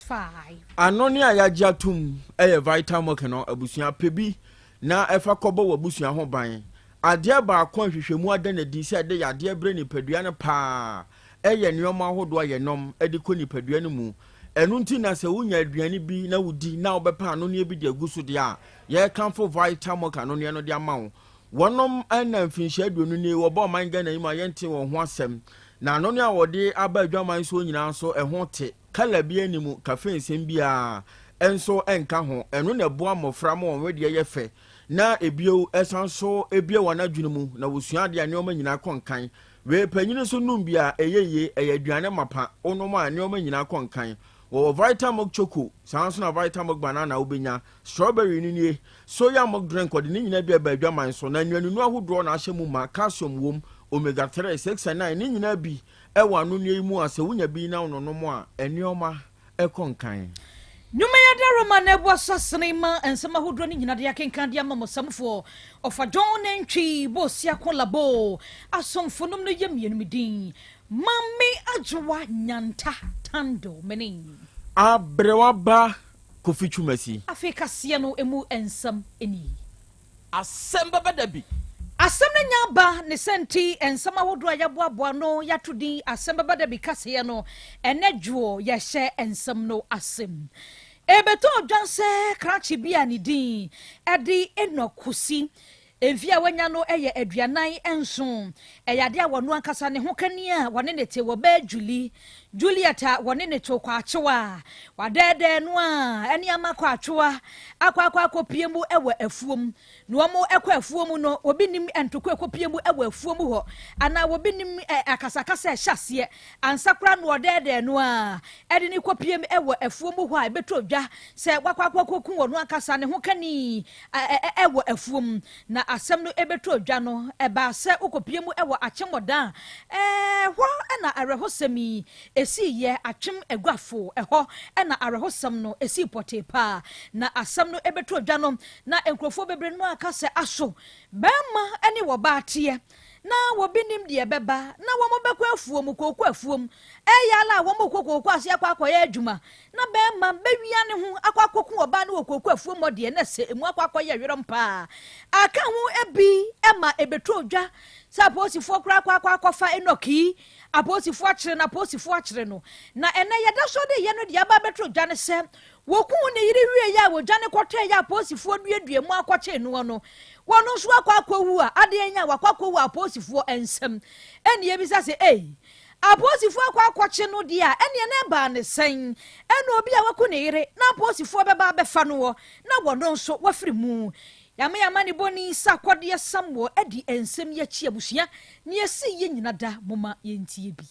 5. Anonne a yɛagye atom yɛ Vitamilk no abusua pɛ bi na ɛfa kɔbɔ w'abusua ho ban. Adeɛ baako a nhwehwɛmu ada no adi sɛ ɛde yadeɛ brɛ nipadua no paa yɛ nnoɔma ahodoɔ a yɛnom de kɔ nipadua no mu. Ɛno nti na sɛ wonya aduane bi na wodi na wobɛpɛ anonneɛ bi de agu so deɛ a, yɛrekamfo Vitamilk anonneɛ no de ama wo. Wɔnom na mfinhyia 20 nie wɔbɔ ɔman Ghana yi mu a yɛntee wɔn ho asɛm. Na anonneɛ a wɔde aba adwaman soɔ nyinaa nso ɛho te. Kala biara nni mu, caffeine nsɛm biara nso nka ho. Ɛno na ɛboa mmɔfra ma wɔn wedeɛ yɛ fɛ na ebio ɛsan nso bue wɔn adwene mu na wɔsua adeɛ a nneɛma nyinaa kɔ nkan. Wei panyin nso nom bi a ɛyɛ yie, ɛyɛ aduane mapa, wonom a nneɛma nyinaa kɔ nkan. Wɔwɔ Vitamilk Choco, saa nso na Vitamilk Banana wobɛnya. Strawberry no nie, Soya milk drink wɔde ne nyinaa bi aba adwaman so na nnuanenu ahodoɔ na ahyɛ mu ma, calcium wom, omega 3, 6 and 9 ne nyinaa bi wɔ anonneɛ yi mu a sɛ wonya bi na wononom a nneɛma kɔ nkan. Nnwuma yi adaworoma na ɛboa so asene ma nsɛm ahodoɔ no nyina de akenkan de ama mo samfoɔ Ɔfa John Nantwi Bosiako Labo asomfo nom no yɛ mmienu me din Mame Adwoa Nyanta Tando mene. Aberewa ba Kofi Twumasi. Afei kaseɛ no emu nsɛm nie. Asɛm bɛba da bi. Asɛm no nya aba, ne sɛ nti nsɛm ahodoɔ a yɛaboaboa ano yɛato din Asɛm Bɛba Da Bi kaseɛ no, ɛnnɛ dwoɔ yɛhyɛ nsɛm no asɛm. Ɛrebɛtɔ dwa sɛ krakye bi a ne din de Enoch Kusi Mfe a wanya no yɛ 47. Ɛyɛ ade a ɔno ankasa ne hokani a wɔne no te wɔ bɛɛ Julie, Juliet a wɔne no to kwakyew a wadɛɛdɛɛ no a ɛne ama kwatwewa akɔ akɔ akɔpue mu wɔ afuom. Na wɔkɔ afuom no, obi nim ntoko ɛkɔpue mu wɔ afuom hɔ anaa obi nim akasakasa a ɛhyɛ aseɛ ansa koraa na ɔdɛɛdɛɛ no a ɛde no kɔpue mu wɔ afuom hɔ a ɛbɛtɔ dwa sɛ wakɔ akɔ akɔku ɔno ankasa ne hokani wɔ afuom, na asɛm no bɛtɔɔ dwa no, ɛbaa sɛ wokɔpue mu wɔ Akyemmɔdan a ɛhɔ na awerɛhosɛm yi siiɛ, Atwem Aguafo, ɛhɔ na awerɛhosɛm no sii pɔtee paa. Na asɛm no bɛtɔɔ dwa no, na nkurɔfoɔ bebree no ara ka sɛ, Aso barima ne ɔbaa teɛ, na obi nim deɛ ɛbɛba, na wɔbɛkɔ afuom, kooko afuom, ɛyɛ ara a wɔrekɔ kooko ase akɔ akɔyɛ adwuma, Na barima bɛwia ne ho akɔ akɔku ɔbaa no wɔ kooko afuom hɔ deɛ, na sɛ emu akɔ akɔyɛ werɛm paa. Aka ho bi ma ɛbɛtɔ dwa sɛ apolisifoɔ koraa akɔ akɔ akɔfa Enoch yi, apolisifoɔ akyere no, apolisifoɔ akyere no. Na ɛnnɛ yɛda so de yɛ no deɛ aba abɛtɔ dwa ne sɛ, wɔkuu ne yere wieeɛ a wɔdwane kɔtɔeɛ a apolisifoɔ duadua mu akɔkyee noɔ no, wɔno nso akɔ akɔwu a, adeɛ nya wakɔ akɔwu apolisifoɔ nsam. Ɛnna yɛbisa sɛ, ei, Apolisifoɔ akɔ akɔkye no deɛ a, ɛnneɛ na ɛbaa no sɛn? Ɛnna obi a waku ne yere na apolisifoɔ bɛba abɛfa noɔ na wɔno nso wafiri mu. Yame amanebɔni Sarkodie Samuel adi nsɛm yi akyi abusua, nea ɛsii yɛ nyina da momma yɛntie bi.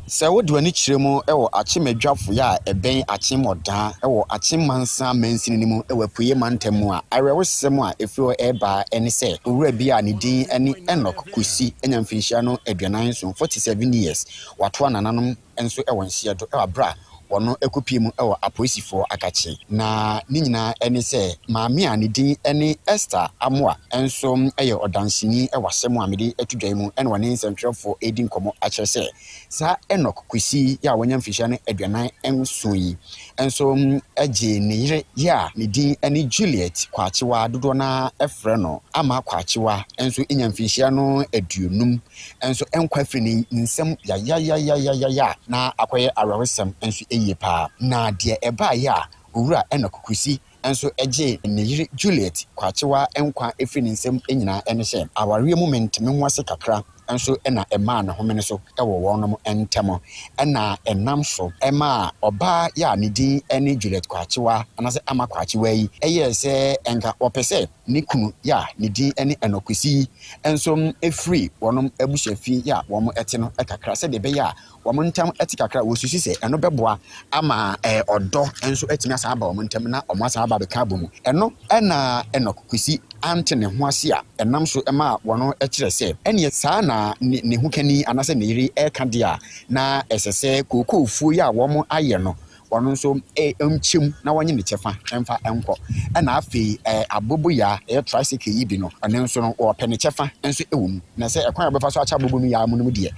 Sɛ wode w'ani kyerɛ mu wɔ Akyem Adwafoe a ɛbɛn Akyem Ɔdaa wɔ Akyem Mansa mansini no mu wɔ Apueeɛ Mantam mu a, awerɛhosɛm a ɛfiri hɔ reba ne sɛ owura bi a ne din ne Enoch Kwesi anya mfinhyia no 47, 47 years, watoa nananom nso wɔ nhyeɛ do wɔ aberɛ a wɔn kɔpie mu wɔ apolisifoɔ akakye. Na ne nyinaa ne sɛ maame a ne din ne Esther Amoah nso yɛ ɔdanseni wɔ asɛm a mede ato dwa yi mu na ɔne nsɛntwerɛfoɔ redi nkɔmmɔ akyerɛ sɛ saa Enoch Kwesi yi a wanya mfinhyia no 47 yi nso gyee ne yere yi a ne din ne Juliet Kwakyewa, dodoɔ no ara frɛ no Ama Kwakyewa, nso nya mfinhyia no 50 nso nkwa firi ne nsam yayayayayaya na akɔyɛ awerɛhosɛm nso yie paa. Na deɛ ɛbaeɛ a Owura Enoch Kwesi nso gyee ne yere Juliet Kwakyewa nkwa firii ne nsam nyinaa ne sɛ, awareɛ mu mentemehoase kakra nso na ɛmaa ne homene so wɔ wɔnom ntam, ɛna ɛnam so maa ɔbaa yi a ne din ne Juliet Kwakyewa anaasɛ Ama Kwakyewa yi yɛɛ sɛ nka ɔpɛ sɛ ne kunu yi a ne din ne Enoch Kwesi yi nso firi wɔnom abusuafie yi a wɔte no kakra sɛdeɛ ɛbɛyɛ a wɔn ntam te kakra a, wɔsusu sɛ ɛno bɛboa ama ɔdɔ nso atumi asan aba wɔn ntam na wɔasan aba abɛka abɔ mu. Ɛno na Enoch Kwesi ante ne ho ase a ɛnam so maa wɔkyerɛ sɛ ɛnneɛ saa na ne hokani anaasɛ ne yere reka deɛ a, na ɛsɛ sɛ kookoofuo yi a wɔayɛ no, ɔno nso nkyɛ mu na wɔnye ne kyɛfa mfa nkɔ. Ɛna afei aboboyaa, ɛyɛ tricycle yi bi no, ɔno nso no wɔpɛ ne kyɛfa nso wɔ mu. Na sɛ ɛkwan a wɔbɛfa so akyɛ abobo no yaa mu no mu deɛ,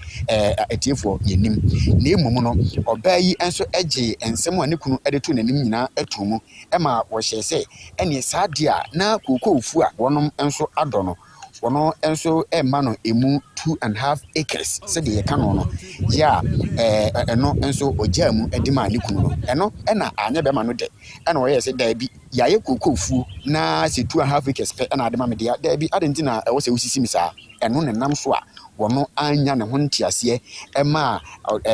atiefoɔ yɛnnim. Na mmom no, ɔbaa yi nso gyee nsɛm a ne kunu de too n'anim nyinaa too mu ma wɔhyɛɛ sɛ ɛneɛ saa deɛ a na kookoofuo a wɔnom nso adɔ no, wɔn nso rema no ɛmu 2½ acres sɛdeɛ yɛka no no, yɛ a ɛno nso ɔgyaa mu de maa ne kunu no. Ɛno na anyɛ bɛrima no dɛ, ɛna ɔyɛɛ sɛ daabi, yɛayɛ kookoofuo na sɛ 2½ acres pɛ na ade ma me deɛ, daabi, adɛn nti na ɛwɔ sɛ wosisi me saa? Ɛno na ɛnam so a wɔn annya ne ho nteaseɛ maa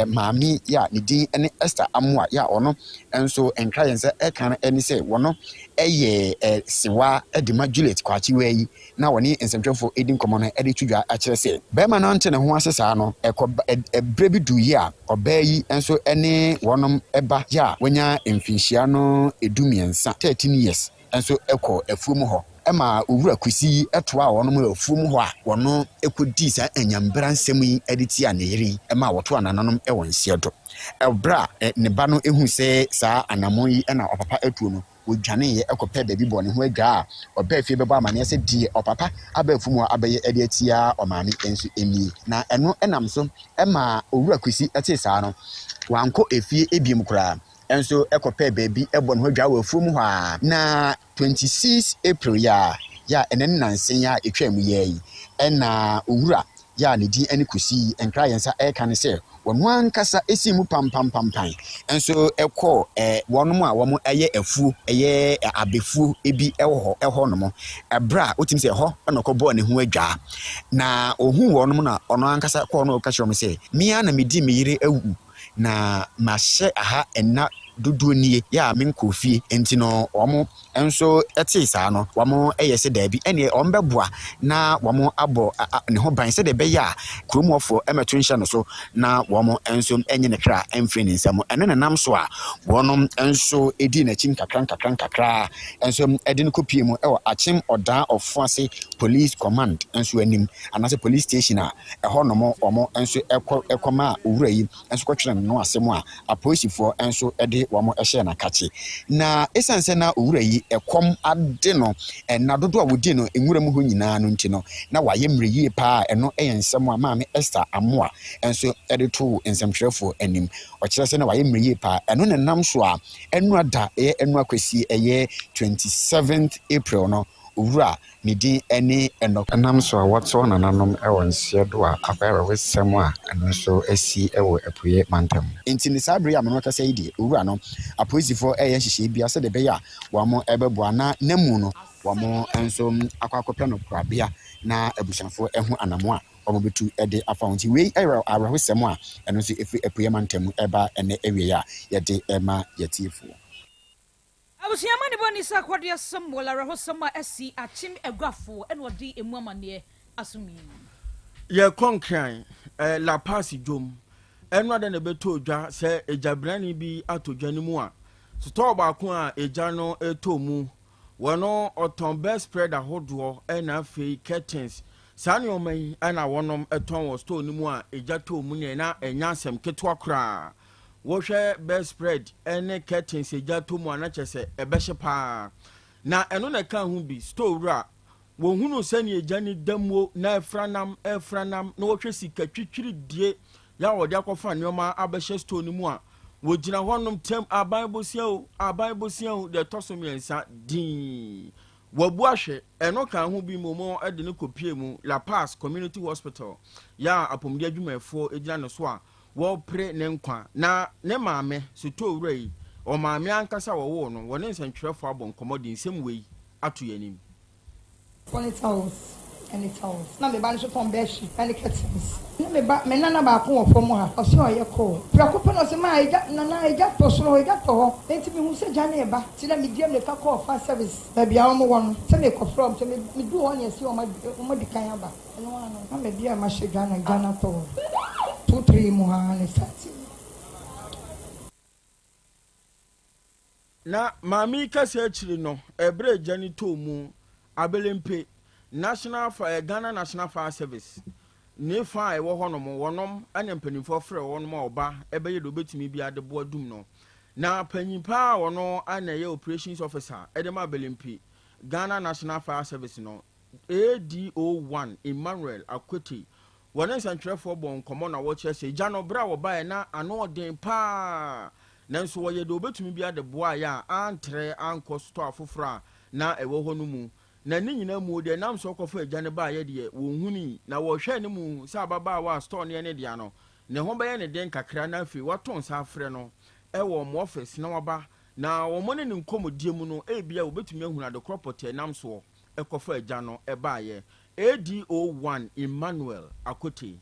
maame yi a ne din ne Esther Amoah yi a ɔno nso nkra yɛn nsa ɛka no ne sɛ wɔn yɛ sewa de ma Juliet Kwakyewa yi na wɔne nsɛmtwerɛfoɔ redi nkɔmmɔ no de to dwa akyerɛ sɛ barima no ante ne ho ase saa no, ɛkɔ ɛberɛ bi duiɛ a ɔbaa yi nso ne wɔn ba yi a wanya mfinhyia no 13, 13 years, nso kɔɔ afuom hɔ ma Owura Kwesi yi toaa wɔn wɔ afuom hɔ a wɔn kɔdii saa anyambra nsɛm yi de tiaa ne yere yi ma wɔtoaa nananom wɔ nseɛ do. Ɛberɛ a ne ba no huu sɛ saa anammɔn yi na ɔpapa atuo no, Ɔdwaneeɛ kɔpɛɛ baabi bɔɔ ne ho adwaa a ɔbaa fie bɛbɔ amaneɛ sɛ deɛ ɔpapa aba afum hɔ abɛyɛ de atia ɔmaame nso nie. Na ɛno nam so maa Owura Kwesi tee saa no, wankɔ efie biom koraa nso kɔpɛɛ baabi bɔɔ ne ho adwaa wɔ afuom hɔ ara. Na 26 April yi ara, yɛ a ɛnnɛ ne nnansa yi a ɛtwaa mu yi ara yi, na Owura yɛ a ne din ne Kwesi yi nkra a yɛn nsa reka ne sɛ wɔn ankasa sii mu pampampampan nso kɔɔ wɔn a wɔyɛ afuo, ɛyɛ abɛfuo bi wɔ hɔ hɔ nom, ɛberɛ a wotumi sɛ ɛhɔ na ɔkɔbɔɔ ne ho adwaa. Na ɔhuu wɔn na ɔno ankasa kɔɔ na ɔka kyerɛ wɔn sɛ, me ara na medi me yere awu na mahyɛ aha nna dodoɔ nie yɛ a menkɔɔ fie, nti no wɔn nso tee saa no, wɔyɛ sɛ daabi, ɛnneɛ wɔbɛboa na wɔabɔ ne ho ban sɛdeɛ ɛbɛyɛ a kurom hɔfoɔ mmɛto nhyɛ no so na wɔn nso nnye ne kra mfiri ne nsam. Ɛno na ɛnam so a wɔn nso dii n'akyi nkakra nkakra nkakra nso de no kɔpie mu wɔ Akyem Ɔdaa Ɔfoase Police Command nso anim anaasɛ Police Station a ɛhɔ nom wɔn nso kɔ kɔmaa owura yi nso kɔtwerɛ no asɛm a apolisifoɔ nso de wɔn hyɛɛ n'akakye. Na ɛsiane sɛ na owura yi ɛkɔm ade no nna dodoɔ a wɔdii no nwura mu hɔ nyinaa no nti no, na wayɛ mmerɛ yie pa ara. Ɛno yɛ nsɛm a Maame Esther Amoah nso de too nsɛmtwerɛfoɔ anim. Ɔkyerɛ sɛ na wayɛ mmerɛ yie pa ara. Ɛno na ɛnam so a Ɛnora da, ɛyɛ Ɛnora Kwasie, ɛyɛ 27th April no, owura Ne din ne Enoch. Ɛnam so a wɔtoa nananom wɔ nseɛ do a akɔyɛ awerɛhosɛm a ɛno nso asi wɔ Apueɛ mantam. Enti ne saa bere yi a me ne wo rekasa yi deɛ, owura no, apolisifoɔ reyɛ nhyehyɛe biara sɛdeɛ ɛbɛyɛ a wɔbɛboa na n'amu no wɔn nso akɔ akɔpɛ no korabea na abusuafoɔ ahu anammɔn a wɔbɛtu de afa ho. Nti wei yɛ awerɛhosɛm a ɛno nso ɛfiri Apueɛ mantam reba ɛnnɛ awieeɛ a yɛde rema yɛn atiefoɔ. Abusua amanebɔ nni sɛ akɔdeɛ Samuel awerɛhosɛm a asi akyem aguafo na ɔde emu amanneɛ asom yi. Yɛkɔ Nkran, La Paz dwom. Ɛno ada na ɛbɛtɔɔ dwa sɛ egyabrani bi atɔ dwa no mu a sotɔɔ baako a egya no tɔɔ mu wɔ no ɔtɔn bedspread ahodoɔ ɛna afei curtains. Saa nneɛma yi ɛna wɔnom tɔn wɔ store no mu a egya tɔɔ mu neɛ na ɛnyɛ asɛm ketewa koraa. Wohwɛ bedspread ne curtains egya tɔ mu a na kyerɛ sɛ ɛbɛhye paa. Na ɛno na ɛka ho bi, store wura, wɔhunu sɛnea egya no da muo na ɛfra nam, ɛfra nam, na wɔhwɛ sika twitwiridie yɛ a wɔde akɔfa nneɛma abɛhyɛ store no mu a, wɔgyina hɔnom team, aban bosea o, aban bosea o, deɛ ɛtɔ so mmiɛnsa, dinn. Wɔabu ahwɛ, ɛno ka ho bi mmom wɔde no kɔpie mu La Paz Community Hospital yɛ a apɔmuden adwumayɛfoɔ gyina ne so a wɔrepere ne nkwa. Na ne maame, sotɔɔ wura yi, ɔmaame ankasa a wɔwoo no, wɔne nsɛntwerɛfoɔ abɔ nkɔmmɔ de nsɛm wei ato yɛn anim. Tɔn towels ne towels na me ba no nso tɔn bed sheet ne curtains ne me ba me nana baako wɔ fam ha ɔse ɔyɛ call prɛko pɛ na ɔse maa egya nana egya tɔ soro hɔ egya tɔ hɔ enti me hu sɛ gya no reba nti na me di amirika kɔɔ fire service baabi a wɔn wɔ no sɛ me kɔ frɛ wɔn sɛ me duu hɔ na yɛse wɔn adi kan aba. Ɛno ara no, na baabi a mahyɛ Ghana gya no atɔ hɔ 2, 3 mu ha na ɛstartee. Na maame yi kasa akyiri no, ɛberɛ a gya no tɔɔ mu, Abelempe, National Fire, Ghana National Fire Service, ne fa a ɛwɔ hɔnom, wɔnom ne mpanimfoɔ frɛ wɔnom a wɔba bɛyɛ deɛ wɔbɛtumi biara de boa dum no. Na panyin paa a ɔno na ɛyɛ Operations Officer de ma Abelempi Ghana National Fire Service no, ADO1 Emmanuel Akwetey, wɔne nsɛntwerɛfoɔ bɔɔ nkɔmmɔ na wɔkyerɛ sɛ gya no berɛ a wɔbaeɛ na ano ɔden paa nanso wɔyɛ deɛ wɔbɛtumi biara de boaeɛ a antrɛ ankɔ sotɔɔ afoforɔ a na ɛwɔ hɔ no mu. Na ne nyinaa mu deɛ ɛnam so ɔkɔfaa agya no baeɛ deɛ wɔnhunui, na wɔhwɛɛ ne mu sɛ ababaawa a sotɔɔ no yɛ ne dea no, ne ho bɛyɛ no den kakra na afei wɔato nsa afrɛ no wɔ wɔn ɔfese na waba, na wɔn ne no nkɔmmɔdie mu no ebia wɔbɛtumi ahunu adekorɔ pɔtee ɛnam soɔ kɔfaa agya no baeɛ. ADO 1 Emmanuel Akotey.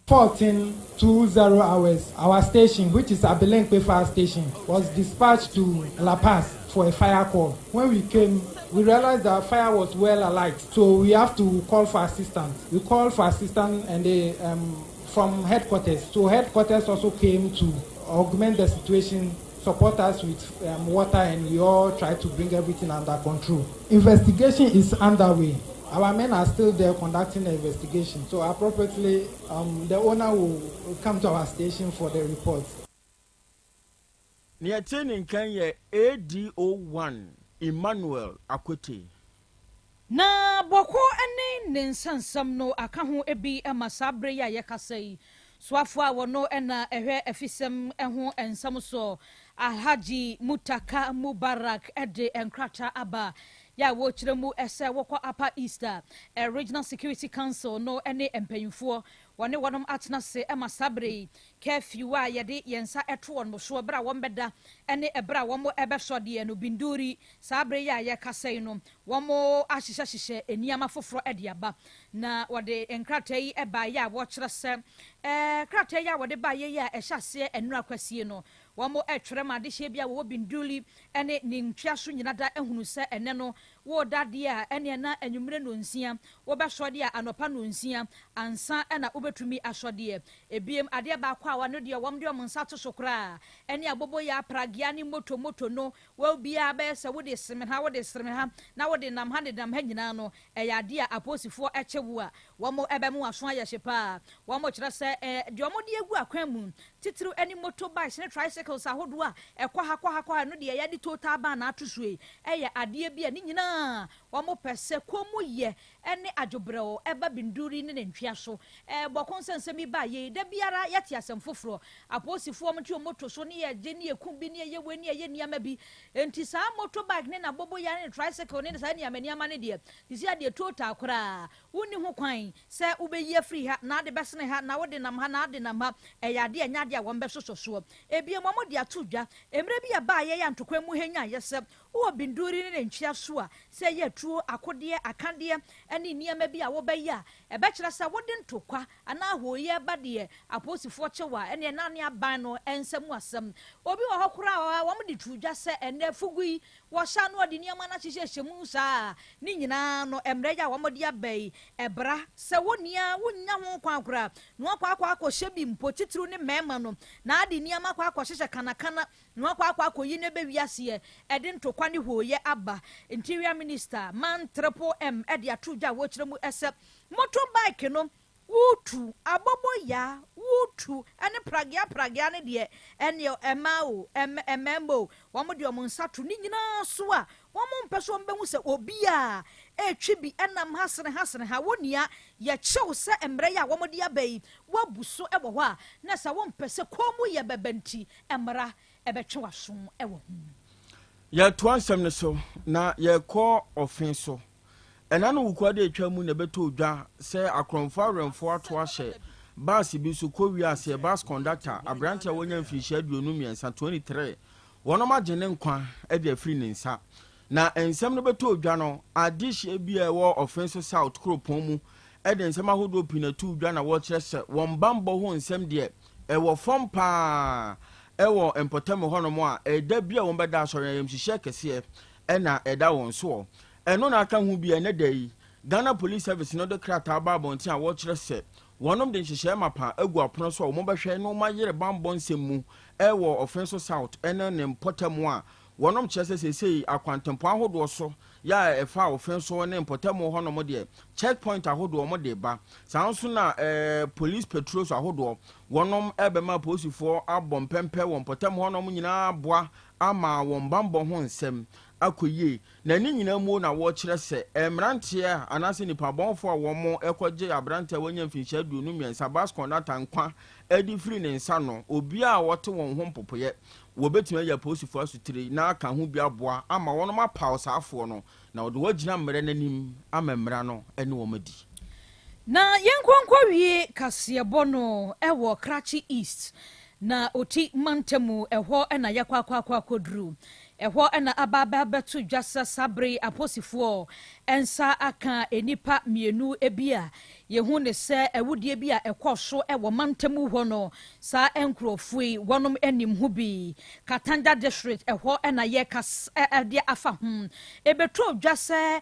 14:20 hours, our station, which is Abelemkpe Fire Station, was dispatched to La Paz for a fire call. When we came, we realized that fire was well alight, so we have to call for assistance. We called for assistance and they, from headquarters. So headquarters also came to augment the situation, support us with water, and we all try to bring everything under control. Investigation is underway. Our men are still there conducting the investigation. So appropriately, the owner will come to our station for the report. Nea ɛte ne nkan yɛ ADO1 Emmanuel Akwetey. Na Bawku ne ne nsansam no aka ho bi ma saa berɛ yi a yɛkasa yi, soafoɔ a wɔno na ɛhwɛ afisɛm ho nsɛm soɔ, Alhaji Mutaka Mubarak de nkrataa aba yɛ a wɔrekyerɛ mu sɛ wɔkɔ Upper East a Regional Security Council no ne mpanyinfoɔ wɔne wɔnom atena ase ma saa berɛ yi curfew a yɛde yɛn nsa to wɔn soɔ berɛ a wɔn bɛda ne ɛberɛ a wɔn bɛsɔ deɛ no binduri. Saa berɛ yi a yɛkasa yi no, wɔn ahyehyɛhyehyɛ nneɛma foforɔ de aba, na wɔde nkrataa yi baeɛ a wɔkyerɛ sɛ krataa yi a wɔde baeɛ yi a ɛhyɛ aseɛ nnura kwasie no, wɔn retwerɛ ma adehyeɛ bi a wɔwɔ Binduli ne ne ntwea so nyina da ahunu sɛ ɛnɛ no wɔreda deɛ a ɛneɛ na anwummerɛ 9:00, wɔbɛsɔ deɛ a anɔpa 9:00 ansa ɛna wobɛtumi asɔ deɛ. Ebiem, adeɛ baako a wɔno deɛ wɔn de wɔn nsa to so koraa ɛne aboboyaa, pragea ne moto moto no, wɔn biara bɛyɛ sɛ wode seme ha, wode sere ha na wode nam ha ne nam ha nyinaa no, ɛyɛ adeɛ a apolisifoɔ ɛkyɛ wo a wɔn ɛbɛmo aso ayɛ hye paa. Wɔn kyerɛ sɛ deɛ wɔn de agu akwan mu titiriw ne motorbikes ne tricycles ahodoɔ a ɛkɔ ha kɔ ha kɔ ha no deɛ, yɛde total ban na ato so yi, ɛyɛ adeɛ bi a ne nyinaa wɔn pɛ sɛ kɔn mu yɛ ne adwobrɛw ɛba Binduri ne ne ntwea so. Bawku nsɛnsɛm yi ba yie da biara yɛte asɛm foforɔ, apolisifoɔ mo te wɔn moto so ne yɛgye ne yɛkum bi ne yɛyɛ wei ne yɛyɛ nneɛma bi. Nti saa motorbike ne n'aboboya ne tricycle ne saa nneɛma nneɛma ne deɛ sisi adeɛ total koraa wonni ho kwan sɛ wobɛyi afiri ha na ade bɛsene ha na wode nam ha na ade nam ha. Ɛyɛ adeɛ ɛnyɛ adeɛ a wɔn bɛsosɔ soɔ. Ebien, wɔn de ato dwa mmerɛ bi a baa yɛyɛ ntokwa mu henya yɛ sɛ wowɔ Binduri ne ne ntwea so a, sɛ ɛyɛ tuo, akodeɛ, akadeɛ ne nneɛma bi a wobɛyɛ a ɛbɛkyerɛ sɛ wode ntokwa anaa ahoyɛ ba deɛ, apolisifoɔ kyew a, ɛneɛ nane aban no nsɛm asɛm. Obi wɔ hɔ koraa a wɔn de to dwa sɛ ɛnɛ fugu yi wɔhyɛ ano ɔde nneɛma no ahyehyɛhyɛ mu saa. Ne nyinaa no, mmerɛ yi a wɔn de aba yi, ɛbra sɛ wo nea wonya ho kwan koraa na wakɔ akɔhyɛ bi mpo, titiriw ne mmarima no na ade nneɛma akɔ akɔhyehyɛ kanakana na wakɔ akɔyi ne bɛwi aseɛ ɛde ntokwa ne hooyɛ aba. Interior Minister Man Triple M ɛde ato dwa a wɔkyerɛ mu ɛsɛ motorbike no wotu, abɔbɔyaa wotu ɛne pragea pragea ne deɛ, ɛne ɛmaa o ɛmɛɛma o, wɔn de wɔn nsa to ne nyinaa so a wɔn mpɛ so wɔn bɛhu sɛ obi a ɛretwi bi ɛnam ha sene ha sene ha. Wɔn nia yɛkyɛw sɛ mmerɛ yi a wɔn de aba yi wɔabu so ɛwɔ hɔ a, na sɛ wɔn mpɛ sɛ kɔn mu yɛ bɛbɛ nti mmara ɛbɛtwe w'aso ɛwɔ ho. Yɛtoa nsɛm no so na yɛkɔ Ɔfe so. Ɛna no wukua de atwa mu na ɛbɛtɔ dwa sɛ akorɔmfoɔ awerɛmfoɔ ato ahyɛ baase bi so kɔ wiase. Bus conductor aberante a wɔnya mfirinhyia 23, 23, wɔnom agye ne nkwa de afiri ne nsa. Na nsɛm no bɛtɔ dwa no, adehyɛ bi a ɛwɔ Ɔfe so South kuropɔn mu de nsɛm ahodoɔ pii na ɛtoo dwa na wɔkyerɛ sɛ wɔn bambɔ ho nsɛm deɛ ɛwɔ fam paa ɛwɔ mpɔtam hɔnom a ɛda bi a wɔn bɛda asɔre ayamhyehyɛ kɛseɛ ɛna ɛda wɔn soɔ. Ɛno na aka ho bi. Ɛnɛ da yi Ghana Police Service no de krataa ba abɔnten a wɔkyerɛ sɛ wɔnom de nhyehyɛe mapa agu apono so a wɔn bɛhwɛ na wɔn ayere bambɔ nsɛm mu ɛwɔ Ɔfen so South ɛne ne mpɔtam a. Wɔnom kyerɛ sɛ seesei akwantempɔn ahodoɔ so yɛ a ɛfa Offinso ne mpɔtamu hɔnom deɛ, check point ahodoɔ wɔn de ba. Saa nso na police patrols ahodoɔ wɔnom rebɛma apolisifoɔ abɔ mpɛmpɛ wɔ mpɔtam hɔnom nyinaa aboa ama wɔn bammɔ ho nsɛm akɔ yie. Na ne nyinaa mu na wɔkyerɛ sɛ mmeranteɛ anaasɛ nnipa bɔnfoɔ a wɔn rekɔgye aberanteɛ a wanya mfinhyia 23 bus conductor nkwa de firi ne nsa no, obiara a wɔte wɔn ho mpopoeɛ wɔbɛtumi ayi apolisifoɔ asotire na aka ho bi aboa ama wɔn apaw saafoɔ no na wɔde wɔagyina mmerɛ n'anim ama mmara no ne wɔn adi. Na yɛnkɔ wie kaseɛbɔ no ɛwɔ Krachi East na Oti mantamu ɛhɔ ɛna yɛkɔ akɔ akɔ akɔduru ɛhɔ ɛna aba aba abɛto dwa sɛ sabere aposifoɔ ɛnsa aka nnipa mmienu bi a yɛhu ne sɛ awudie bi a ɛkɔ so ɛwɔ mantamu hɔ no, saa nkurɔfoɔ yi wɔnom anim ho bi. Katanga District ɛhɔ ɛna yɛka ɛde afa ho ɛbɛtɔ dwa sɛ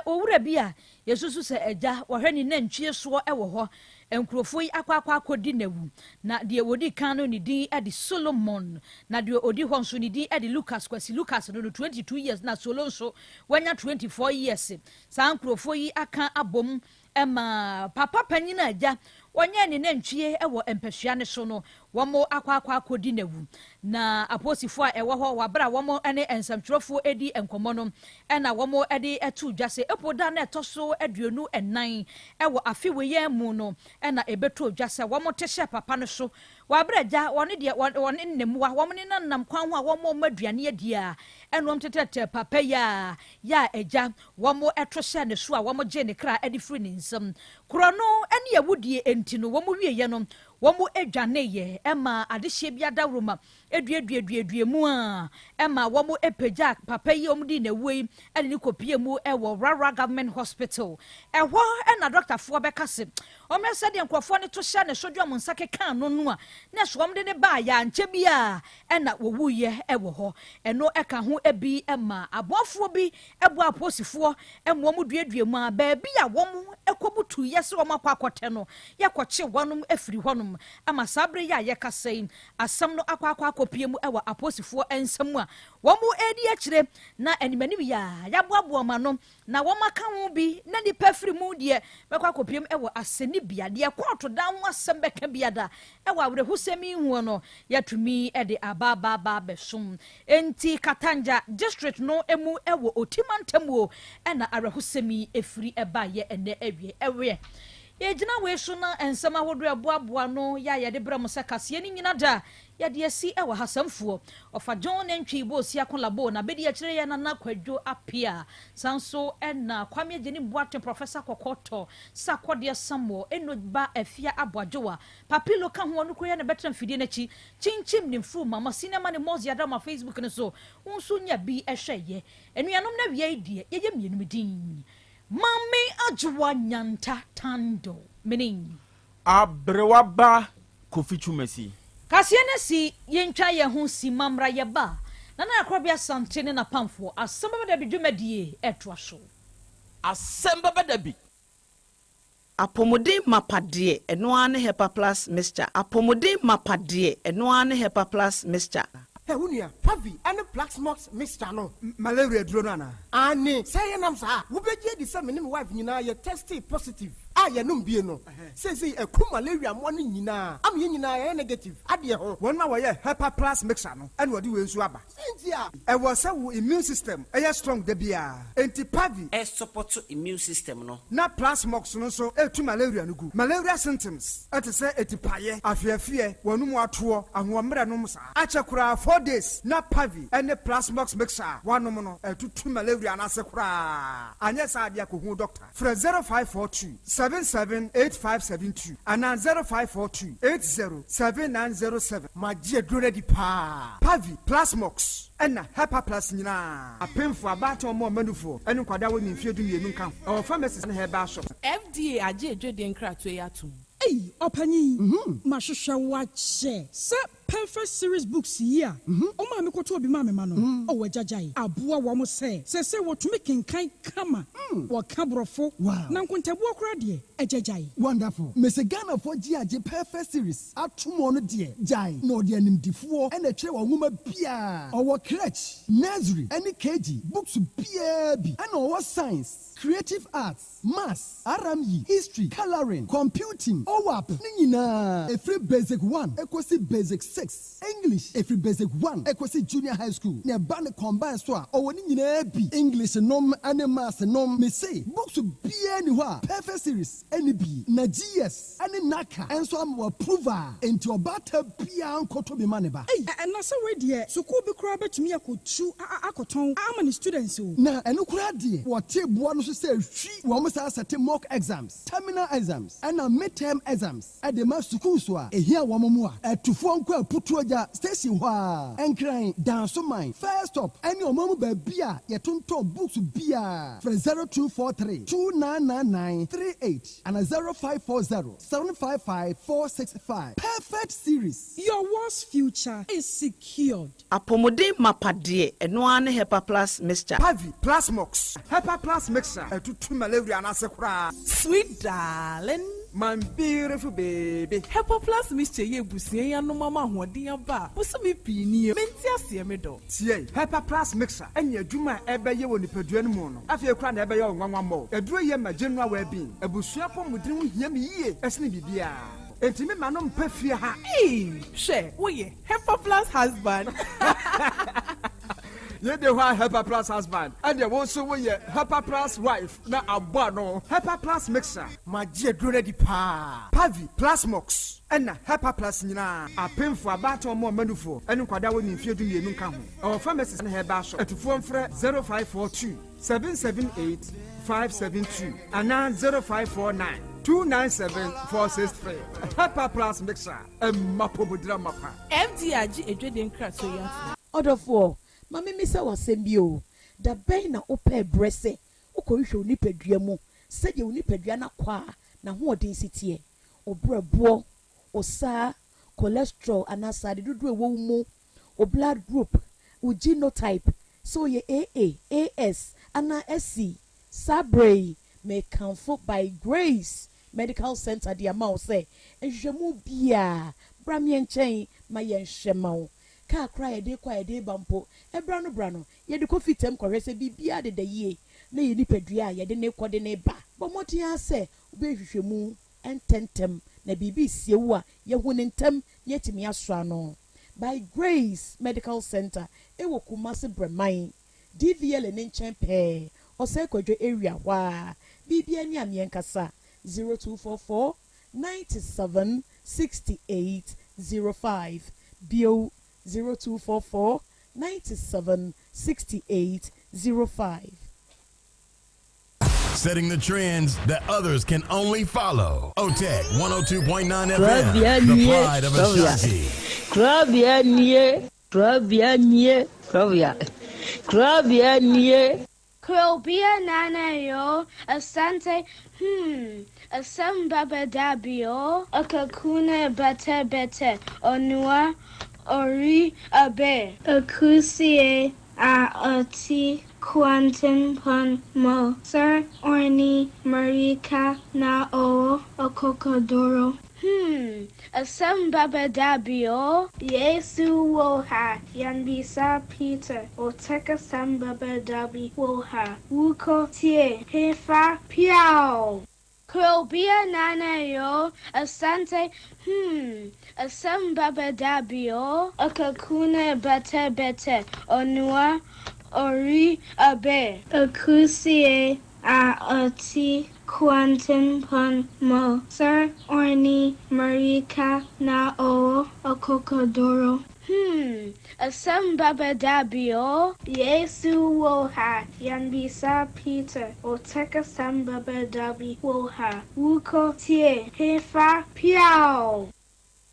owura bi a yɛsusu sɛ agya wɔhwɛ ne nantwie soɔ ɛwɔ hɔ, nkurɔfoɔ yi akɔ akɔ akɔdi n'awu. Na deɛ wɔdi kan no ne din de Solomon, na deɛ ɔdi hɔ nso ne din de Lucas Kwasi. Lucas no 22 years, na Solo nso wanya 24 years. Saa nkurɔfoɔ yi aka abom ɛma papa panyin a agya wɔnyɛ ne nantwie wɔ mpasua ne so no, wɔn akɔ akɔ akɔdi n'awu. Na apolisifoɔ a ɛwɔ hɔ wɔ abere a wɔn ne nsɛmtwerɛfoɔ edi nkɔmɔ no, ɛna wɔn de ɛto dwa sɛ epo da na ɛtɔ so 24 ɛwɔ afe wɔ yɛn mu no, ɛna ɛbɛto dwa sɛ wɔn te hyɛ papa no so wɔ abere agya wɔne deɛ wɔne ne mmoa wɔn ne nanam kwan ho a wɔn aduane adi a, ɛna wɔn tetɛtɛ papa yi a yɛ a agya wɔn ɛto hyɛ ne so a wɔn gye ne kra ɛde firi ne nsam korɔ no. Ɛne awudie nti no, wɔn wieɛ no wɔn adwane yɛ ɛma adehyeɛ bi adaworoma eduaduaduadua mu a ɛma wɔn apagya papa yi wɔn di n'awuo yi ɛde ne kɔpie mu ɛwɔ Rara Government Hospital. Ɛhɔ ɛna dɔktafoɔ bɛka se wɔn sɛ deɛ nkurɔfoɔ no to hyɛ ne so de wɔn nsa keka ano no a na so wɔn de ne baa yɛ ankyɛ bi a ɛna wɔwuiɛ ɛwɔ hɔ. Ɛno ɛka ho ebi ɛma aboafoɔ bi ɛboa apolisifoɔ ɛma wɔn duadua mu a baabi a wɔn ɛkɔbutu yɛ sɛ wɔn akɔ akɔtɛ no, yɛkɔkye wɔn afiri hɔnom ama saa bere yi a yɛkasa yi, asɛm no akɔ akɔ akɔpie mu ɛwɔ apolisifoɔ nsam a wɔn edi akyire na animanim yɛ a yɛaboaboa ma no na wɔn aka ho bi na nipa firi mu deɛ bɛkɔ akɔpie mu ɛwɔ asɛnnibea deɛ kɔɔto dan ho asɛm bɛka biada ɛwɔ awerɛhosɛm yi ho no, yɛatumi ɛde aba aba aba abɛsom. Enti Katanja District no emu ɛwɔ Oti mantamuo ɛna awerɛhosɛm yi efiri ɛbaayɛ ɛnɛ awie. Ɛweɛ yɛgyina wei so na nsɛm ahodoɔ ɛboaboa no yɛ a yɛde brɛ mo sɛ kaseɛ no nyina da yɛde asi ɛwɔ hasamfoɔ ɔfa John Nantwi bɔ Osiako Labo na bɛdi akyerɛ yɛ Nana Kwadwo Apia. San so ɛna Kwame Agyeni Boaten, Professor Kɔkɔtɔ Sakɔdeɛ Samuel Eno Ba Afia Aboadwowa Papilo ka ho. Ɔno kuro yɛ na bɛtena mfidie n'akyi kyinkyim ne mfuru mama sinema ne mɔzi adama Facebook no so wo nso nya bi ɛhwɛ yɛ anuanom. Na wia yi deɛ yɛyɛ mmienu mi din Maame Adwowa Nyanta Tando meaning Aberewa ba Kofi Twumasi. Kaseɛ no si yɛntwa yɛn ho si mamra yɛba Nana Akorɔbea Asante ne napamfoɔ asɛm bɛbɛ da bi dwumadie ɛtoa so. Asɛm bɛbɛ da bi. Apɔmuden mapa deɛ, ɛno ara ne Hepa Plus Mixture. Apɔmuden mapa deɛ, ɛno ara ne Hepa Plus Mixture. Ɛ wo nua, Pavi ɛne Plasmox mixture no. Malaria duro no anaa? Ane sɛ yɛnam saa, wobɛgye adi sɛ me ne me wife nyinaa yɛ tested positive a yɛnom bie no seesei ɛku malaria mmoa no nyinaa ama yɛn nyinaa yɛyɛ negative adeɛ ho. Wɔn a wɔyɛ Hepa Plus Mixture no ɛna wɔde wei nso aba. Sɛnti a ɛwɔ sɛ wo immune system ɛyɛ strong da biara, enti Pavi ɛsupport immune system no. Na Plasmox no nso ɛtu malaria no gu. Malaria symptoms ɛte sɛ etipaeɛ, afeafeɛ, wɔn mu atoɔ, ahoɔmmerɛ nom saa akyɛ koraa 4 days na Pavi ɛne Plasmox mixture a wanom no ɛtutu malaria no ase koraa. Anyɛ saa adeɛ akɔhu doctor. Frɛ 0542 778572 anaa 0542 807907. Magye aduro no adi paa. Pavi, Plasmox ɛna Hepa Plus nyinaa, apemfo, abaatan, ɔmo ɔmanufoɔ ɛne nkwadaa wɔ ne mfeɛ 12 nka ho. Ɛwɔ pharmacies ne herbal shop. FDA agye adwadie nkratoɔ yi atom. Ei! Ɔpanyin, mahwehwɛ wo akyɛ. Sɛ Perfect Series Books yi a ɔmaa mekɔtɔɔ bi maa me mma no, ɔwɔ agyagyae aboa wɔn sɛ seesei wɔtumi kenkan kama, wɔka Borɔfo, na nkontabuo koraa deɛ, agyagyae. Wonderful. Mese Ghanafoɔ gye agye Perfect Series atom ɔno deɛ gyae na ɔde animdifoɔ na ɛtwerɛ wɔn nwoma biara. Ɔwɔ crèche, nursery ɛne KG books biara bi ɛna ɔwɔ science, creative arts, Maths, RME, History, Colouring, Computing, OWAP ne nyinaa, ɛfiri Basic One kɔsi Basic 6, English, ɛfiri Basic 1 kɔsi Junior High School, na ɛba no combine so a, ɔwɔ ne nyinaa bi, English nom ne Maths nom, mese books biara nni hɔ a Perfect Series nni bi, na GS ne NaCCA nso ama wɔ approve a, enti ɔbaatan biara nkɔtɔ bi ma ne ba. Ei, na sɛ wei deɛ, sukuu bi koraa bɛtumi akɔtu akɔtɔn ama ne students o. Na ɛno koraa deɛ, wɔte boa no so sɛ hwi, wɔn saa sɛte mock exams, terminal exams, ɛna midterm exams ɛde ma schools a ehia wɔn mu a ɛtufoɔ nkɔ Aputuogya station hɔ a, Nkran, Dansoman, First Stop ɛne ɔman mu baabi a yɛtontɔn books biara. Frɛ 0243 2999 38 ana 0540 755 465. Perfect Series. Your world's future is secured. Apɔmuden mapa deɛ, ɛno ara ne Hepa Plus Mixture. Pavi, Plasmox, Hepa Plus Mixture ɛtutu malaria n'ase koraa. Sweet darling. My beautiful baby. Hepa Plus Mixture yɛ ebusua yi anom ama ahoɔden aba a bosome pii nie mente aseɛ me dɔ. Tie, Hepa Plus Mixture ɛne adwuma a ɛbɛyɛ wɔ nipadua no mu no, afei koraa na ɛbɛyɛ wo nwanwa mmɔ. Aduro yɛ ma general well-being. Abusua pɔmuden ho hia me yie ɛsene biribiara. Enti me ma no mpɛ fie ha. Ee, hwɛ, woyɛ Hepa Plus husband. Yɛde hɔ a Hepa Plus husband, ɛdeɛ wo nso woyɛ Hepa Plus wife na abɔ ano. Hepa Plus Mixture. Magye aduro no adi paa. Pavi, Plasmox ɛna Hepa Plus nyinaa. Apemfo, abaatan, ɔmo ɔmanufoɔ ɛne nkwadaa wɔ ne mfeɛ 12 nka ho. Ɛwɔ pharmacies ne herbal shop. Atufoɔ mfrɛ 0542 778 572 anaa 0549 297 463. Hepa Plus Mixture ɛmma pomodira mapa. FDA agye edwede nkratoɔ yi ato. Ɔdɔfoɔ, ma memmisa wo asɛm bi o. Da bɛn na wopɛɛ berɛ sɛ wokɔhwehwɛ wo nipadua mu sɛdeɛ wo nipadua no akɔ a n'ahoɔden si teɛ? Wo berɛboɔ, wo saa, cholesterol anaa sade dodoɔ a ɛwɔ wo mu, wo blood group, wo genotype, sɛ woyɛ AA, AS anaa SC. Saa berɛ yi, mekamfo By Grace Medical Center de ama wo sɛ nhwehwɛmu biara bra me nkyɛn ma yɛnhwɛ ma wo. Kaa koraa yɛde kɔ a yɛde ba mpo, ɛbra no bra no, yɛde kɔ fitam kɔhwɛ sɛ biribiara deda yie na yɛ nipadua a yɛde ne kɔ de ne ba. Bɔ mmɔden ara sɛ wobɛyɛ nhwehwɛmu ntɛmntɛm na biribi sie wo a, yɛhu ne ntɛm na yɛatumi asɔ ano. By Grace Medical Center ɛwɔ Kumasi Brɛman, DVLA ne nkyɛn pɛɛ, Ɔsɛe Kwadwo area hɔ a, biribiara ni a meɛnkasa 0244 97 68 05, bio 0244 97 68 05. Setting the trends that others can only follow. OTEC 102.9 FM, the pride of Ashanti. Krabea nie, Krabea nie, Krabea. Krabea nie. Krobea nana yo, asante, asem baba dabio, akakuna bete bete, onua, ori abe. Akusie a oti kwantenpon mo, Sir Orni Marika na o okokodoro. Asem baba dabio, Yesu woha, yanbisa Peter, oteka sem baba dabi woha, wuko tie, hefa piao. Krobea nana yo, asante, asem baba dabio, akakuna bete bete, onua, ori abe. Akusie a oti kwantenpon mo, Sir Orni Marika na o okokodoro. Asem baba dabio, Yesu woha, yanbisa Peter, oteka sem baba dabi woha, wuko tie, hefa piao.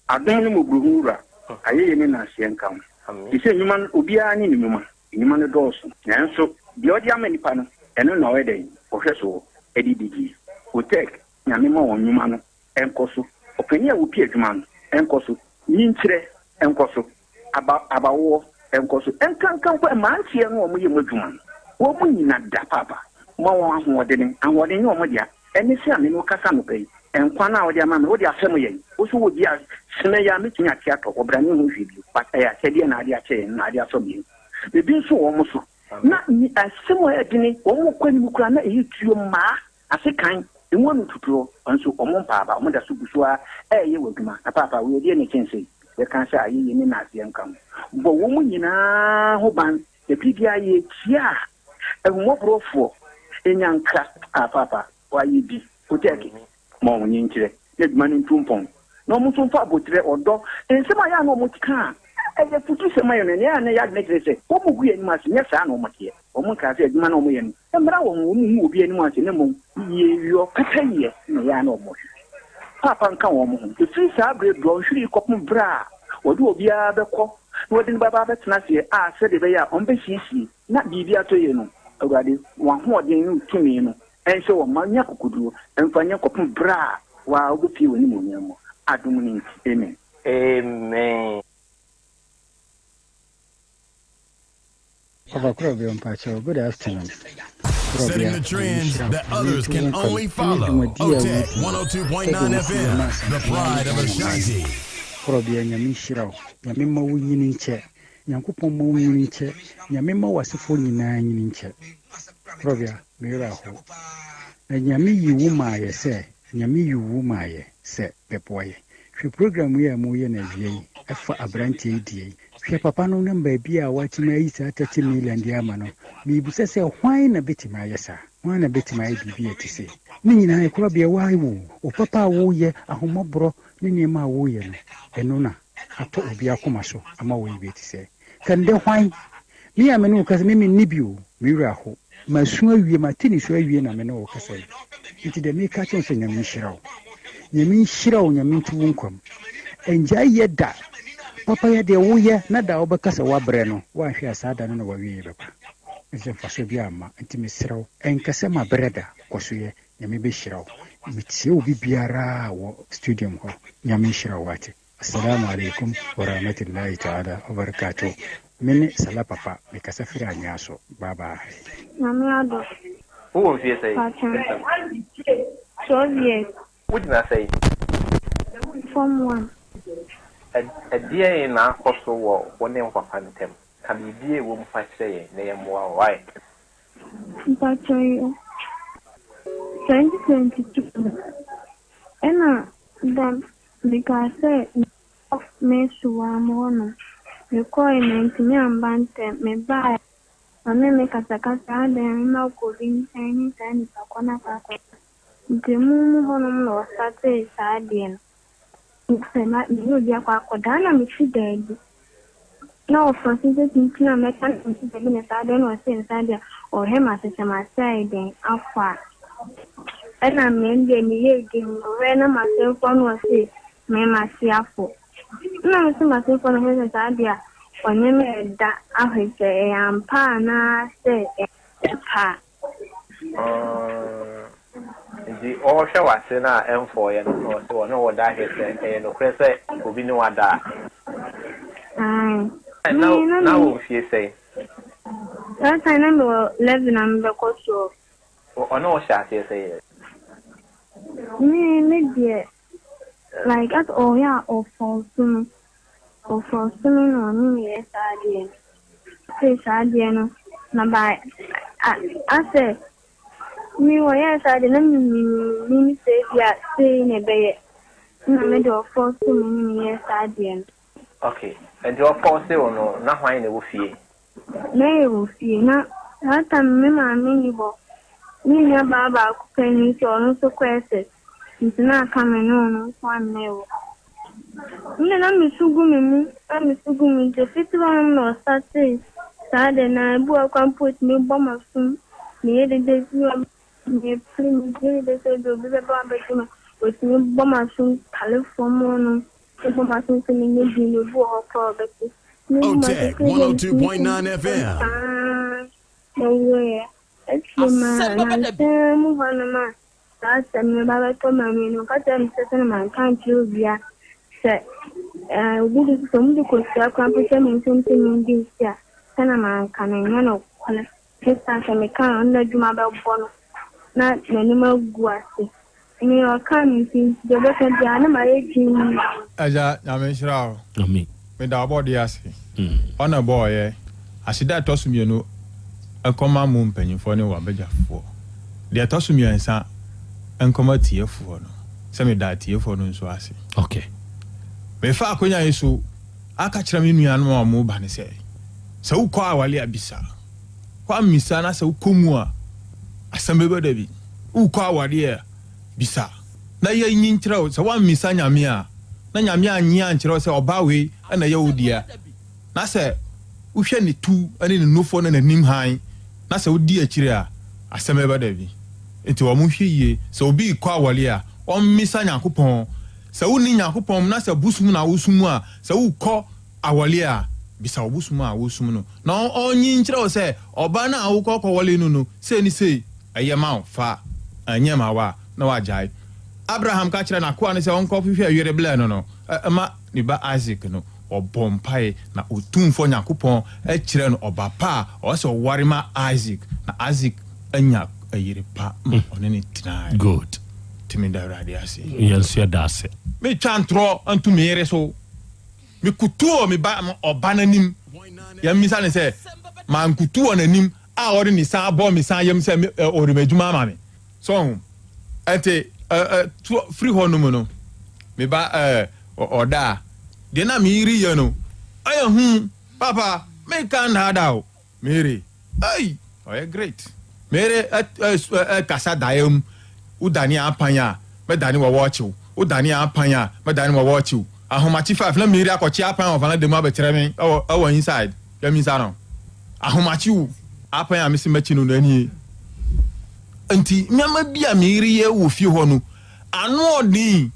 Adan no mmɔborɔhu wura, ayɛyɛ ne naaseɛ nka ho. Te sɛ nnwuma no, obiara ne ne nnwuma. Nnwuma no dɔɔso. Nanso, deɛ ɔde ama nipa no, ɛno na ɔyɛ dɛn? Ɔhwɛ so ɛde didie. Otec, Nyame ma wɔn nnwuma no ɛnkɔ so. Ɔpanin a ɔpie adwuma no nkɔ so, nyinkyerɛ nkɔ so, aba abawoɔ nkɔ so, nkanka mpo mmeranteɛ no a wɔyɛ mu adwuma no, wɔn nyina da paapa. Ma wɔn ahoɔdene, ahoɔden nyɛ wɔn dea. Ɛne sɛ a me ne wo kasa anɔpa yi, nkwa no a wode ama me, wode afɛm yɛn. Wo nso wɔ bi a, sene yi a mɛtumi ate atɔ, ɔbra ne ho hwee bio, but ɛyɛ akyɛdeɛ na ade akyɛ yɛn, na ade afɛm yɛn. Ebi nso wɔ wɔn so, na asɛm a ɛyɛ dene, wɔn kɔ anim koraa na ɛyɛ tuo mmaa. Ase kan, emu ano tutuɔ, nso wɔn mpaa aba, wɔn da so gu so ara reyɛ wɔ adwuma. Na paapa, wei ɛdeɛn na ɛkyɛn sei? Yɛka sɛ ayeyie ne nnaseɛ nka ho. Bɔ wɔn nyinaa ho ban, na biribiara yɛretia a, ahummɔborɔfoɔ nya nkra. Ah, paapa, wɔayɛ bi, Otɛɛke, ma wɔn nkyerɛ, na adwuma no ntu mpɔn, na wɔn nso mfa aboterɛ, ɔdɔ, nsɛm a ɛyɛ a na wɔka a ɛyɛ afutusɛm ma yɛn no, ɛnea ɛyɛ a na ɛyɛ adwene kyerɛ sɛ wɔgu yɛn anim ase, nyɛ saa na wɔteɛ. Wɔnkaa sɛ adwuma no a wɔyɛ no mmra wɔn ho, wɔnhu obi anim ase, na mmom yieyɔ, pɛpɛyɛ na ɛyɛ a na wɔhwehwɛ. Paapa nka wɔn ho. Ɛfiri saa berɛ dɔnhwere yi kɔpem berɛ a wɔde obiara bɛkɔ na wɔde no bɛba abɛtena aseɛ a sɛdeɛ ɛbɛyɛ a wɔbɛsiesie na biribi atɔ yie no, Awurade, w'ahoɔden ne wo tumi no nhyɛ wɔn ma nya akokoduo mfa nyɛ kɔpem berɛ a wo ara wobɛpue w'animuonyam mu. Adom no nti, amen. Amen. Papa Korɔbea mpakyɛw good afternoon Setting Korɔbea the Nyame trends nhyira that wo Nyame others nto wo can nkwa mu only ɛne follow. dwumadie a OTEC wodi yi 102.9 sɛdeɛ wosi yɛ ma FM, the Asantehene ne pride of Ghana man no Ashanti. Korɔbea Nyame nhyira wo Nyame mma wo nyini nkyɛ Nyankopɔn mma wo nyini nkyɛ Nyame mma w'asefoɔ nyinaa nyini nkyɛ Korɔbea me werɛ aho na Nyame yi wo maayɛ sɛ Nyame yi wo maayɛ sɛ bɛboa yɛ Hwɛ program yi a moreyɛ no awia yi ɛfa abranteɛ yi deɛ yi. Hwɛ papa no nam baabi a watumi ayi saa 30 million de ama no. Merebisa sɛ hwan na bɛtumi ayɛ saa? Hwan na bɛtumi ayɛ biribi a ɛte sei? Ne nyinaa ɛkorabea woayɛ o, wo papa a woreyɛ, ahommɔborɔ ne nneɛma a woreyɛ no, ɛno na atɔ obi akoma so ama woayɛ bi a ɛte sɛɛ. Ka ndɛ hwan? Me a me ne wo kasa, me menni bi o, me werɛ aho. Masu awie, mate nisuo awie na me ne wo kasa yi. Nti deɛ meka kyerɛ wo sɛ Nyame nhyira wo. Nyame nhyira wo, Nyame nto wo nkwa mu. Ɛngyae yɛ da. Papayɛ deɛ woyɛ na da a wobɛka sɛ woabrɛ no, woanhwɛ a saa da no na w'awieɛ bɛba. Ɛfiri sɛ mfasoɔ biara mma. Nti mesrɛ wo, ɛnka sɛ mabrɛ da, kɔ so yɛ. Nyame bɛhyira wo. Metie obi biara wɔ studium hɔ. Nyame nhyira wo wate. Assalamu alaikum warahmatullahi ta'ala wabarakatuh Me ne Salah Papa, me kasa firi Anyaa so. Bye bye. Nyame adom. Wo wɔ mfie sɛn? Pakyɛ. 12 years. Wo gyina sɛn? Form one. Ɛdeɛn na akɔ so wɔ wo ne wo papa ntam? Ka biribi a ɛwɔ mu fa kyerɛ yɛn na yɛmmoa wo. Wai? Mpakyɛ yo. 2022 no, ɛna da Mekaa sɛ mekɔ Mesuam hɔnom. Mekɔe, mantumi amba ntɛm. Mebae a, ɔne me kasakasa, adɛn mema wokɔ obi nkyɛn ne saa nipa kɔ no akɔ akɔka. Nti emu mu hɔnom na wɔstartee saa adeɛ no. Sɛ me ne obi akɔ akɔda a na mete baabi na ɔfa so sɛ kyinkyini a mɛka na mete baabi na saa adeɛ na ɔse nsa deɛ ɔhwɛ m'ase sɛ m'ase ayɛ dɛn afɔ a. Ɛna me deɛ meyɛ din ɔhwɛ na m'asemfoɔ na ɔse me m'ase afɔ. Ɛna me se m'asemfoɔ na ɔhwɛ sɛ saa deɛ a ɔne me ɛda ahwɛ sɛ ɛyɛ ampa anaa sɛ ɛnyɛ ampa a. Nti ɔrehwɛ w'ase no a ɛmfɔeɛ no na ɔse ɔne wo da ahwɛ sɛ ɛyɛ nokorɛ sɛ obi ne wo ada a. Ae. Na Me na na me. wɔ mfie sɛn? That time na mewɔ 11 a mebɛkɔ 12. Ɔne wo hyɛ aseɛ sɛn? Me me deɛ like as ɔyɛ a ɔfɔɔso me ɔfɔɔso me na ɔne me yɛ saa adeɛ no sei saa adeɛ no na by asɛ me ɔyɛɛ saa adeɛ na me menim sɛ ebi a sei na ɛbɛyɛ na me deɛ ɔfɔɔso me ne me yɛ saa adeɛ no. Okay, nti ɔfɔɔse wo no na hwan na ɛwɔ fie? Mary wɔ fie na saa time no me maame nni hɔ. Me nua baa baako pɛ ni nso ɔno nso kɔ SS nti na aka me ne ɔno nko ara na ɛwɔ hɔ. Me deɛ na me su gu me mu na me su gu me nti ofiti hɔ nom na ɔstartee saa deɛ na ebi wɔ hɔ koraa mpo otumi bɔ m'asom meyɛ dede bi wɔ mepere meyɛ dede sɛ ebi obi bɛba abɛgye me otumi bɔ m'asom tale fam hɔ nom bɔ m'asom sɛ menyɛ din obi wɔ hɔ koraa ɔbɛte. OTEC 102.9 FM. Akyire mu a, nansa mu hɔnom a, Saa asɛm no ba bɛtɔ m'ani no, ɔka kyerɛɛ me sɛ sɛnea manka ankyerɛ obiara sɛ ɛɛ obi de sɛ wɔde kosua koraa mpo hyɛ me nsam sɛ mendi nsi a, sɛnea manka no ɛnyɛ nokorɛ. Esiane sɛ meka a ɔno n'adwuma bɛbɔ no na n'anim agu ase. Me ɔkaa me nti deɛ ɔbɛka biara na mayɛ dinn. Agya Nyame nhyira wo. Amen. Meda ɔbɔdeɛ ase. Ɔna ɛbɔɔyɛ. Aseda a ɛtɔ so mienu nkɔma mo mpanyinfoɔ ne w'abadwafoɔ. Deɛ ɛtɔ so miɛnsa nkɔma atiefoɔ no. Sɛ meda atiefoɔ no nso ase. Okay. Mefa akonya yi so aka kyerɛ me nuanom a wɔn ba no sɛ, sɛ wokɔ awale a bisa. Woammisa na sɛ wokɔ mu a, asɛm bɛba da bi. Wokɔ awareɛ a, bisa na yɛnyi nkyerɛ wo. Sɛ woammisa Nyame a, na Nyame annye ankyerɛ wo sɛ ɔbaa wei na ɛyɛ wo dea, na sɛ wohwɛ ne tu ne ne nufoɔ ne n'anim hann, na sɛ wodi akyire a, asɛm bɛba da bi. Nti wɔnhwɛ yie, sɛ obi rekɔ awareɛ a, ɔmmisa Nyankopɔn. Sɛ wonni Nyankopɔn mu na sɛ bosom na wosom a, sɛ wokɔ awɔle a, bisa wo bosom a wosom no na ɔnyi nkyerɛ wo sɛ ɔbaa no a wokɔ kɔwɔle no no sei ne sei, ɛyɛ ma wo, fa, ɛnyɛ ma wo a, na wagyae. Abraham ka kyerɛɛ n'akoa no sɛ ɔnkɔhwehwɛ yere blɛ no no ma ne ba Isak no, ɔbɔɔ mpae na Otumfoɔ Nyankopɔn kyerɛɛ no ɔba pa a ɔwɔ sɛ ɔware ma Isak, na Isak anya yere pa ma ɔne no tenae. Good. Nti meda Awurade ase. Yɛn nso yɛda ase. Metwa ntorɔ nto me yere so. Mekutu wɔ me ba ɔba no anim. Yɛmmisa no sɛ, mankutu wɔ n'anim a ɔde ne nsa abɔ me nsa yam sɛ ɔde m'adwuma ama me. So ɔho? Ɛnti to firi hɔ nom no, me ba ɔda a, deɛ na me yere yɛ no, ɛyɛ hu. Papa, menka nnaadaa o. Mary, Ei! Ɔyɛ great. Mary kasa daeɛ mu, Wo dane apan a, mɛdane wɔ wɔɔkye wo. Wo dane apan a, mɛdane wɔ wɔɔkye wo. Ahomakye five na Mary akɔkye apan wɔ valanda mu abɛkyerɛ me ɛwɔ inside. Yɛmmisa no. Ahomakye o, apan a mese mɛkye no no ɛnie. Nti nneɛma bi a Mary yɛ wɔ fie hɔ no, ano ɔden.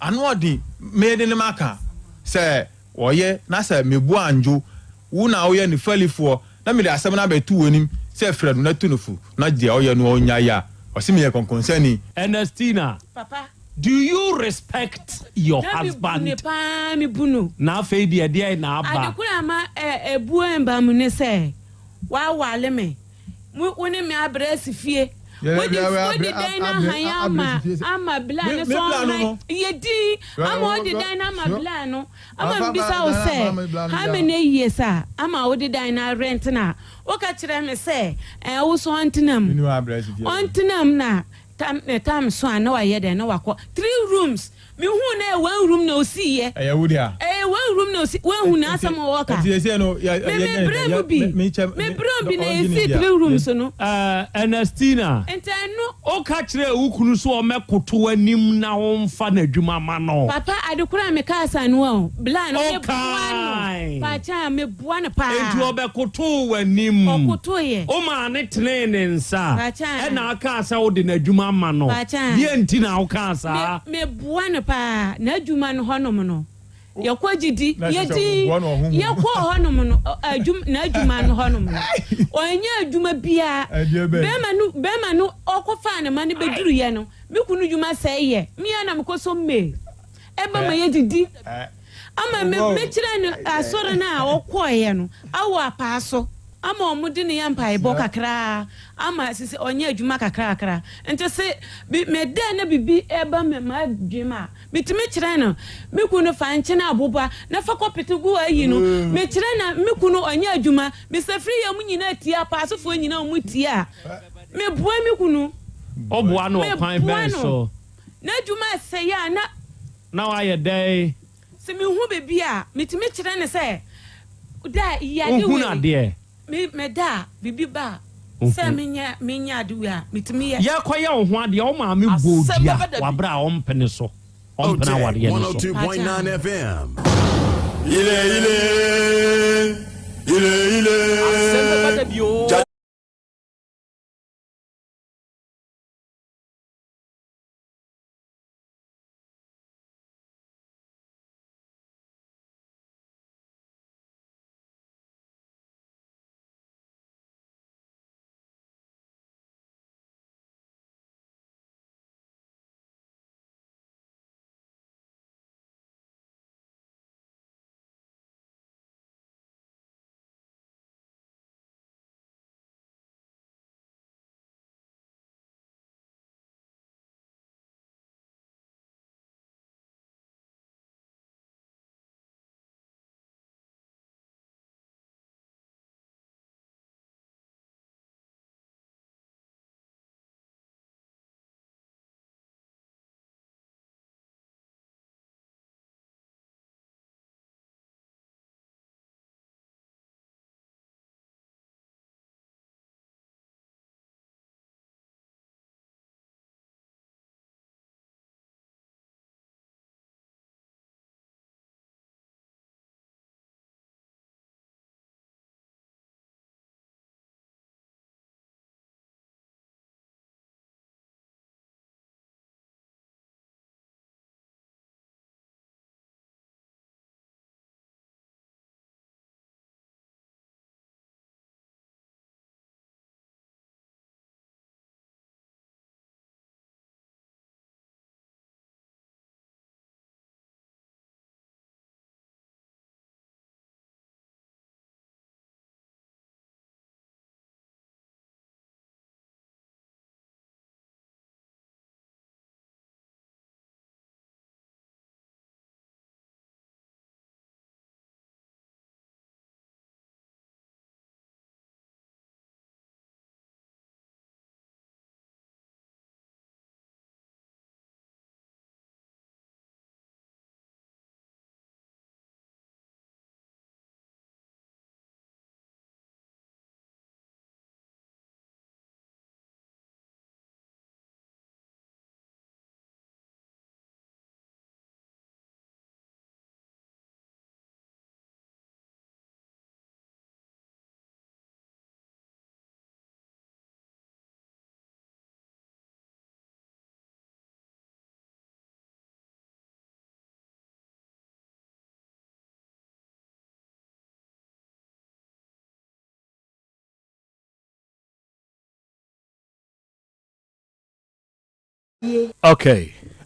Ano ɔden, mede no maka sɛ ɔyɛ, na sɛ me bo andwo wo na woyɛ ne fɛlifoɔ, na mede asɛm no abɛto w'anim sɛ frɛ no na tu no fo, na deɛ ɔyɛ no ɔnnyae a, ɔse meyɛ kɔnkɔnsani. Ernestina, Papa. do you respect your Na me bu husband? no paa, me bu no. Na afei deɛ ɛdeɛn na aba? Ade koro a ama ɛbuo mba mu ne sɛ, w'awale me, Mo wo ne me abrɛ asi fie. Wode wode dan no ahan ama ama bla no so ɔhan yɛ din ama wode dan no ama bla no ama mbisa wo sɛ how many years a ama wode dan no arent na woka kyerɛ me sɛ ɛɛ wo so ɔntena mu ɔntena mu na tam tam so a na wayɛ dɛn na wakɔ three rooms Mehuu no ɛyɛ one room na osii yɛ. Ɛyɛ wo dea. Ɛyɛ one room na osi wahu na asɛm a ɔka. Nti sese no yɛ Me me brɛ mu bi me brɛ mu bi na yɛsii three rooms no. Ɛɛ Ernestina. Nti ɛno. Woka kyerɛɛ wo kunu sɛ ɔmmɛkoto w'anim na womfa n'adwuma mma no. Papa ade koro a mekaa saa no o bla no me boa no Ɔkae. paakyɛw me boa no paa. Enti ɔbɛkotoo w'anim. Ɔkotoeɛ. Womaa no tenee ne nsa. Paakyɛw. Ɛna akaa sɛ wode n'adwuma ma no. Paakyɛw. Deɛn nti na wokaa saa? Me meboa no paa. N'adwuma no hɔnom no, yɛkɔ gyidi, yɛdi, yɛkɔɔ hɔnom no, adwuma, n'adwuma no hɔnom no, ɔnyɛ adwuma biara. Bɛrima no, bɛrima no ɔkɔfaa ne ma no bɛduruyɛ no, me kunu dwuma sɛe yɛ. Me ara na mekɔ so mmee. Ɛba ma yɛdidi. Ama me, mekyerɛ no asɔre no a ɔkɔeɛ no, awɔ apaa so. Ama ɔmo de no yɛ mpaebɔ kakraa ama sisi ɔnyɛ adwuma kakrakra nti se bi me dɛ na bibi ɛba me m'adwene mu a me tumi kyerɛ no me kunu fa nkyene aboba na fa kɔ pete gu ayi no me kyerɛ na me kunu ɔnyɛ adwuma me safiri yɛ ɔmo nyinaa tie apaasofoɔ nyinaa ɔmo tie a me boa me kunu Woboa no me ɔkwan boa bɛn no so? n'adwuma sɛe a na. Na wayɛ dɛn? Sɛ mehu biribi a, metumi kyerɛ no sɛ, da yi ade Wohunu wei. adeɛ. Me meda a, biribi ba a, sɛ menyɛ menyɛ ade wei a, metumi yɛ. Yɛrekɔyɛ wo ho adeɛ, wo maame bɔɔ dua wɔ aberɛ a ɔmpene so, ɔmpene awareɛ no so. 102.9 FM. Ile ile, ile ile. Asɛm bɛba da bi oo. Ok,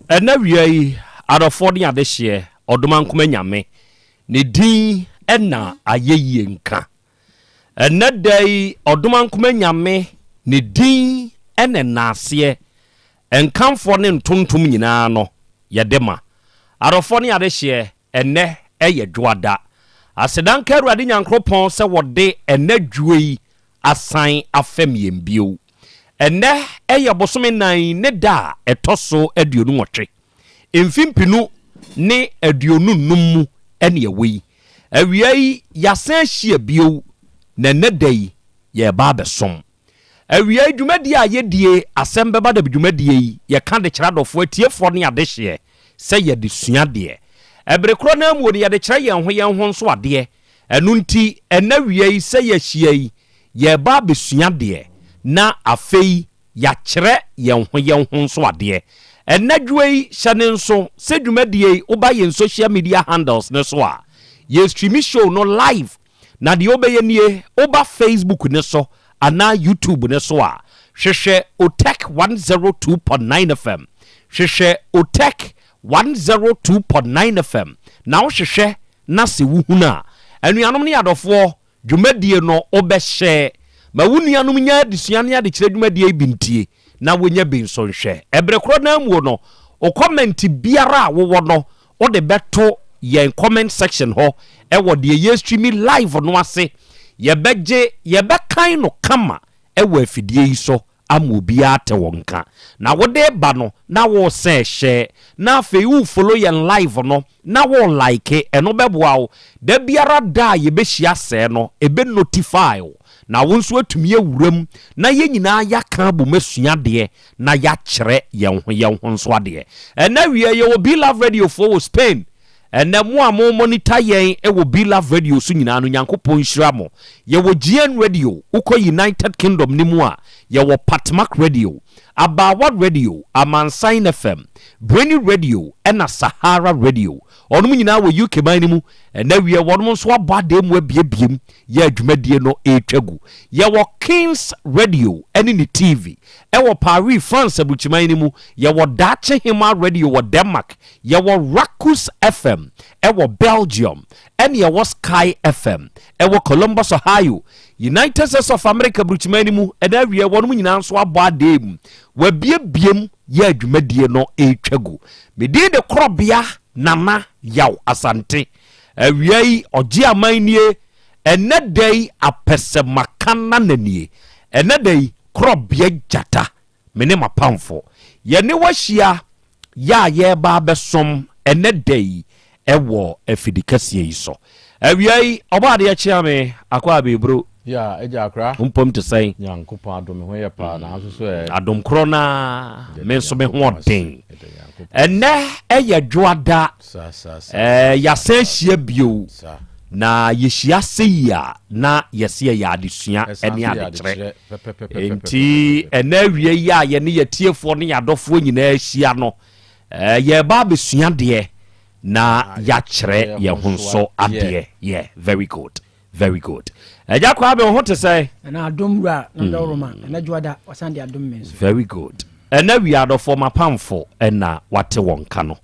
ɛnɛ awia yi, adɔfoɔ ne adehyeɛ, Ɔdomankoma Nyame, ne din na ayɛyie nka. Ɛnɛ da yi, Ɔdomankoma Nyame, ne din ne nnaaseɛ, nkamfoɔ ne ntontom nyinaa no, yɛde ma. Adɔfoɔ ne adehyeɛ, ɛnɛ yɛ Dwoada. Aseda nka Awurade Nyankoropɔn sɛ wɔde ɛnɛ dwoɔ yi asan afɛm yɛn bio. Ɛnnɛ yɛ bosome nan ne da a ɛtɔ so 28, mfe 2025 mu ne ɛwɔ yi. Awia yi yɛasan ahyia bio na ɛnnɛ da yi yɛreba abɛsom. Awia yi dwumadie a yɛdie, Asɛm Bɛba Da Bi dwumadie yi, yɛka de kyerɛ adɔfoɔ, atiefoɔ ne adehyeɛ sɛ yɛde sua adeɛ. Ɛbere korɔ no ara mu no yɛde kyerɛ yɛn ho yɛn ho nso adeɛ. Ɛno nti ɛnnɛ awia yi sɛ yɛahyia yi, yɛreba abɛsua adeɛ, na afei yɛakyerɛ yɛn ho yɛn ho nso adeɛ. Ɛnnɛ dwoa yi, hyɛ no nso sɛ dwumadie yi woba yɛn social media handles no so a, yɛ streami show no live, na deɛ wobɛyɛ nie, woba Facebook no so anaa YouTube no so a, hwehwɛ Otec 102.9 FM, hwehwɛ Otec 102.9 FM, na wohwehwɛ na sɛ wohunu a, anuanom ne adɔfoɔ, Dwumadie no wobɛhyɛ. Ma wo nuanom nya adesua ne adekyerɛ dwumadie yi bi ntie na wɔnya bi nso nhwɛ. Ɛberɛ korɔ no ara muo no, wo kɔmɛnte biara a wowɔ no wode bɛto yɛn comment section hɔ wɔ deɛ yɛrestreami live no ase. Yɛbɛgye, yɛbɛkan no kama wɔ afidie yi so ama obiara ate wo nka. Na wode reba no na woresɛ hyɛ na afei wo follow yɛn live no na wo like, ɛno bɛboa wo. Da biara da a yɛbɛhyia sɛɛ no ɛbɛ notify wo na wo nso atumi awura mu na yɛn nyinaa yɛaka abom asua adeɛ na yɛakyerɛ yɛn ho yɛn ho nso adeɛ. Ɛnnɛ awia yɛwɔ Be Love Radio foɔ wɔ Spain. Ɛnnɛ mo a mo monitor yɛn wɔ Be Love Radio so nyinaa no Nyankopɔn nhyira mo. Yɛwɔ GN Radio, wokɔ United Kingdom no mu a yɛwɔ Patmak Radio, Abaawa Radio, Amansan FM, Brainy Radio ɛna Sahara Radio. Wɔnom nyinaa wɔ UK man no mu. Ɛnnɛ wiɛ wɔnom nso abɔ adan mu abiebiem yɛ dwumadie no retwa gu. Yɛwɔ Kings Radio ɛne ne TV ɛwɔ Paris, France aburukyiman no mu. Yɛwɔ Daakye Hemaa Radio wɔ Denmark. Yɛwɔ Rakus FM wɔ Belgium, ɛne yɛwɔ Sky FM wɔ Columbus, Ohio, United States of America burukyiman no mu. Ɛna awie wɔnom nyinaa nso abɔ adee mu. Wɔabiebie mu yɛ adwumadie no retwa gu. Me din de Korɔbea Nana Yaw Asante. Awia yi ɔgye aman nie, ɛnɛ da yi apɛsɛmaka nana nie, ɛnɛ da yi Korɔbea Gyata me ne m'apamfo, yɛne wo ahyia yɛ a yɛreba abɛsom ɛnnɛ da yi wɔ afidikɛseɛ yi so. Awia yi, Ɔbɔadeɛ kyea me, Akɔ Abebro. Yeah, Agya Akra. Wo mpom te sɛn? Nyankopɔn adom, me ho yɛ paa, na nso so ɛ? Adom korɔ no ara, me nso me ho ɔden. Ɛnnɛ yɛ Dwoada, yɛasan ahyia bio. Na yɛhyia sei a, na yɛse ɛyɛ adesua ne adekyerɛ. Enti ɛnɛ awia yi a yɛne yɛtiefoɔ ne yɛadɔfoɔ nyinaa ahyia no, yɛreba abɛsua adeɛ na yɛakyerɛ yɛn ho nso adeɛ. Yeah, very good, very good. Agya Kwame, wo ho te sɛn? Ɛna adom wura na dɔworoma, ɛna dwoada, wasan de adom me nso. Very good. Ɛnɛ awia adɔfoɔ mapamfo ɛna wate wɔn ka no.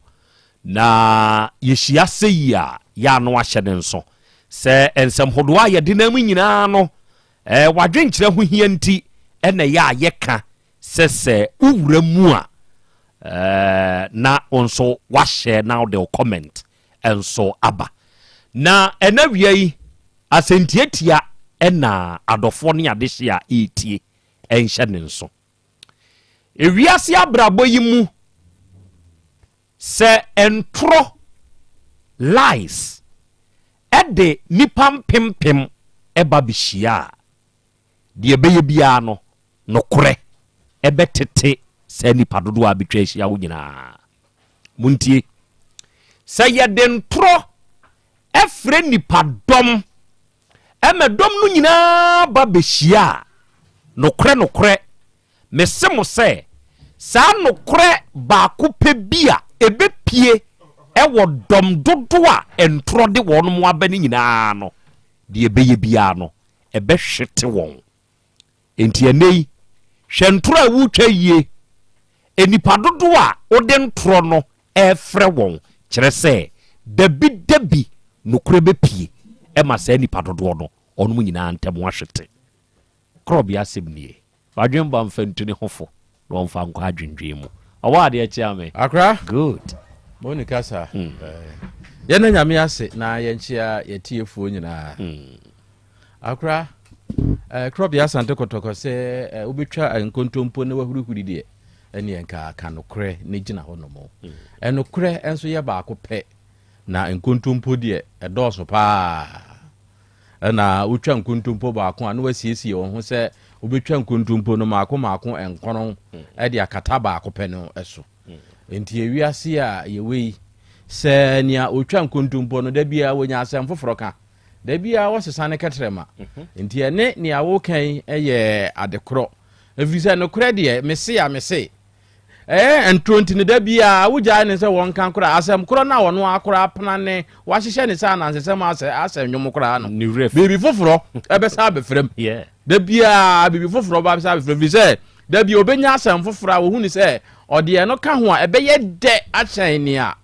Na yɛhyia sɛyi a, yɛ a na wahyɛ ne nso sɛ nsɛm hodoɔ a yɛde nam nyinaa no, eh, w'adwenkyerɛ ho hia nti ɛna ɛyɛ a yɛka sɛ sɛ wowura mu a, eh, na wo nso wahyɛ na wode wo comment nso aba. Na ɛna wia yi, asɛntiatia ɛna adɔfoɔ ne adehye a ɛretie ɛnhyɛ ne nso. Ewiase abrabɔ yi mu, sɛ ntorɔ, lies, de nnipa mpempem ba bɛhyia a, deɛ ɛbɛyɛ biara no, nokorɛ bɛtete saa nnipa dodoɔ a bɛtwa ahyia hɔ nyinaa. Montie, sɛ yɛde ntorɔ frɛ nnipadɔm Ɛma dɔm no nyinaa ba bɛhyia a, nokorɛ, nokorɛ, mese mo sɛ, saa nokorɛ baako pɛ bi a ɛbɛpue wɔ dɔm dodoɔ a ntorɔ de wɔn aba no nyinaa no, deɛ ɛbɛyɛ biara no, ɛbɛhwete wɔn. Enti ɛnnɛ yi, hwɛ ntorɔ a woretwa yie. Nnipa dodoɔ a wode ntorɔ no refrɛ wɔn kyerɛ sɛ dabidabi nokorɛ bɛpue ma saa nnipa dodoɔ no wɔnom nyinaa ntam ahwete. Korɔbea asɛm nie. W'adwen ba mfa ntu ne ho fo na ɔmfa nkɔ adwendwen mu. Ɔwɔ adeɛ kyea me. Akra. Good. Moni kasa. Yɛnda Nyame ase na yɛnkyea yɛtiefoɔ nyinaa. Akra, eh, Krɔbea Asante Kɔtɔkɔ sɛ eh, wobɛtwa nkontompo na wahurihuri deɛ, ɛneɛ nka ka nokorɛ na gyina hɔ nom. Ɛnokorɛ nso yɛ baako pɛ, na nkontompo deɛ ɛdɔɔso paa. Ɛna wotwa nkontompo baako a na wasiesie wɔn ho sɛ wobɛtwa nkontompo no maako maako nkron de akata baako pɛ no so. Enti ewiase a yɛwɔ yi, sɛ nea ɔtwa nkontompo no da biara wɔnya asɛm foforɔ ka, da biara wɔsesa ne kɛtrɛma. Enti ɛne nea woka yi yɛ ade korɔ. Ɛfiri sɛ nokorɛ deɛ, mese a mese. Ɛyɛ ntoro nti no da biara wogyae no sɛ wɔnka koraa asɛm korɔ no a ɔno ara koraa pena ne wahyehyɛ ne sɛ anansesɛm asɛ asɛ nnwom koraa no biribi foforɔ ɛbɛsa abɛfra mu da biara biribi foforɔ bɛsa abɛfra mu firi sɛ da bi ɔbɛnya asɛm foforɔ a wɔhu ne sɛ ɔde ɛno ka ho a ɛbɛyɛ dɛ akyɛn nea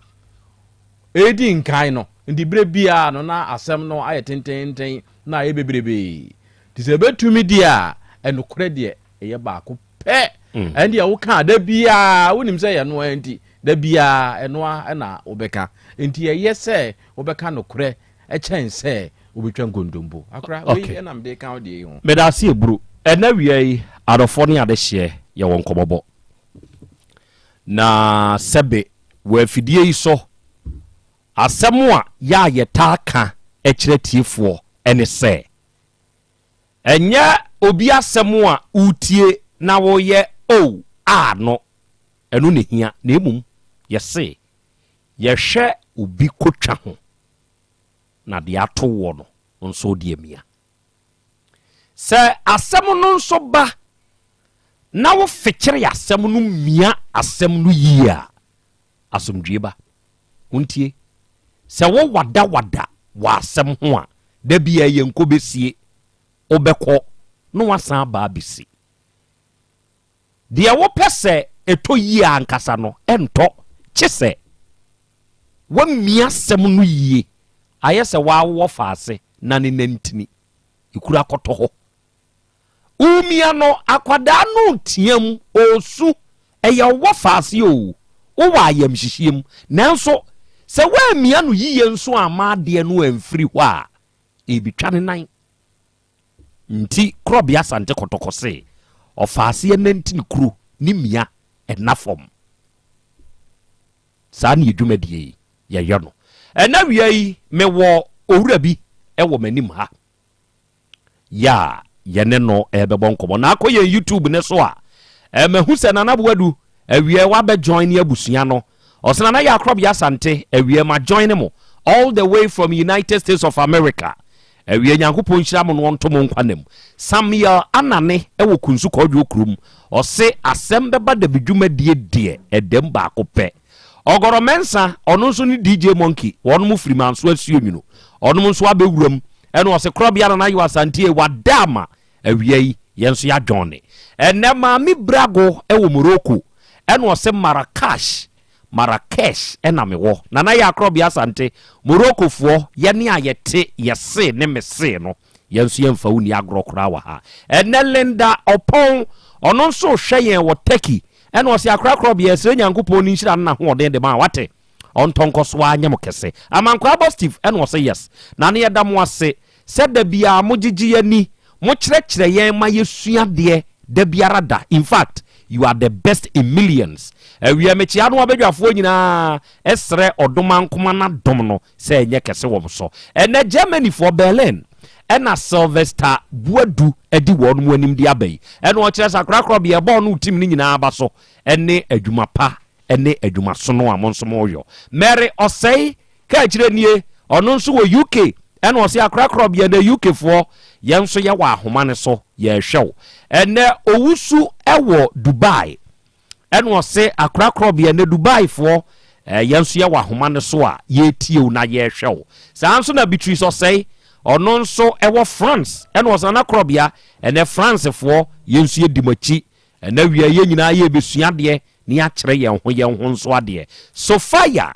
ɛredi nkan no nti berɛ biara no na asɛm no ayɛ tententen na ayɛ bebrebee nti sɛ ɛbɛtumi deɛ a ɛnokorɛ deɛ ɛyɛ baako pɛ. Mm. Ɛndeɛ woka a da biara wonim sɛ yɛ noa nti da biara ɛnoa na wobɛka. Nti ɛyɛ sɛ wobɛka nokorɛ ɛkyɛn sɛ wobɛtwa nkontompo. Akora wei okay. ɛna mede ka wo deɛ yi ho. Meda ase eburu. Ɛnɛ wia yi adɔfoɔ ne adehyeɛ yɛwɔ nkɔmmɔbɔ. Na sɛbe wɔ afidie yi so asɛm a yɛ a yɛtaa ka kyerɛ tiefoɔ ɛne sɛ Ɛnyɛ obi asɛm a woretie na woreyɛ oh ah no, ɛno na ɛhia, na mmom yɛse yɛhwɛ obi kotwa ho na deɛ ato woɔ no wo nso wode amia. Sɛ asɛm no nso ba na wofekyere asɛm no mia asɛm no yie a, asomdwoeɛ ba. Wontie? Sɛ wo wadawada wɔ asɛm ho a, da biara yɛn nkɔ bɛsie. Wobɛkɔ na woasan aba abɛsi. Deɛ wopɛ sɛ ɛtɔ yie ankasa no, ɛntɔ, kye sɛ woamia asɛm no yie, ayɛ sɛ woawowɔ faase na ne nantini ekura kɔtɔ hɔ. Womia no, akwadaa no reteam, ɔresu. Ɛyɛ wo wɔfaase oo, wowɔ ayamhyehyeɛ mu. Nanso sɛ woammia no yiye nso amma adeɛ no amfiri hɔ a, ɛrebɛtwa ne nan. Nti Korɔbea Asante Kɔtɔkɔ se, ɔfaaseɛ nanti ne kuro ne mia ɛnna fam. Saa ne yɛ dwumadie yi yɛyɛ no. Ɛnnɛ awia yi, mewɔ owura bi wɔ m'anim ha. yɛ a yɛne no rebɛbɔ nkɔmmɔ. Na akɔ yɛn YouTube no so a, eh, mahu sɛ Nana Boadu awiɛ wabɛ join ne abusua no. Ɔsɛ Nana yɛ Akorɔbea Asante awiɛ ma join mo all the way from United States of America. Awiɛ Nyankopɔn nhyira mo no ɔnto mo nkwa nam. Samuel Anane wɔ Kunsu Kɔdwoɔ kurom. Ɔse asɛm bɛba dabi dwumadie deɛ ɛdam baako pɛ. Ɔgɔrɔ Mensah ɔno nso ne DJ Monkey wɔnom firi Manso Asuonwunu. Ɔnom nso abɛwuram Ɛna ɔse korɔbea Nana Yew Asante ei wada ama awia yi yɛn nso yɛadwɔn ne. Ɛnɛ Maame Brago wɔ Morocco ɛna ɔse Marrakesh Marrakesh ɛna mewɔ. Nana Yaa Korɔbea Asante Morocco foɔ yɛne a yɛte yɛse ne mese no yɛn nso yɛmfa wo nni agorɔ koraa wɔ ha. Ɛnɛ Linda Ɔpɔn ɔno nso rehwɛ yɛn wɔ Turkey ɛna ɔse Akora Korɔbea yɛsrɛ Nyankopɔn ne nhyira ne n'ahoɔden de ma wate. Ɔntɔ nkɔ so ara nyɛ mo kɛse. Amankwaa bɔ Steve ɛna ɔse yes. Nane yɛda mo ase sɛ da biara mo gyegye yɛn ani, mo kyerɛkyerɛ yɛn ma yɛsua adeɛ da biara da, infact you are the best in millions. Awia mekyea no abadwafoɔ nyinaa srɛ Ɔdomankoma n'adom no sɛ ɛnyɛ kɛse wɔ mo so. Ɛnɛ Germany foɔ Berlin ɛna Sylvester Boadu adi wɔn mo anim de aba yi ɛna ɔkyerɛ sɛ akorakorɔ bea ɛbɔɔ no team no nyinaa aba so ɛne adwuma pa ne adwumasono a mo nso moyɔ. Mary Ɔsɛe kaakyire nie, ɔno nso wɔ UK ɛna ɔse akorakorɔ bea nɛ UK foɔ yɛn nso yɛwɔ ahoma no so yɛrehwɛ wo. Ɛnɛ Owusu wɔ Dubai ɛna ɔse akorakorɔ bea nɛ Dubai foɔ yɛn nso yɛwɔ ahoma no so a yɛretie wo na yɛrehwɛ wo. Saa nso na Beatrice Ɔsɛe ɔno nso wɔ France ɛna ɔse Nana Korɔbea ɛnɛ France foɔ yɛn nso yɛdi mo akyi. Ɛnɛ awia yɛn nyinaa yɛrebɛsua adeɛ. na yɛakyerɛ yɛn ho yɛn ho nso adeɛ. Sophia,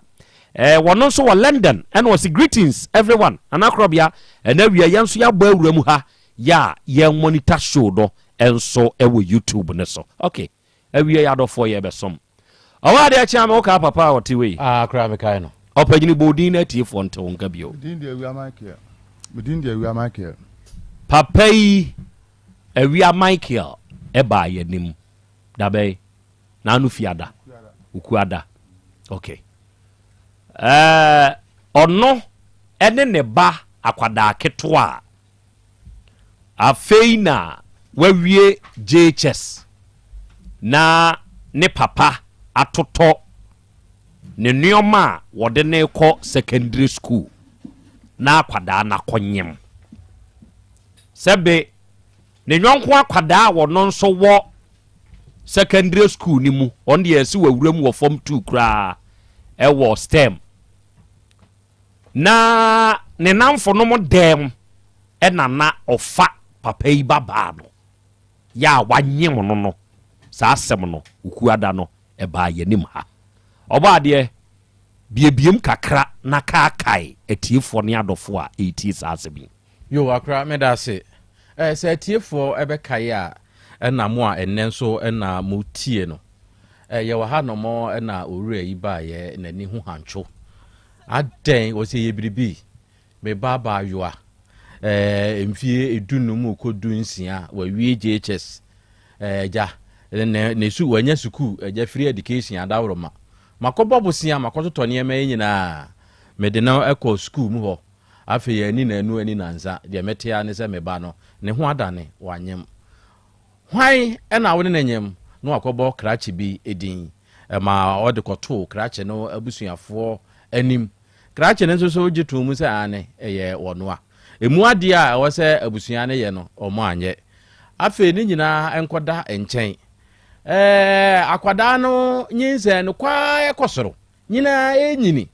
eh, wɔno nso wɔ London, ɛna ɔse greetings everyone, Nana Korɔbea, ɛna awia yɛn nso yɛabɔ awura mu ha, yɛ a yɛn monitor show no nso wɔ YouTube no so. Ok, awia yɛ adɔfoɔ yɛbɛsom. Ɔwɔ adeɛ kyea me, wokaa papa a ɔte wei? Ah, koraa mekae no. Ɔpanyini bɔ odin na atiefoɔ nte wo nka bio. Me din de Awia Michael. Me din de Awia Michael. Papa yi, Awia Michael baa yɛn anim dabɛn? N'ano fiada, Okuada. Ok. Ɛɛ, ɔno ne ne ba akwadaa ketewa a afei na wawie JHS na ne papa atotɔ ne nneɛma a wɔde no rekɔ secondary school na akwadaa no akɔnyem. Sɛbe ne yɔnko akwadaa a ɔno nso wɔ secondary school no mu, ɔno deɛ yɛse wawura mu wɔ form 2 koraa ɛwɔ STEM. Na ne namfonom dɛm ɛna na ɔfa papa yi babaa no yɛ a wanyem no no, saa asɛm no Okuada no ɛbaa yɛnim ha. Ɔbɔ adeɛ biebiem kakra na kaakae atiefoɔ ne adɔfoɔ a ɛretie saa asɛm yi. Yo, akora, meda ase. Eh, sɛ atiefoɔ ɛbɛkae a, ɛna mo a ɛnnɛ nso ɛna mo tie no. Eh, yɛwɔ ha nom ɛna owura yi baeɛ, n'ani ho hantwo. Adɛn, ɔsɛ yɛ biribi. Me ba abaayewa, eh, mfie edunum kɔ 16, wawie JHS. Eh, agya, ne, ne su, wanya sukuu, agya, free education, adaworoma. Makɔbɔ bosea, makɔtotɔ nneɛma yi nyinaa. Mede no kɔ sukuu mu hɔ. Afei anni nnanu anni nnansa, deɛ mete ara ne sɛ me ba no, ne ho adane, wanyem. Hwan na wo ne no nyem? Na wakɔbɔ krakye bi din ma ɔde kɔtoo krakye no abusuafoɔ anim. Krakye no nso so gye too mu sɛ aane, ɛyɛ wɔnoa. Emu adeɛ a ɛwɔ sɛ abusua no yɛ no, wɔanyɛ. Afei ne nyinaa nkɔda nkyɛn. Ɛɛ, akwadaa no nyinsɛn no kɔ ara kɔ soro. Nyinaa renyini.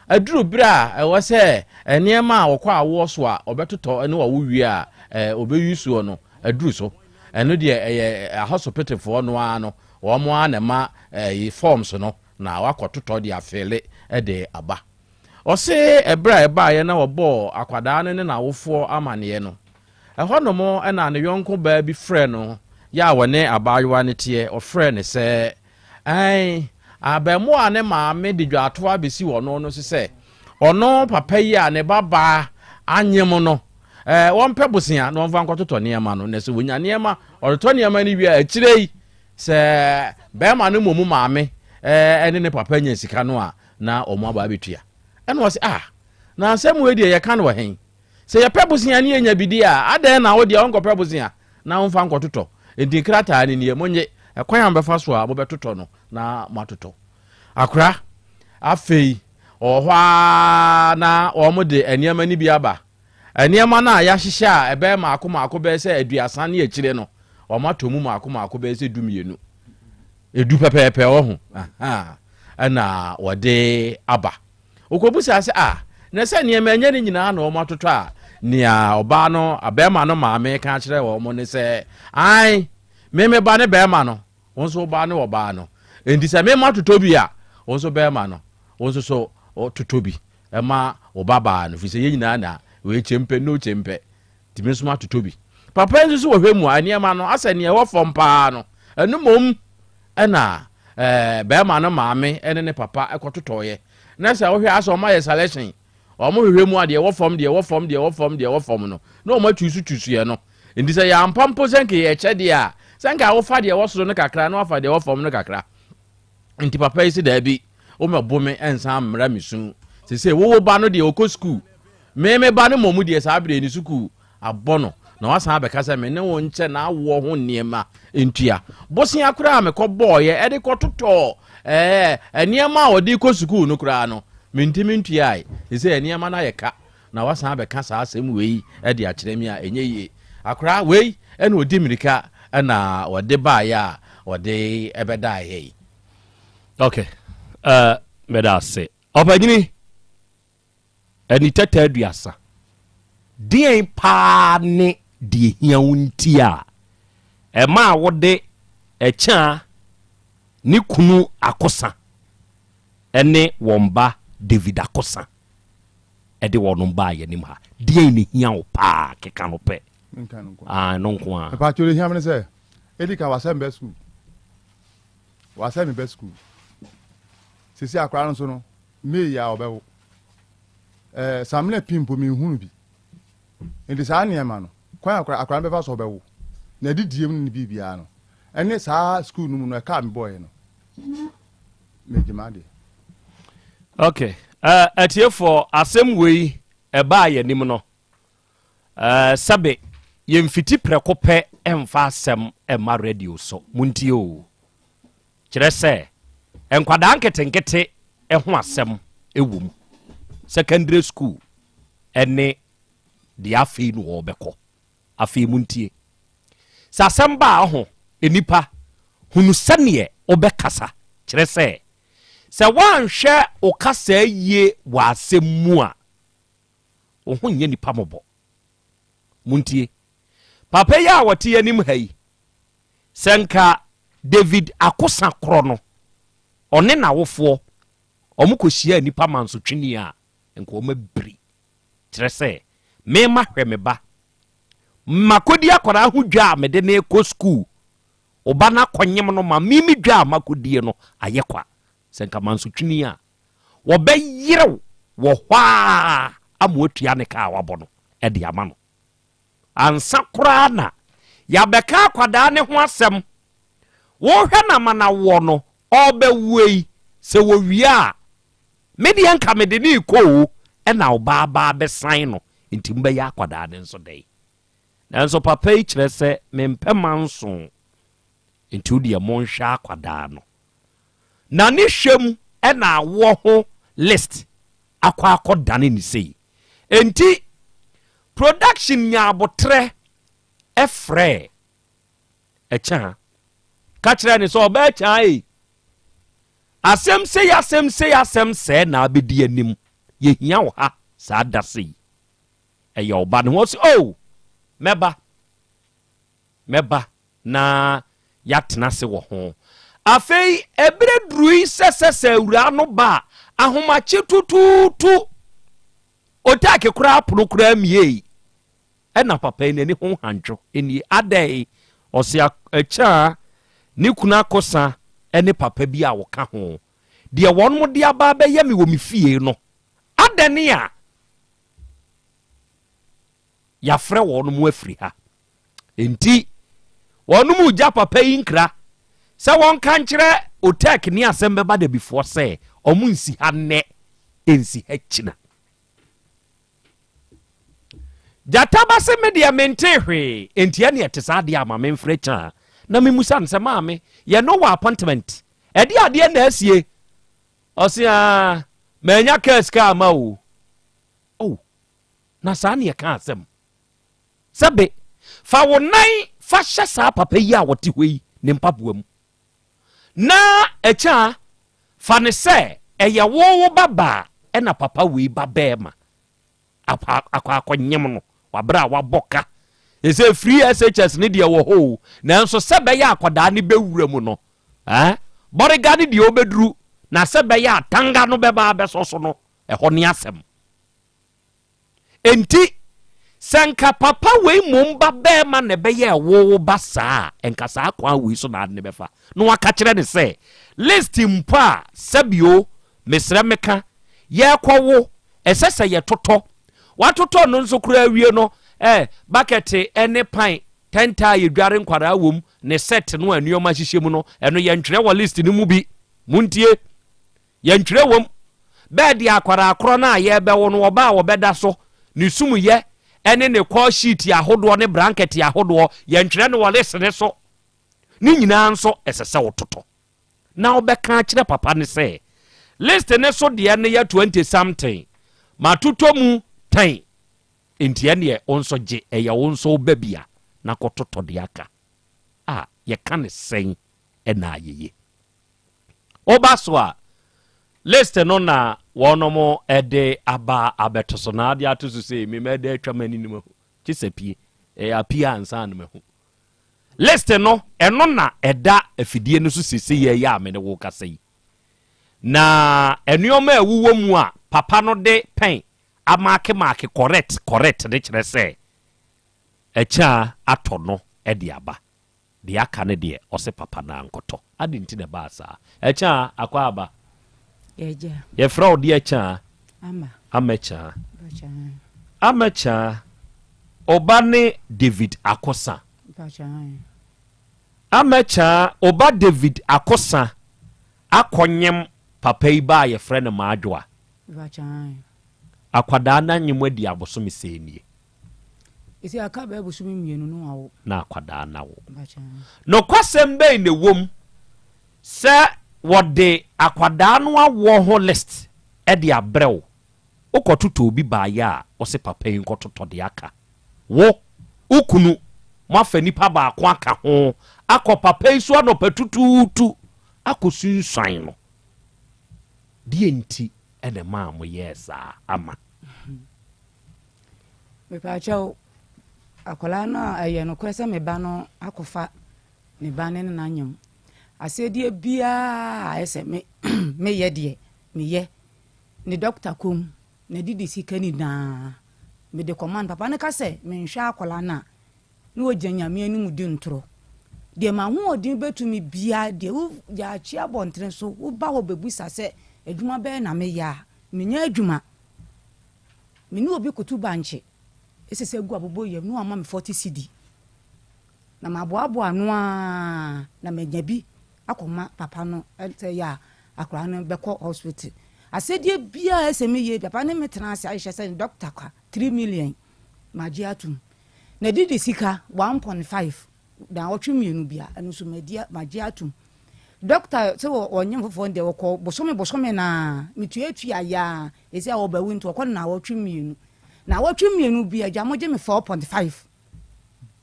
Aduru bere a ɛwɔ sɛ nneɛma a wɔkɔ awoɔ so a wɔbɛtotɔ ne wɔwo wie a wɔbɛyi soɔ no aduru so. Ɛno deɛ ɛyɛ ahɔsopetefoɔ no ara no, wɔn ara na ɛma ɛyi forms no na wakɔtotɔ de afeele de aba. Ɔse ɛberɛ a ɛbaeɛ na wɔbɔɔ akwadaa no ne n'awofoɔ amaneɛ no, ɛhɔnom na ne yɔnko baa bi frɛɛ no yɛ a wɔne abaayewa no teɛ, ɔfrɛɛ no sɛ Aane, abarimaa a ne maame de dwatoa abɛsi ɔno no so sɛ ɔno papa yi a ne babaa anyem no, eh, wɔmpɛ bosea na wɔmfa nkɔtotɔ nneɛma no, na sɛ wɔnya nneɛma, ɔtotɔ nneɛma no wie a, akyire yi, sɛ bɛrima no mmom maame eh, ne ne papa nya sika no a, na wɔn aba abɛtua. Ɛna ɔse, ah, na asɛm wei deɛ yɛka no wɔ hen? Sɛ yɛpɛ bosea ne yɛnya bi di a, adɛn na wo deɛ wonkɔpɛ bosea na womfa nkɔtotɔ? Enti nkrataa no nie, monnye. Ɛkwan a mobɛfa so a mobɛtotɔ no na moatotɔ. Akora, afei ɔwɔ hɔ ara na wɔde nneɛma no bi aba. Nneɛma no a yɛahyehyɛ a ɛbɛyɛ mmaako mmaako bɛyɛ sɛ 30 ne akyire no, wɔatɔ mu mmaako mmaako bɛyɛ sɛ 12. Edu pɛpɛɛpɛ wɔ ho. Aha, ɛna wɔde aba. Ɔkɔbisaa sɛ, Ah, na sɛ nneɛma ɛnyɛ ne nyinaa na wɔatotɔ a? Nea ɔbaa no, barima no maame ka kyerɛɛ wɔn ne sɛ, Ae, me me ba ne barima no, wo nso wo ba ne ɔbaa no. Enti sɛ me matotɔ bi a, wo nso barima no, wo nso so totɔ bi ma wo babaa no, ɛfiri sɛ yɛn nyinaa na wei kyempɛ ne okyempɛ. Nti me nso matotɔ bi. Papa yi nso so wɔhwɛ mu a, nneɛma no, asɛ nea ɛwɔ fam paa no, ɛno mmom na ɛɛ barima no maame ne ne papa kɔtotɔeɛ. Na sɛ wohwɛ asɛ wɔn ayɛ selection, wɔn hwehwɛ mu a deɛ ɛwɔ fam, deɛ ɛwɔ fam, deɛ ɛwɔ fam, deɛ ɛwɔ fam no, na wɔn atusu tusuɛ no. Nti sɛ yɛampa mpo sɛ nka yɛkyɛ deɛ a, sɛ nka wofa deɛ ɛwɔ soro no kakra na wafa deɛ ɛwɔ fam no kakra. Nti papa yi se daabi, wommɛbo me nsan mmra me su. Sesei wo wo ba no deɛ ɔkɔ sukuu, me me ba no mmom deɛ saa berɛ yi ne sukuu abɔ no na wasan abɛka sɛ me ne wo nkyɛ n'awoɔ ho nneɛma ntua. Bosea koraa a mekɔbɔeɛ ɛde kɔtotɔɔ ɛɛ nneɛma a ɔde kɔ sukuu no koraa no, mentumi ntuae. Sesei nneɛma no ayɛ ka na wasan abɛka saa asɛm wei de akyerɛ me a ɛnyɛ yie. Akwadaa wei na ɔdi mmirika na ɔde baeɛ a ɔde bɛdaeɛ yi. Ok, uh, meda ase. Ɔpanyini, ani tɛtɛ 30, deɛn paa ne deɛ hia wo nti a ɛmaa wode ɛkyɛa? Ne kunu Akosa ne wɔn ba David Akosa de wɔnom baa yɛn anim ha. Deɛn na ɛhia wo paa? Keka no pɛ. Menka no nko. Ah, ɛno nko ara. Mpakyɛw deɛ ɛhia me ne sɛ, ɛdi kan wasɛ me ba sukuu. Wasɛ me ba sukuu. Sisi akwadaa no nso no, May yi a ɔbɛwo. Ɛɛ samina pii mpo menhunu bi. Nti saa nneɛma no, kwan a akwadaa no bɛfa so ɔbɛwo, n'adidie mu ne ne biribiara no, ɛne saa sukuu no mu no, ɛka a mebɔeɛ no, megye m'adeɛ. Ok, uh, atiefoɔ, asɛm wei ɛbaa yɛn anim no, uh, sɛbe yɛmfiti prɛko pɛ ɛmfa asɛm ɛma radio so. Montie o. Kyerɛ sɛ, nkwadaa nketenkete ho asɛm wɔ mu. Secondary school ne deɛ afei na wɔrebɛkɔ. Afei montie. Sɛ asɛm ba a, ɔho, nnipa, hunu sɛdeɛ wobɛkasa. Kyerɛ sɛ, sɛ woanhwɛ wo kasaa yie wɔ asɛm mu a, wo ho nyɛ nnipa mmɔbɔ. Montie. Papa yi a ɔte yɛn anim ha yi, Sɛ nka David akosa korɔ no, ɔne n'awofoɔ, wɔn kɔhyiaa nnipa mansotweni a, nka wɔn abiri. Kyerɛ sɛ, me mahwɛ me ba. Makɔdi akwadaa ho dwa a mede no rekɔ sukuu. Wo ba no akɔnyem no ma me me dwa a makɔdie no ayɛ kwa. Sɛ nka mansotweni a, wɔbɛyerew wɔ hɔ ara ama watua ne ka a wabɔ no de ama no. Ansa koraa na yɛabɛka akwadaa no ho asɛm, wohwɛ no ama no awoɔ no, ɔrebɛwoɔ yi, sɛ wɔwie a, me deɛ nka mede no rekɔ o, ɛna ɔbaa ba abɛsan no, nti mobɛyɛ akwadaa no nso dɛn? Nanso papa yi kyerɛ sɛ mempɛ manso, nti wo deɛ monhwɛ akwadaa no. Na ne hwɛ mu na awoɔ ho list akɔ akɔdane ne sei. Enti production nyaa aboterɛ frɛɛ Ɛkyaa ka kyerɛɛ ne sɛ ɔbaa Ɛkyaa ei, asɛm sei asɛm sei asɛm sɛɛ na abɛdi anim, yɛhia wo ha saa da sei. Ɛyɛ wo ba ne ho? Ɔse oh, mɛba. Mɛba na yɛatena ase wɔ ho. Afei ɛberɛ durui sɛ sɛ sɛ awuraa no ba a, ahomakye tutuutu, otaake koraa pono koraa mmiei. Ɛna papa yi n'ani ho hantwo nie. Adɛn? Ɔse akyɛ ne kunu akosa ne papa bi a wɔka ho. Deɛ wɔnom de aba abɛyɛ me wɔ me fie no, adɛn a yɛafrɛ wɔnom afiri ha? Enti, wɔnom regya papa yi nkra sɛ wɔnka nkyerɛ Otek ne asɛm bɛba dabifoɔ sɛ ɔmo nsi ha nnɛ, nsi ha kyina. Gyata ba se me deɛ mentee hwee, enti ɛne ɛte saa deɛ a ma memfrɛ Kyaa na memusa no sɛ maame, yɛne wo wɔ appointment, ɛdeɛ adeɛ na asie? Ɔse aa, manya kaa sika ama o. Oh, na saa ne ɛka asɛm. Sɛbe, fa wo nan fa hyɛ saa papa yi a ɔte hɔ yi ne mpaboa mu, na ɛkyɛ a, fa no sɛ ɛyɛ wo wo ba baa ɛna papa wei ba bɛɛma akɔ akɔ akɔnyem no wɔ berɛ a wabɔ ka. Ɛsɛ free SHS ne deɛ wɔ hɔ o, nanso sɛ bɛyɛ akwadaa no bɛwura mu no, eh, bɔrega no deɛ ɔbɛduru, na sɛ bɛyɛ a tanga no bɛba abɛsɔ so no, ɛhɔ ne asɛm. Enti, sɛ nka papa wei mmom ba barima na ɛbɛyɛɛ wo wo ba saa a, nka saa kwan wei so na ade no bɛfa. Na waka kyerɛ no sɛ, list mpo a, sɛbio, mesrɛ meka, yɛrekɔwo, ɛsɛ sɛ yɛtotɔ. Watotɔ no nso koraa awie no, eh, bakɛte ne pan, tɛntɛ a yɛdware nkwadaa wom, ne set no a nneɛma hyehyɛ mu no, ɛno yɛntwerɛ wɔ list no mu bi. Montie. Yɛntwerɛ wom. Bɛɛ deɛ akwadaa korɔ no a yɛrebɛwo no, ɔba a wɔbɛda so, ne sumyɛ ne ne call sheet ahodoɔ ne brankɛte ahodoɔ, yɛntwerɛ no wɔ list no so. Ne nyinaa nso, ɛsɛ sɛ wototɔ. Na wobɛka akyerɛ papa no sɛ, list no so deɛ no yɛ 20 something, matotɔ mu 10, enti ɛnneɛ wo nso gye, ɛyɛ wo nso wo ba bi a, na kɔtotɔ deɛ aka. A, yɛka no sɛn na ayɛ yie? Woba so a, list no na wɔnom de aba abɛto so na ade ato so sei, me mɛda atwa m'ani no mahu. Kye sɛ pie, ɛyɛ apue ansa na mahu. List no, ɛno na ɛda afidie no so seesei yi a me ne wo kasa yi. Na nneɛma a ɛwowɔ mu a papa no de pɛn amaakemaake correct correct no kyerɛ sɛ ɛkyɛ a atɔ no de aba. Deɛ aka no deɛ ɔse papa no ankɔtɔ. Ade nti na ɛbaa saa? Ɛkyɛ a akɔ aba. Yɛgya. Yɛfrɛ wo deɛ ɛkyɛ a? Ama. Ama ɛkyɛ a. Ama ɛkyɛ a. Ɔba ne David Akosa. Ama ɛkyɛ a ɔba David Akosa akɔnyem papa yi ba a yɛfrɛ no Maadwoa. Akwadaa no anyem adi abosome sɛn nie? Esi aka bɛyɛ bosome mmienu no awo. Na akwadaa no awo. Nokwasɛm bɛn na ɛwom sɛ wɔde akwadaa no awoɔ ho list de abrɛ wo, wokɔtotɔ obi baeɛ a wose papa yi nkɔtotɔ deɛ aka? Wo, wo kunu, moafa nipa baako aka ho akɔ papa yi so anɔpa tutuutu akɔsunsuan no. Deɛ nti na ɛmaa moyɛɛ saa ama? Mepaakyɛw, akwadaa no a ɛyɛ nokorɛ sɛ me ba no akɔfa ne ba ne no anyem. Asɛdeɛ biara a ayɛ sɛ me meyɛ deɛ meyɛ. Ne dɔkta kom, n'adidi sika nyinaa mede kɔma no. Papa no ka sɛ menhwɛ akwadaa no a, na ɔgyina Nyame anim di ntorɔ. Deɛ m'ahoɔden bɛtumi biara deɛ wo gyaakye abɔntene so woba hɔ bɛbisa sɛ adwuma bɛn na meyɛ a, menyɛ adwuma. Me ne obi kotu bankye sesa gu abobo yam na wama me 40 cedi. Na maboaboa ano ara na manya bi akɔma papa no sɛ ɛyɛ a akwadaa no bɛkɔ hospital. Asɛdeɛ biara a ɛsɛ meyɛ papa ne me tena ase ahyehyɛ sɛ dɔkta ka 3 million magye atom. Na didi sika 1.5 naawɔtwe mmienu bia ɛno nso madi magye atom. Dɔkta sɛ wɔnyɛ foforɔ no deɛ wɔkɔ bosome bosome na metuatua yaa ɛsi a wɔbɛwo nti wɔkɔ no naawɔtwe mmienu. Naawɔtwe mmienu bia agya mogye me 4.5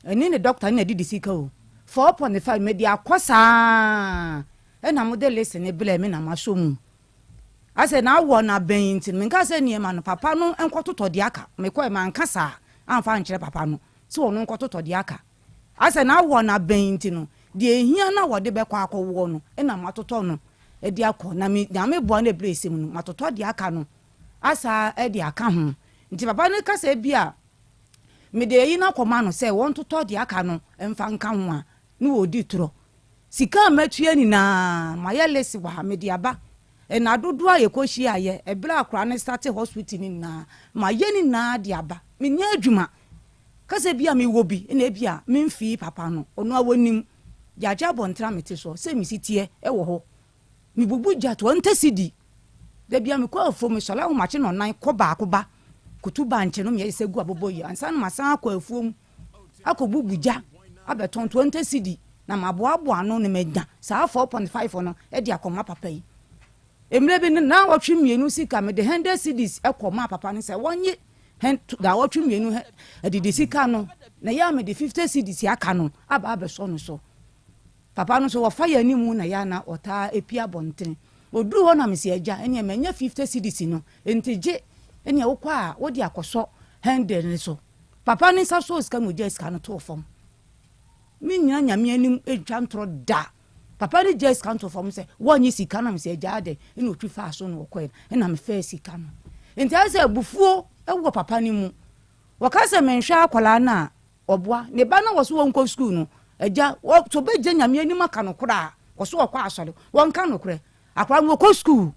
ɛne ne dɔkta ne na didi sika o 4.5 mede akɔ saa ɛna mode list ne brɛ me na masɔ mu. Asɛ na awɔ no abɛn yi nti no menka sɛ nneɛma no papa no nkɔtotɔ deɛ aka mekɔɛ manka saa amfa ankyerɛ papa no sɛ ɔno nkɔtotɔ deɛ aka asɛ na awɔ no abɛn yi nti no deɛ ehia na wɔde bɛkɔ akɔwoɔ no ɛna matotɔ no ɛde akɔ na me nyame boa no ɛberɛ ɛsɛ mu no matotɔ deɛ aka no asa ɛde aka ho nti papa no kasa bi a mede eyi no akɔma no sɛ wɔntotɔ deɛ aka no mfa nka ho a ne wɔdi torɔ sika a matua nyinaa mayɛ list wɔ ha mede aba ɛna dodoɔ a yɛkɔhyia yɛ ɛberɛ a akwadaa no start hospital no nyinaa mayɛ ne nyinaa de aba menyɛ adwuma kasa bi a mewɔ bi na ebi a memfii papa no ɔno a wɔnim gyagye abɔntene a mete soɔ sɛ mesi teɛ ɛwɔ hɔ mebubu gya 20 cedi da bia mekɔ afuom mesɔre ahomakye na ɔnan kɔ baako ba kotu bankye no meyɛ sɛ gu abobɔ yi ansa na masan akɔ afuom akɔbubu gya abɛtɔn 20 cedi na maboaboa ano na manya saa 4.5 no de akɔma papa yi. Mmerɛ bi no naawɔtwe mmienu sika mede 100 cedis kɔmaa papa no sɛ wɔnye naawɔtwe mmienu adidi sika no na yɛ a mede 50 cedis aka no aba abɛsɔ no so. Papa no nso wɔfa yɛn anim na yɛ a na ɔtaa pie abɔntene. Ɔduru hɔ na mese agya ɛneɛ manya 50 cedis no nti gye ɛneɛ wokɔ a wode akɔsɔ 100 no so. Papa no nsa sɔɔ sika no ɔgyaa sika no too fam. Mennyina Nyame anim ntwa ntorɔ da. Papa no gyaa sika no too fam sɛ wɔnnye sika no na mesɛ agya adɛn ɛna ɔtwi faa so na ɔkɔɛ ɛna mefɛɛ sika no. Nti ayɛ sɛ abufuo wɔ papa no mu. Wɔka sɛ menhwɛ akwadaa no a ɔboa. Ne ba no a wɔso wɔnkɔ sukuu no agya sɛ ɔbɛgya Nyame anim aka nokorɛ a wɔso wɔkɔ asɔre wɔnka nokorɛ. Akwadaa no wɔkɔ sukuu.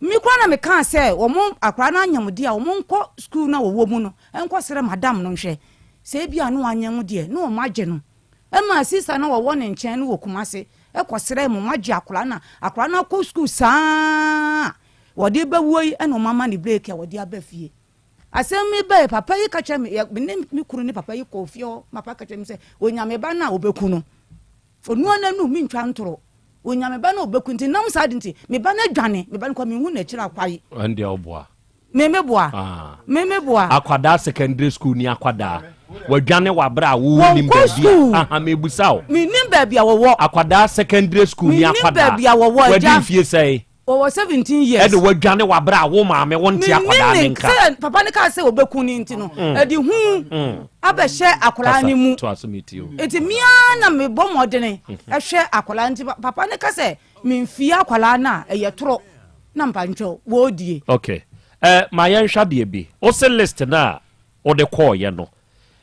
Me koraa na mekaa sɛ wɔn akwadaa no anyem deɛ a wɔn nkɔ sukuu no a wɔwɔ mu no nkɔ srɛ madam no nhwɛ sɛ ebi a no anyem deɛ na wɔn agye no. Ɛma sista no a wɔwɔ ne nkyɛn no wɔ Kumase kɔ srɛ mo wɔn agye akwadaa no a akwadaa no akɔ sukuu saa a wɔde bɛwuo yi ɛna wɔn ama no break a wɔde aba fie. Asɛm yi bae papa yi ka kyerɛ me me ne me kunu ne papa yi kɔɔ fie hɔ ma papa ka kyerɛ me sɛ wɔnya me ba no a wɔbɛku no. Onua no anum mentwa ntoro. Onya me ba no ɔbɛku nti nam saa de nti me ba no adwane me ba no kɔ menhu n'akyiri akwae. Ɛndeɛ ɔboa. Me me boa. Ah. Me me boa. Akwadaa secondary school ni akwadaa. Wadwane wɔ abere a wo nim baabi a. Aha mebusa o. Menim baabi a wɔwɔ. Akwadaa secondary school ni akwadaa. Menim baabi a wɔwɔ agya. Wadi mfie sɛe. Wɔwɔ 17 years. Ɛna wadwane wɔ aberɛ a wo maame wo nte akwadaa ne nka. Sɛ papa no kaa sɛ ɔbɛku no nti no, ɛde hu abɛhyɛ akwadaa no mu. Nti me ara na mebɔ mmɔdene hwɛ akwadaa no nti papa no ka sɛ memfie akwadaa no a ɛyɛ toro na mpantwɛ wɔredie. Okay. Eh, ma yɛnhwɛ adeɛ bi. Wo se list no a wode kɔɔeɛ no,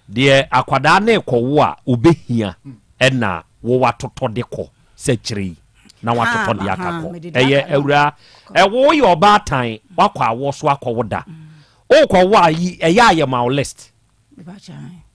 Deɛ akwadaa no rekɔwo a ɔbɛhia na wo watotɔ de kɔ sɛ kyerɛ yi na watotɔ de aka kɔ. Ɛyɛ awuraa, ɛwo woyɛ ɔbaatan wakɔ awoɔ so akɔwo da. Wokɔwo a yi ɛyɛ a yɛma wo list.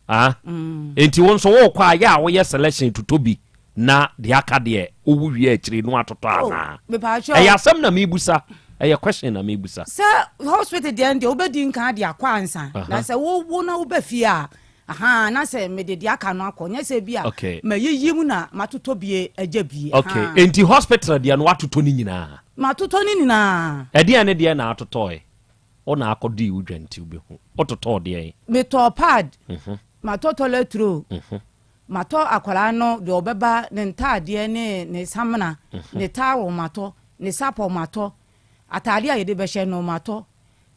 Ah, nti wo nso wokɔ a yɛ a woyɛ selection totɔ bi na deɛ aka deɛ wowo wie akyire no atotɔ anaa? Ɛyɛ asɛm na mebusa, ɛyɛ question na mebusa. Sɛ hospital deɛ deɛ wobɛdi nkan de akɔ ansa na sɛ wowo na woba fie a ahaa na sɛ mede deɛ aka no akɔ nyɛ sɛ bi a Okay. mayiyi mu na matotɔ bie agya bie Okay, ahaa. enti hospital deɛ no woatotɔ ne nyinaa? Matotɔ ne nyinaa. Ɛdeɛn ne deɛn na atotɔe? Wo na akɔdii wo dwa nti wobɛhu. Wototɔɔ deɛn? Metɔɔ pad, matɔ toilet roll, Matɔ akwadaa no deɛ ɔbɛba, ne ntaadeɛ ne ne samena, ne towel matɔ, ne sapɔ matɔ, ataadeɛ a yɛde bɛhyɛ no matɔ,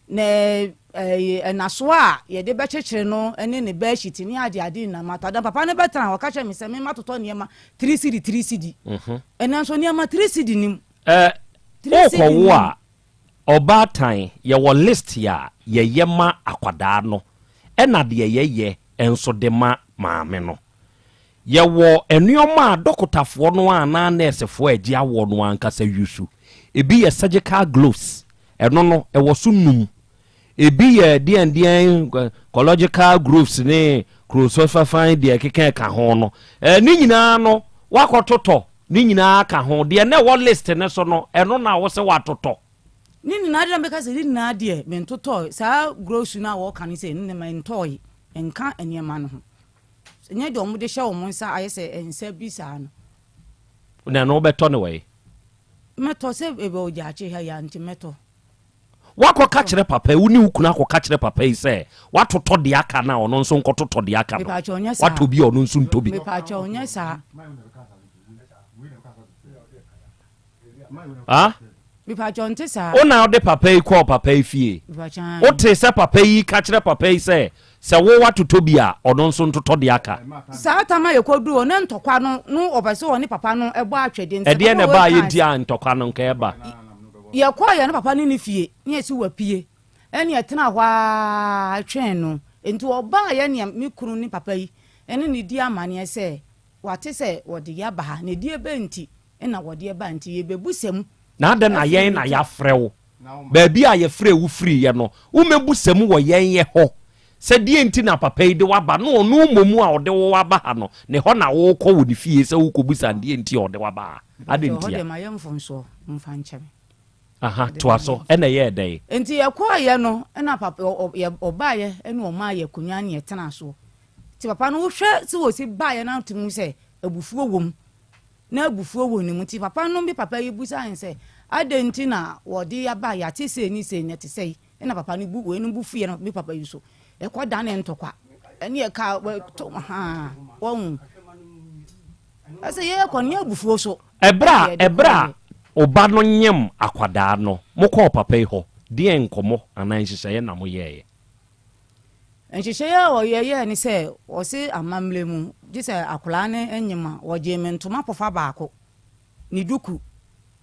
ne ɛyi ɛnasoɔ a yɛde bɛkyekyere no ne ne bedsheet ne adeade nyinaa matɔ. Adan papa no bɛtena hɔ ɔka kyerɛ me sɛ me matotɔ nneɛma three cedi three cedi. Ɛnɛ nso nneɛma three cedi nim. Ɛ Three cedi wokɔwo nim. a ɔbaatan yɛwɔ list a yɛyɛ ma akwadaa no ɛna deɛ yɛyɛ nso de ma maame no. Yɛwɔ nnoɔma a dɔkotafoɔ no anaa nɛɛsefoɔ a ɛgye awoɔ no ankasa yusu. Ebi yɛ surgical gloves, ɛno no ɛwɔ so num. Ebi yɛ deɛndeɛn ecological gloves ne krosofafan deɛ ɛkeka ɛka ho no. Ne nyinaa no woakɔtotɔ ne nyinaa ka ho. Deɛ na ɛwɔ list no so no, ɛno na wo sɛ woatotɔ. Ne nyinaa deɛ na mɛka sɛ ne nyinaa deɛ mentotɔe. Saa grocery no a wɔka no sɛ ne mentɔe nka nneɛma no ho. Ɛnyɛ deɛ wɔde hyɛ wɔn nsa ayɛ sɛ nsa bi saa no. Na ɛno wobɛtɔ no wɔ he? Mɛtɔ sɛ ɛwɔ Gyaakye ha yi a nti mɛtɔ. Woakɔka kyerɛ papa yi, wo ne wo kunu akɔka kyerɛ papa yi sɛ woatotɔ deɛ aka no a ɔno nso nkɔtotɔ deɛ aka no. Mepaakyɛw nyɛ saa. Woatɔ bi a ɔno nso ntɔ bi. Mepaakyɛw nyɛ saa. Ah? Mepaakyɛw nte saa. Wo na wode papa yi kɔɔ papa yi fie. Mepaakyɛw ae. Wotee sɛ papa yi ka kyerɛ papa yi sɛ sɛ wo woatotɔ bi a ɔno nso ntotɔ deɛ aka. Saa tam a yɛkɔduru hɔ na ntɔkwa no no ɔpɛ sɛ ɔne papa no bɔ atwɛdeɛ nti sɛ Ɛdeɛn na papa wei ɛbaeɛ kaa nti a ntɔkwa no nka ɛba? Yɛkɔɔ yɛne papa no ne fie na yɛsi wapue ɛne yɛtenaa hɔ ara twɛn no nti ɔbaeɛ ne me kunu ne papa yi ne no di amaneɛ sɛ wate sɛ wɔde yɛ aba ha na ɛdeɛ bɛn nti na wɔde yɛ ba nti yɛbɛbusa mu Na adɛn na afiri yɛn ne na ti. yɛafrɛ wo? Baabi a yɛfrɛɛ wo firiiɛ no, wommɛbusa mu wɔ yɛn yɛ hɔ sɛ deɛn nti na papa yi de wo aba, na ɔno mmom a ɔde wo aba ha no, ne hɔ na worekɔ wɔ ne fie sɛ worekɔbusa no deɛn nti a ɔde wo aba ha? Adɛn Nti ɛhɔ ntia? deɛ mayɛ mfomsoɔ, momfa nkyɛ me. Aha, Ɛde toa mayɛ so. mfomsoɔ. Ɛna ɛyɛɛ dɛn? Nti yɛkɔeɛ no, ɛna papa, ɔ, ɔ, yɛ, ɔbaeɛ ɛna ɔmaa yɛ akonnwa ne yɛtenaa soɔ. Nti papa no wohwɛ sɛ ɔsi baeɛ no a wotumi hu sɛ abufuo wɔ mu. Na abufuo wɔ ne mu. Nti papa no me papa yi bisaa no sɛ, adɛn nti na wɔde aba a yɛate sei ne sei na ɛte sɛi? Ɛna papa no bu, wei no bo fuiɛ na me papa yi nso, ɛkɔ danee ntɔkwa. Ɛne ɛka, to, haa, wahu. Ɛsɛ yɛkɔ no, nyɛ abufuo so. Ɛberɛ Ɛna a, yɛde ɛberɛ a kɔeɛ. wo ba no nyem akwadaa no, mokɔɔ papa yi hɔ, deɛn nkɔmmɔ anaa nhyehyɛeɛ na moyɛeɛ? Nhyehyɛeɛ a wɔyɛeɛ ne sɛ, wɔse amammerɛ mu, gye sɛ akwadaa no nyem a, wɔgyee me ntoma pɔfa baako, ne duku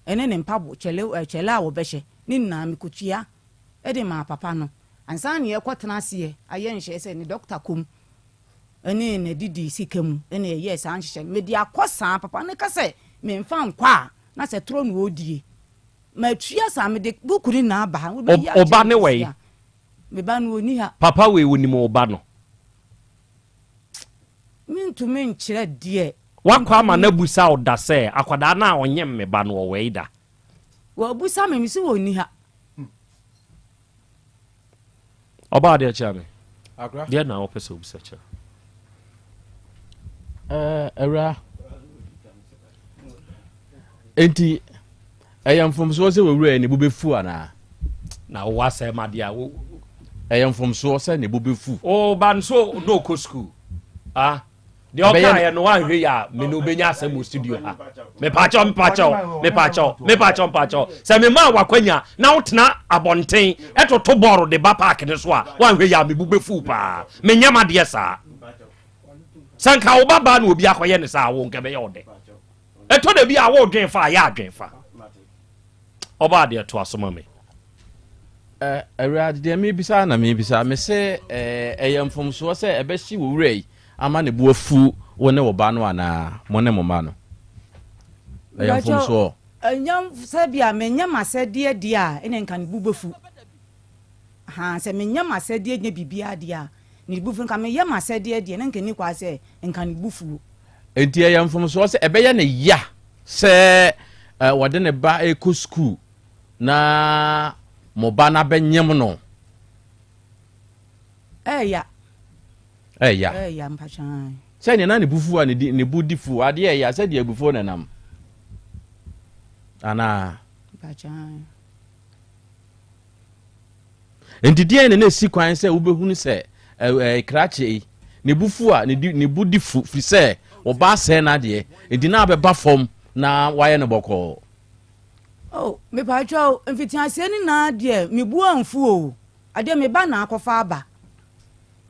ne ne mpabo, kyɛle, kyɛle a wɔbɛhyɛ, ne nyinaa mekɔtua de maa papa no. Ansa na yɛrekɔtena aseɛ ayɛ nhyehyɛeɛ sɛ ne dɔkota kɔ mu ne n'adidi sika mu na yɛyɛɛ saa nhyehyɛeɛ no. Mede akɔ saa, papa no ka sɛ memfa nkɔ a, na sɛ torɔ na ɔredie. Matua saa, mede buku no nyinaa aba ha. Wobɛyi Wo ba akyerɛ ne me wɔ sisi he? a. Me ba no ɔnni ha. Papa wei wonim wo ba no? Mentumi nkyerɛ deɛ. Woakɔ ama no abusa wo da sɛ akwadaa no a ɔnyem me ba no ɔwɔ he da? Wabusa me, mese ɔnni ha. Ɔbaa deɛ kyerɛ me. Akora. Deɛ na wopɛ sɛ wobisa kyerɛ. Ɛɛ awura. Enti ɛyɛ mfomsoɔ sɛ wɔwura ne bo bɛfu anaa? Na wowɔ asɛm adeɛ a wo. Ɛyɛ mfomsoɔ sɛ ne bo bɛfu. O ba nso na ɔkɔ sukuu. Ah. Deɛ ɔkaeɛ no woanhwɛ yi a me ne wobɛnya asɛm wɔ studio ha. Mepaakyɛw mepaakyɛw mepaakyɛw mepaakyɛw mepaakyɛw sɛ memaa wakwanya na wotena abɔnten ɛtoto bɔɔlo de ba park no so a woanhwɛ yi a me bo bɛfuw paa. Menyɛ m'adeɛ saa. Sɛ nka wo ba baa na obi akɔyɛ ne saa wo nka ɛbɛyɛ wo dɛ. Ɛtɔ da bi a wodwen fa a yɛ adwen fa. Ɔbaa deɛ toa so ma me. Eh, Awurade, deɛ mebisa na mebisa. Mese, eh, ɛyɛ mfomsoɔ sɛ ɛbɛhye wo wura yi ama ne bo afu wo ne wo ba no anaa? Mo ne mo mma no. Ɛyɛ mfomsoɔ. Ɛnyɛ sɛ bi a menyɛ m'asɛdeɛ deɛ a, ɛne nka ne bo bɛfu. Ahaa, sɛ menyɛ m'asɛdeɛ nyɛ biribiara deɛ a, ne bo fu. Nka meyɛ m'asɛdeɛ deɛ, na nka ɛnni kwan sɛ nka ne bo fuo. Enti ɛyɛ mfomsoɔ sɛ ɛbɛyɛ no ya sɛ wɔde ne ba rekɔ sukuu na mo ba no abɛnyem no? Ɛɛya. Ɛɛya. Ɛɛya mpakyɛ ae. Sɛdeɛ na ne bo fu a ne di ne bo di fu adeɛ ɛɛya sɛdeɛ abufuo na ɛnam anaa? Mpakyɛ ae. Enti deɛn na na ɛsi kwan sɛ wobɛhunu sɛ ɛɛ krakye yi ne bo fu a ne di ne bo di fu firi sɛ ɔba asɛe n'adeɛ enti na abɛba fam na wayɛ no bɔkɔɔ. Oh, mepatwa o, mfitiaseɛ no nyinaa deɛ me bo amfu o, adeɛ me ba na akɔfa aba.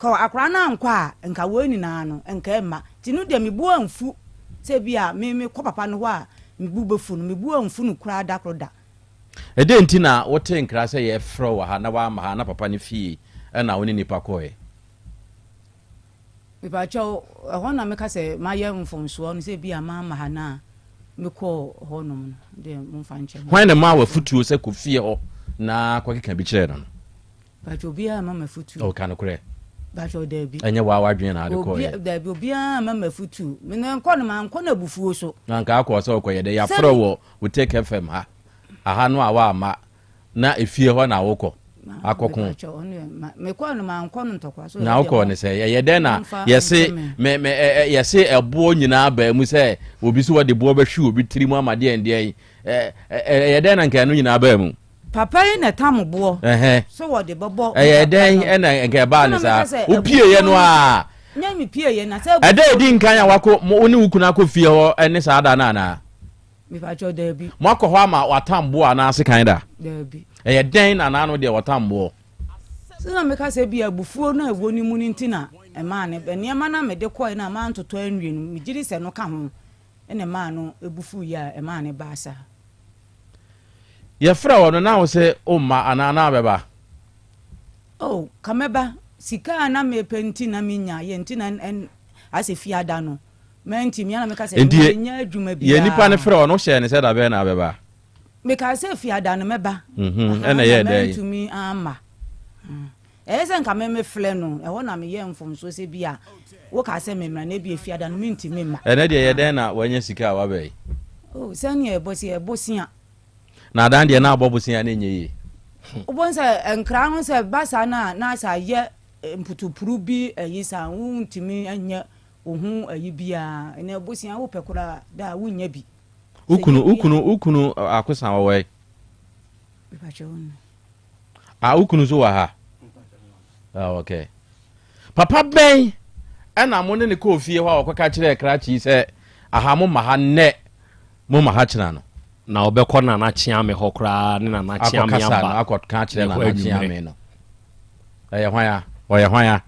Ka akwadaa no ankɔ a, nka wei nyinaa no, nka ɛmma. Nti no deɛ me bo amfu sɛ bi a me mekɔ papa no hɔ a me bo bɛfu no, me bo amfu no koraa da koro da. Ɛdɛn nti na wotee nkra sɛ yɛrefrɛ wo wɔ ha na woamma ha na papa no fie na wo ne nnipa kɔe? Mepakyɛw, ɛhɔ na meka sɛ mayɛ mfomsoɔ no, sɛ ebia mamma ha na mekɔɔ hɔnom no deɛ, momfa nkyɛ me. Hwan na ɛmaa wo afotuo sɛ kɔ fie hɔ na kɔkeka bi kyerɛ no no? Pakyɛ obiara mma m'afutuo. Oh, ka nokorɛ. Pakyɛ daabi. Ɛnyɛ waa w'adwene na ade kɔɔyɛ. Obi daabi obiara mma m'afutuo. Me na nkɔ no mankɔ no abufuo so. Na nka akɔ sɛ ɔkɔyɛ dɛ yɛafrɛ wɔ wo Tech FM ha. Aha no a woamma na efie hɔ na wokɔ akɔko. Mekɔɔ no mankɔ no ntɔkwa so. Na wokɔɔ ne sɛ ɛyɛ dɛn na yɛse me me yɛse ɛboɔ nyinaa baa mu sɛ obi so wɔde boɔ bɛhwe obi tiri mu ama deɛn deɛn ɛyɛ dɛn na nka ɛno nyinaa baa mu. Papa yi na ɛtam boɔ sɛ wɔde bɛbɔ. Ɛyɛ dɛn na nka ɛbaa ne saa? Wopieeɛ no a. Nyɛ mepieeɛ na sɛ. Ɛda edi nkan a wakɔ wo ne wo kunu akɔ fie hɔ ne saa da no anaa? Mepakyɛw daabi. Moakɔ hɔ ama watam boɔ anaa sekan da? Daabi. Ɛyɛ dɛn na n'ano deɛ wɔtam boɔ? Sɛ na meka sɛ ebia abufuo no a ɛwɔ ne mu no nti na ɛmaa no nneɛma no a mede kɔeɛ no a mantotɔ anwie no, megye di sɛ ɛno ka ho na ɛmaa no bo fuiɛ a ɛmaa no baa saa. Yɛfrɛ wo no na wo se womma anaa na wobɛba? Oh, ka mɛba. Sika a na mepɛ nti na menyaeɛ nti na asɛ fiada no mantumi a na meka sɛ Nti menyɛ adwuma yɛ nipa no biara. frɛ wo no wohyɛɛ no sɛ da bɛn na wobɛba? Mekaa sɛ fiada no mɛba. Mhm, Aha, ɛna na ɛyɛɛ dɛn? mantumi amma. Mm. Ɛyɛ sɛ nka me mefrɛ no, ɛhɔ na meyɛɛ mfomsoɔ sɛ bi a wokaa sɛ memmra na ebia fiada no mentumi mma. Ɛnɛ deɛ ɛyɛ dɛn na wanya sika a waba yi? Oh, sɛnea ɛbɔ sɛ ɛbɔ sia. Na adan deɛ na abɔ bosea na ɛnyɛ yie. Wobɛhu sɛ nkra no sɛ ba saa no a na sɛ ayɛ mputupuru bi ayi saa wontumi nyɛ wo ho ayi biara ɛnɛ bosea wopɛ koraa da a wonnya bi. Wo kunu wo kunu wo kunu akosa wɔwɔ yi? Ah, wo kunu nso wɔ ha? Ah, okay. Papa bɛn ɛna mo ne ne kɔɔ fie hɔ a wɔkɔka kyerɛɛ krakye yi sɛ aha mo ma ha nnɛ mo ma ha kyena no? Na ɔbɛkɔ Nana Kyeame hɔ koraa ne Nana Kyeame Akɔkasa aba no akɔka akyerɛ ne hɔ Nana anwummerɛ. Kyeame no. Ɛyɛ hwan a? Ɔyɛ hwan a?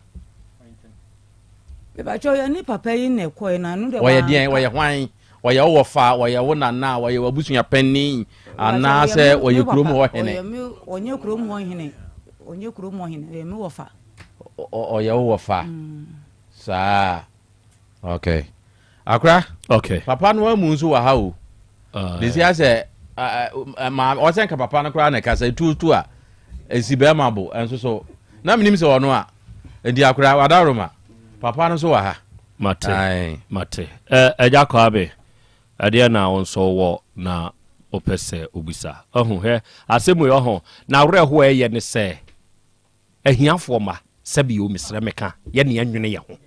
Mepakyɛw yɛne papa yi na ɛkɔe na ɛno deɛ Ɔyɛ deɛn? wanka. Ɔyɛ hwan? Ɔyɛ wo wɔfa, ɔyɛ wo nana, ɔyɛ w'abusua panin, anaasɛ ɔyɛ kurom hɔ hene? Ɔnyɛ kurom hɔ hene. Ɔnyɛ kurom hɔ hene. Ɔyɛ me wɔfa. Ɔyɛ wo wɔfa. Saa. Okay. Akora. Okay. Papa no amu nso wɔ ha o. De si asɛ maame ɔsɛ nka papa no koraa na ɛkasa etuotu a esi bɛrima bo nso so na menim sɛ ɔno a nti akora wadaroma papa no nso wɔ ha. Mate, mate. Ɛ, Agya Kwame, ɛdeɛn na wo nso wowɔ na wopɛ sɛ wobisa? Wahu, hwɛ, asɛm wei, ɔho, n'awerɛhoɔ a ɛyɛ ne sɛ, ahiafoɔ mma, sɛbe o, mesrɛ meka, yɛne yɛnnwene yɛn ho.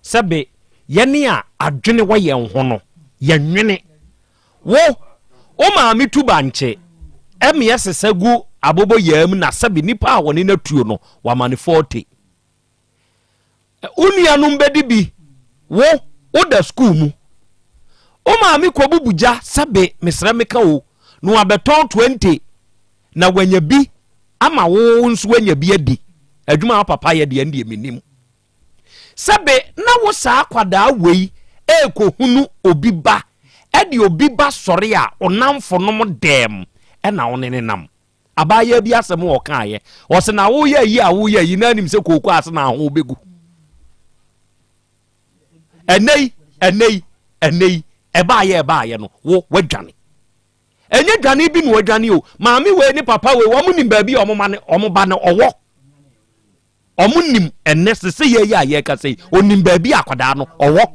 Sɛbe, yɛne a adwene wɔ yɛn ho no, yɛnnwene. Wo, wo maame tu bankye, ɛmeɛ sesa gu aboboyaa mu na sɛbe nipa a wɔne no atuo no, wama no fɔɔte. Wo nuanom bɛdi bi. Wo, woda sukuu mu. Wo maame kɔbubu gya sɛbe mesrɛ meka o, na wabɛtɔn 20 na wanya bi ama wo nso woanya bi adi. Adwuma a wo papa yɛ deɛ ɛndeɛ mennim. Sɛbe na wo saa akwadaa wei ɛrekɔhunu obi ba, ɛde obi ba sɔre a wo namfonom dɛm ɛna wo ne ne nam. Abaayewa bi asɛm a ɔkaeɛ, ɔse na woyɛ ayi a woyɛ ayi na anim sɛ kooko ase na aho bɛgu. Ɛnɛ yi, ɛnɛ yi, ɛnɛ yi, ɛbaayɛ ɛbaayɛ no, wo wadwane. Ɛnyɛ dwane bi na wadwane o. Maame wei ne papa wei, wɔn nim baabi a wɔn ma ne wɔn ba no ɔwɔ. Wɔn nim ɛnɛ sese yɛ yi a yɛrekasa yi, onim baabi a akwadaa no ɔwɔ.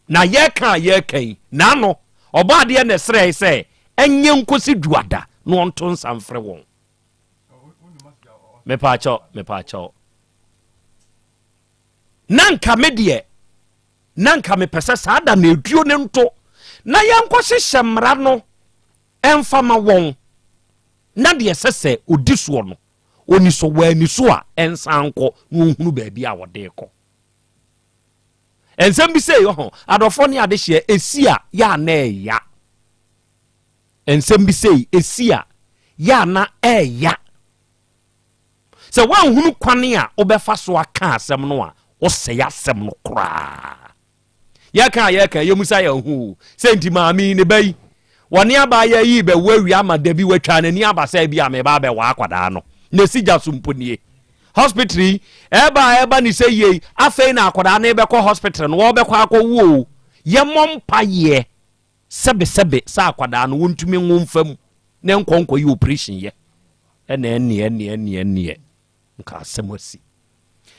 Na yɛreka a yɛreka yi, n'ano, Ɔbɔadeɛ na ɛsrɛe sɛ ɛnyɛ nkosi Dwoada na ɔnto nsa mfrɛ wɔn. Mepaakyɛw, mepaakyɛw. Na nka me deɛ, na nka mepɛ sɛ saa da na eduo no nto na yɛnkɔhyehyɛ mmara no ɛmfa ma wɔn na deɛ ɛsɛ sɛ ɔdi soɔ no, ɔni so, wanni so a ɛnsan nkɔ na ɔnhunu baabi a wɔde rekɔ. Nsɛm bi sei ɔho, adɔfoɔ ne adehyeɛ, ɛsi a, yɛ a na ɛya. Nsɛm bi sei, ɛsi a, yɛ a na ɛya. Sɛ woanhunu kwane a wobɛfa so aka asɛm no a, wosɛe asɛm no koraa. Yɛka a yɛka, yɛmusa yɛn ho o, sɛ nti maame yi ne ba yi, Wɔne abaayaa yi rebɛwo awie ama da bi watwa n'ani aba sɛ ebia mereba abɛwɔ akwadaa no. Na esi gya so mpo nie. Hospital yi, ɛreba a ɛreba ne sɛ yie yi, afei na akwadaa no rebɛkɔ hospital no, wɔrebɛkɔ akɔwo o. Yɛmmɔ mpaeɛ sɛbesɛbe sɛ akwadaa no wɔntumi nwo mfa mu na ɛnkɔ nkɔyɛ operation yɛ. Ɛna ɛnneɛ ɛnneɛ ɛnneɛ ɛnneɛ nka asɛm asi.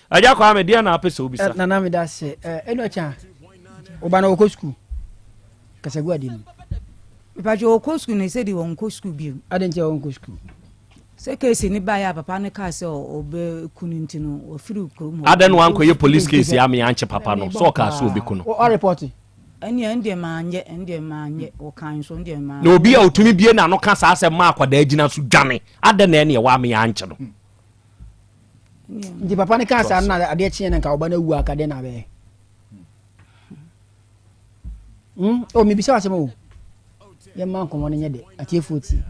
Agya Kwame, deɛ na apɛ sɛ wobisa? Nana meda ase. Ɛnu akyi a, wo ba no ɔkɔ sukuu? Kasa gu adeɛ mu. Mepatwa ɔkɔ sukuu na ɛsɛ de ɔnkɔ sukuu bio. Adɛn nti a ɔnkɔ sukuu? Sɛ keesi ne baeɛ a papa no kaa sɛ ɔbɛku no nti no, ɔfiri kurom hɔ. Adɛn na wankɔyɛ police case ama yɛankye papa no sɛ ɔkaa sɛ ɔbɛku no? Ɔrepɔte. Ɛnneɛ ɛndeɛ manyɛ, ɛndeɛ manyɛ, ɔkaa nso ɛndeɛ manyɛ. Na obi a ɔtumi bie n'ano ka saa asɛm ma akwadaa gyina so dwane, adɛn na ɛnneɛ wama yɛankye no? Nti papa no kaa saa no na adeɛ kyeɛ na nka ɔba no awu a ka dɛn na abɛyɛ? Hmm? Oh, mebisa asɛm o. Yɛmma nkɔmmɔ no nyɛ dɛ, atiefoɔ tie.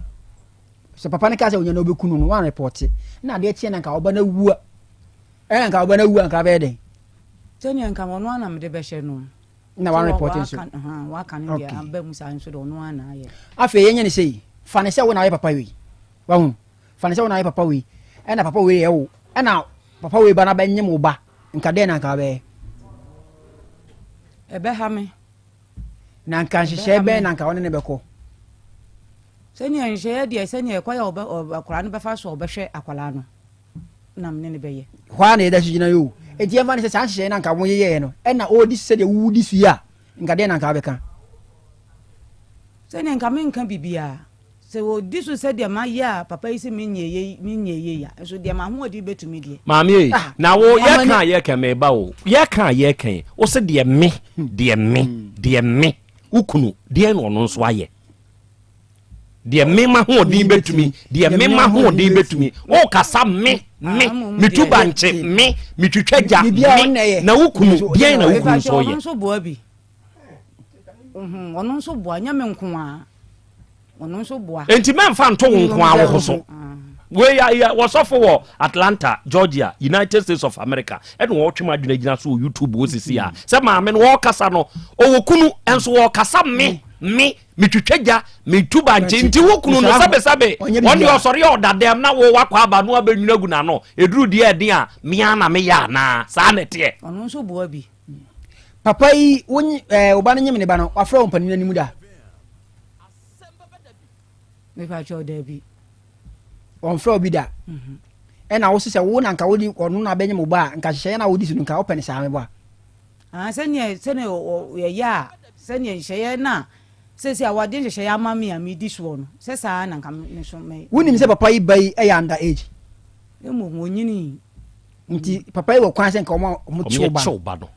Sɛ papa no kaa sɛ onya na ɔbɛku no no, wan repɔte. Na adeɛ kyeɛ na nka ɔba no awu a, ɛna nka ɔba no awu a nka abɛyɛ dɛn? Sɛnea nka ɔno ara na mede bɛhyɛ no. Na wan repɔte nso. Waka no deɛ aba mu saa nso deɛ ɔno ara na ayɛ. Afei yɛnyɛ ne sei, fa ne sɛ wo na ayɛ papa wei. Wahu? Fa no sɛ wo na ayɛ papa wei, ɛna papa wei yɛ wo, ɛna papa wei ba no abɛnyem wo ba, nka dɛn na nka wobɛyɛ? Ɛbɛha me. Na nka nhyehyɛe bɛn na nka wo ne no bɛkɔ? Sɛnea nhyehyɛeɛ deɛ, sɛnea ɛkwan a ɔbɛ akwadaa no bɛfa so a ɔbɛhwɛ akwadaa no na me ne no bɛyɛ. Hɔ ara na yɛda so gyina yi o. Enti yɛmfa no sɛ saa nhyehyɛeɛ no a nka moyeyɛeɛ no, ɛna ɔredi so sɛdeɛ wodi so yi a, nka dɛn na nka wobɛka? Sɛnea nka menka biribiara. Sɛ wɔdi so sɛdeɛ mayɛ a papa yi se menyɛ yei, menyɛ yei a, nso deɛ m'ahoɔden bɛtumi deɛ. Maame ei, na wo yɛka a yɛka meba o, yɛka a yɛka yi, wo se deɛ me, deɛ me, deɛ me, wo kunu, deɛn na ɔno nso ayɛ? Deɛ me m'ahoɔden bɛtumi, deɛ me m'ahoɔden bɛtumi, wokasa me, me, metu bankye, me, metwitwa gya, me, na wo kunu, deɛn na wo kunu nso yɛ? Ɔno nso boa bi. Ɔno nso boa, nyɛ me nko ara. Ɔno nso boa. Enti mɛmfa nto wo nko ara wo ho so. Wei yɛ wɔsɔfo wɔ Atlanta, Georgia, United States of America ɛna wɔtwe mu adwene gyina so wɔ YouTube wɔ sisi a sɛ maame no wɔrekasa no ɔwɔ kunu nso wɔrekasa me me metwitwa gya metu bankye nti wo kunu no sɛbesɛbe ɔne ɔsɔre a ɔda dɛm na wo wakɔ aba no abɛnwunu agu n'ano ɛduru deɛ ɛden a mea na meyɛ anaa saa na ɛteɛ. Ɔno nso boa bi. Papa yi wo ɛɛ wo ba no nyem ne ba no wafrɛ wo mpanin anim da. Mepa kyɛw daabi. Wɔnfrɛ obi da. Mhm. Ɛna wo sɛ wo na nka wodi ɔno na abɛnyem wo ba a nka hyehyɛeɛ na wodi so no nka wopɛ ne saa mebɔ a. Ah sɛnea sɛnea yɛyɛ a sɛnea nhyehyɛeɛ na sɛsi a wɔde nhyehyɛeɛ ama me a medi soɔ no sɛ saa na nka me so me. Wonim sɛ papa yi ba yi yɛ under age. Mmom wɔnyinii. Nti papa yi wɔ kwan sɛ nka wɔn a wɔn kyew ba no.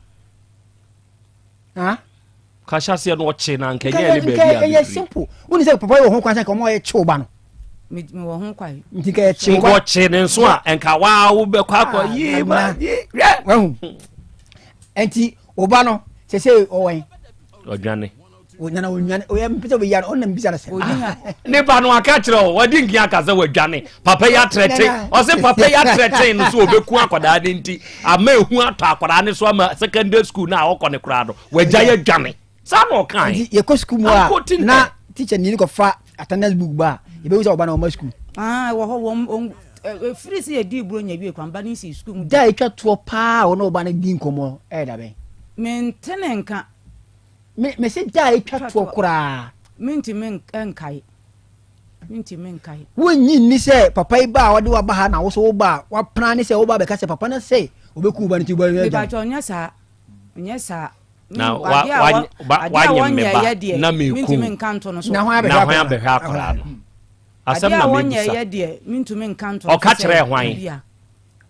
Ha? Ka hyɛ aseɛ no ɔkye na nka ɛnyɛ ne baabi a ɛyɛ simple. Woni sɛ papa yi wɔ ho kwan sɛ nka wɔn a wɔyɛ kyew ba no. Mewɔ ho kwan. Nti nka yɛkye wo ba. Nkɔkye ne nso a nka waa wobɛkɔ akɔ ah, yie ma yie hwɛ. Wahu. Nti wo ba no sese ɔwɛn. Ɔdwane. Nana ɔnwane ɔyɛ mpɛ sɛ ɔbɛyia no ɔnam bisa no sɛ. Ne ba no aka kyerɛ o wadi nkin aka sɛ wadwane papa yi atrɛte ɔse papa yi atrɛte no so ɔbɛku akwadaa no nti ama ehu atɔ akwadaa no so ama secondary school no a ɔkɔ ne koraa no wagya yɛ dwane. Saa na ɔkae. Nti yɛkɔ sukuu mu a na teacher ni kɔfa attendance book ba a yɛbɛhu sɛ ɔba na ɔma sukuu. Ah, wɔ hɔ wɔn wɔn efiri sɛ yɛdi iburo nya wie kwan ba ne nsi sukuu mu. Da a etwa toɔ paa a wɔne ɔba no di nkɔmmɔ ɛyɛ da bɛn? Mente ne nka. Me mese da a etwa toɔ koraa. Mentumi nkae. Mentumi nkae. Wonnye nni sɛ papa yi ba a ɔde wo aba ha na wo so wo ba a wapena ne sɛ woba abɛka sɛ papa no sɛ ɔbɛku wo ba no nti wo ba no agya. Mepakyɛ ɔnyɛ saa. Ɔnyɛ saa. Na wa wa ba wanyem me ba na meku na hwan abɛhwɛ akwadaa no asɛm na mebisa ɔka kyerɛɛ hwan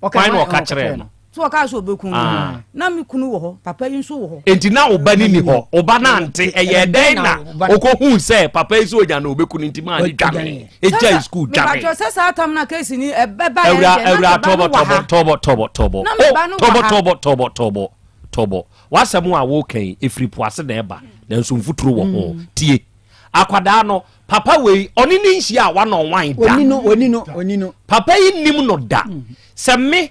hwan na ɔka kyerɛɛ no so ɔka sɛ ɔbɛku no ah. na me kunu wɔ hɔ papa yi nso wɔ hɔ enti na wo ba no ni hɔ wo ba no ante ɛyɛ dɛn na ɔkɔhuu sɛ papa yi sɛ ɔnya na ɔbɛku no nti maa ne dwane ɛgyae sukuu dwane mepakyɛ sɛ saa tam na kɛsi ni ɛbɛba awura awura tɔbɔ tɔbɔ tɔbɔ tɔbɔ tɔbɔ tɔbɔ tɔbɔ tɔbɔ tɔbɔ tɔbɔ W'asɛm a woreka yi, ɛfiri po ase na ɛba, nanso mfuturo wɔ ho. Mm. Tie. Akwadaa no, papa wei, ɔne ne nhyia a one on one da. Oni no, oni no, oni no. Papa yi nim no da. Mm. Sɛ me,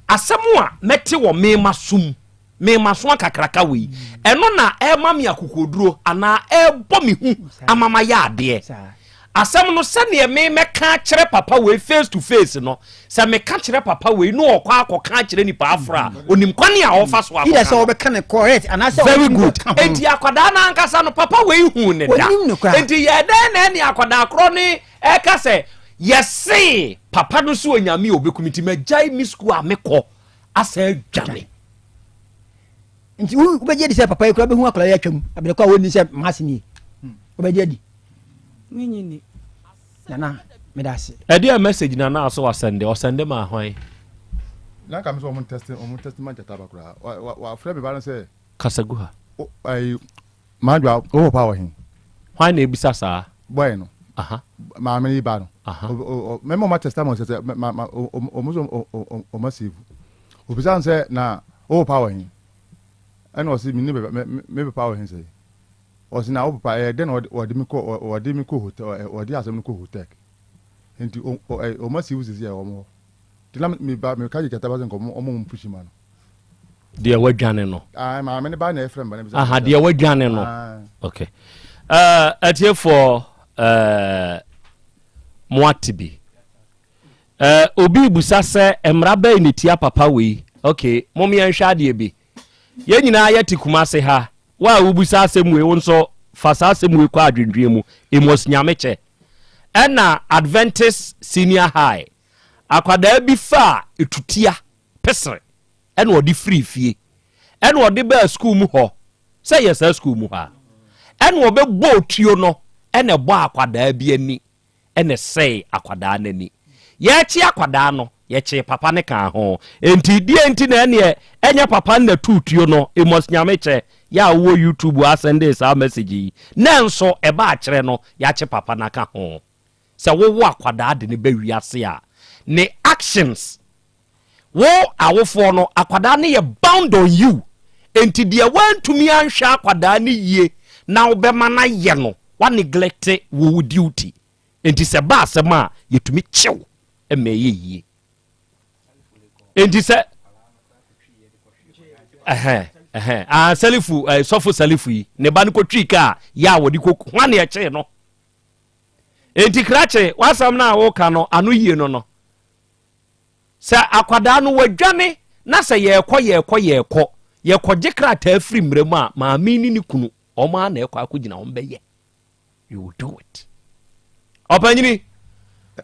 asɛm a mɛte wɔ me ma som, me ma so akakraka wei, ɛno na ɛma me akokoduro anaa ɛbɔ me hu ama ma yɛ adeɛ. Asɛm no, sɛdeɛ me mɛka akyerɛ papa wei face to face no, sɛ meka kyerɛ papa wei na ɔkɔ akɔka akyerɛ nipa aforo a, onim kwan a ɔfa so akɔka no. Either sɛ ɔbɛka no correct anaasɛ Very good. Enti akwadaa no ankasa no, papa wei huu ne da. Onim no koraa. Enti yɛ dɛn na ɛne akwadaa korɔ ne ɛka sɛ yɛsee papa no sɛ onyame a ɔbɛku me nti magyae me sukuu a mekɔ asan adwane. Nti wobɛgye adi sɛ papa yi koraa bɛhu akwadaa yi atwam abere kɔ a wɔnni sɛ maase nie? Wobɛgye adi? Menye ni. Nana, meda ase. Ɛdeɛ message na na so wasɛnde ɔsɛnde maa hwan? Na nka me sɛ ɔmo tɛste ɔmo tɛste ma gyata ba koraa wa wa wafrɛ me ba no sɛ. Kasa gu ha. O ayi madwa wo papa wɔ he? Hwan na ebisa saa? Boy no. Aha. Maame yi ba no. Aha. O o mɛma ɔmo atɛste ama sɛ sɛ ma ma ɔmo so ɔmo asave. Obisa no sɛ na wo papa wɔ he? Ɛna ɔse me ne me papa wɔ he sɛ? Ɔse na wo papa ɛyɛ dɛn na ɔde me kɔ ɔde me kɔ hotel ɔde asɛm no kɔ hotel nti ɔmo asi wo sisi a ɛwɔ mo hɔ nti na me ba me ka gye gyata ba sɛ nka ɔmo ɔmo mpushi ma no. Deɛ wadwane no. Ah maame ne ba na ɛfrɛ me ba na bisa. Aha deɛ wadwane no. Okay. Uh, atiefoɔ uh, mo ate bi. Uh, obi busa sɛ mmara bɛyi ne tia papa wei. Okay, mom yɛnhwɛ adeɛ bi. Yɛn nyinaa yɛte Kumase ha. Wo a wobisa asɛm wei, wo nso fa saa asɛm wei kɔ adwendwen mu. Amos Nyamekyɛ. Ɛna Adventist Senior High, akwadaa bi faa etutia, pesere, ɛna ɔde firii fie. Ɛna ɔde baa sukuu mu hɔ, sɛ ɛyɛ saa sukuu mu hɔ a. Ɛna ɔbɛbɔɔ tuo no, ɛna ɛbɔɔ akwadaa bi ani. na ɛsɛee akwadaa no ani. Yɛrekye akwadaa no, yɛkyee papa no kaa ho. Enti deɛn nti na ɛneɛ ɛnyɛ papa no na tuu tuo no? Amos Nyamekyɛ, yɛ a wowɔ YouTube asɛndee saa message yi. Nanso ɛba akyerɛ no, yɛakye papa no aka ho. Sɛ wowo akwadaa de no ba wiase a, ne actions Wo awofoɔ no, akwadaa no yɛ bound on you, enti deɛ woantumi anhwɛ akwadaa no yie na wobɛma no ayɛ no, wa neglect wo wo duty. Enti sɛ ɛba asɛm a, yɛtumi kye wo ma ɛyɛ yie. Enti sɛ ɛhɛn ɛhɛn ah Salifu eh, sɔfo Salifu yi ne ba no kɔtwii kaa yɛ a wɔde kɔ hwan na ɛkyee no. Enti krakye w'asɛm no a woka no ano yie no no Sɛ akwadaa no wadwane na sɛ yɛrekɔ yɛrekɔ yɛrekɔ yɛkɔgye krataa firi mmara mu a, maame ne ne kunu wɔn ara na ɛkɔ akɔgyina wɔn bɛyɛ. You will do it. Ɔpanyini,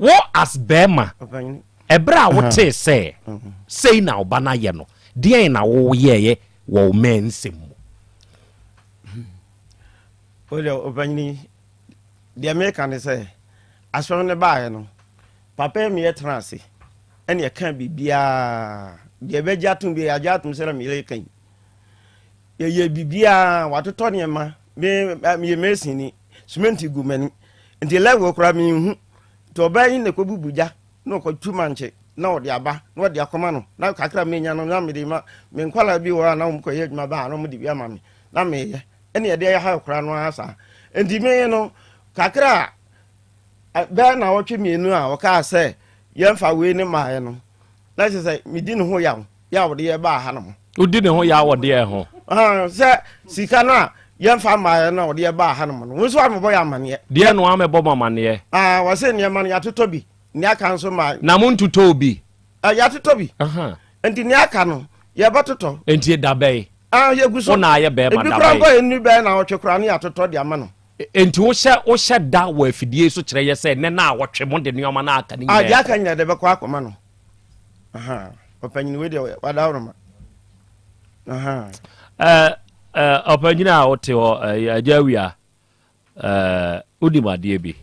wo as bɛrima, ɛberɛ a wotee sɛ sei na ɔba no ayɛ no, deɛn na woyɛeɛ wɔ wo mɛn nsɛm mu? Wodeɛ ɔpanyini, deɛ meka ne sɛ asɛm no baeɛ no, Papa yi meyɛ tena ase ɛna yɛka biribiara deɛ ɛbɛgye atom bi yɛagye atom sɛ na meyere ka yi yɛyɛ biribiara watotɔ nneɛma me meyɛ masonni cement gu m'ani nti level koraa menhu nti Nti ɔbaa yi na ɛkɔbubu gya na ɔkɔtu mankye na ɔde aba na ɔde akɔma no na kakra menya no na mede ma me nkwadaa bi wɔ hɔ a na wɔkɔyɛ adwuma ba a na wɔde bi ama me na meyɛ ɛne ɛde ɛyɛ ha koraa no ara saa nti me no kakra a bɛyɛ na ɔtwe mmienu a ɔkaa sɛ yɛmfa wei ne maaeɛ no na kyerɛ sɛ medi ne ho yaw yɛ a wɔde yɛ baa ha nom. Wodi ne ho yaw wɔ deɛ ho? Sɛ sika no a yɛmfa mmaeɛ no a wɔde yɛ baa ha nom no, wo nso amɛbɔ yɛ amaneɛ. Deɛ no amɛbɔ mo amaneɛ? Wɔse nneɛma no yɛatotɔ bi, nea aka nso ma. Na mo ntotɔɔ bi? Yɛatotɔ bi. Nti nea aka no yɛbɛtotɔ. Nti da bɛn? Yɛgu so. Wo na ayɛ bɛrima da bɛn? Ebi koraa mpo a ɛnni bɛyɛ naawɔtwe koraa ne yɛatotɔ de ama no. Enti wohyɛ wohyɛ da wɔ afidie yi so kyerɛ yɛ sɛ nnɛ naawɔtwe mo de nneɛma no a aka no nyinaa Deɛ aka nyinaa de bɛkɔ akɔma no. Ɔpanyini wei deɛ wadaworoma. Ɔpanyini a wote hɔ agya awia wonim adeɛ bi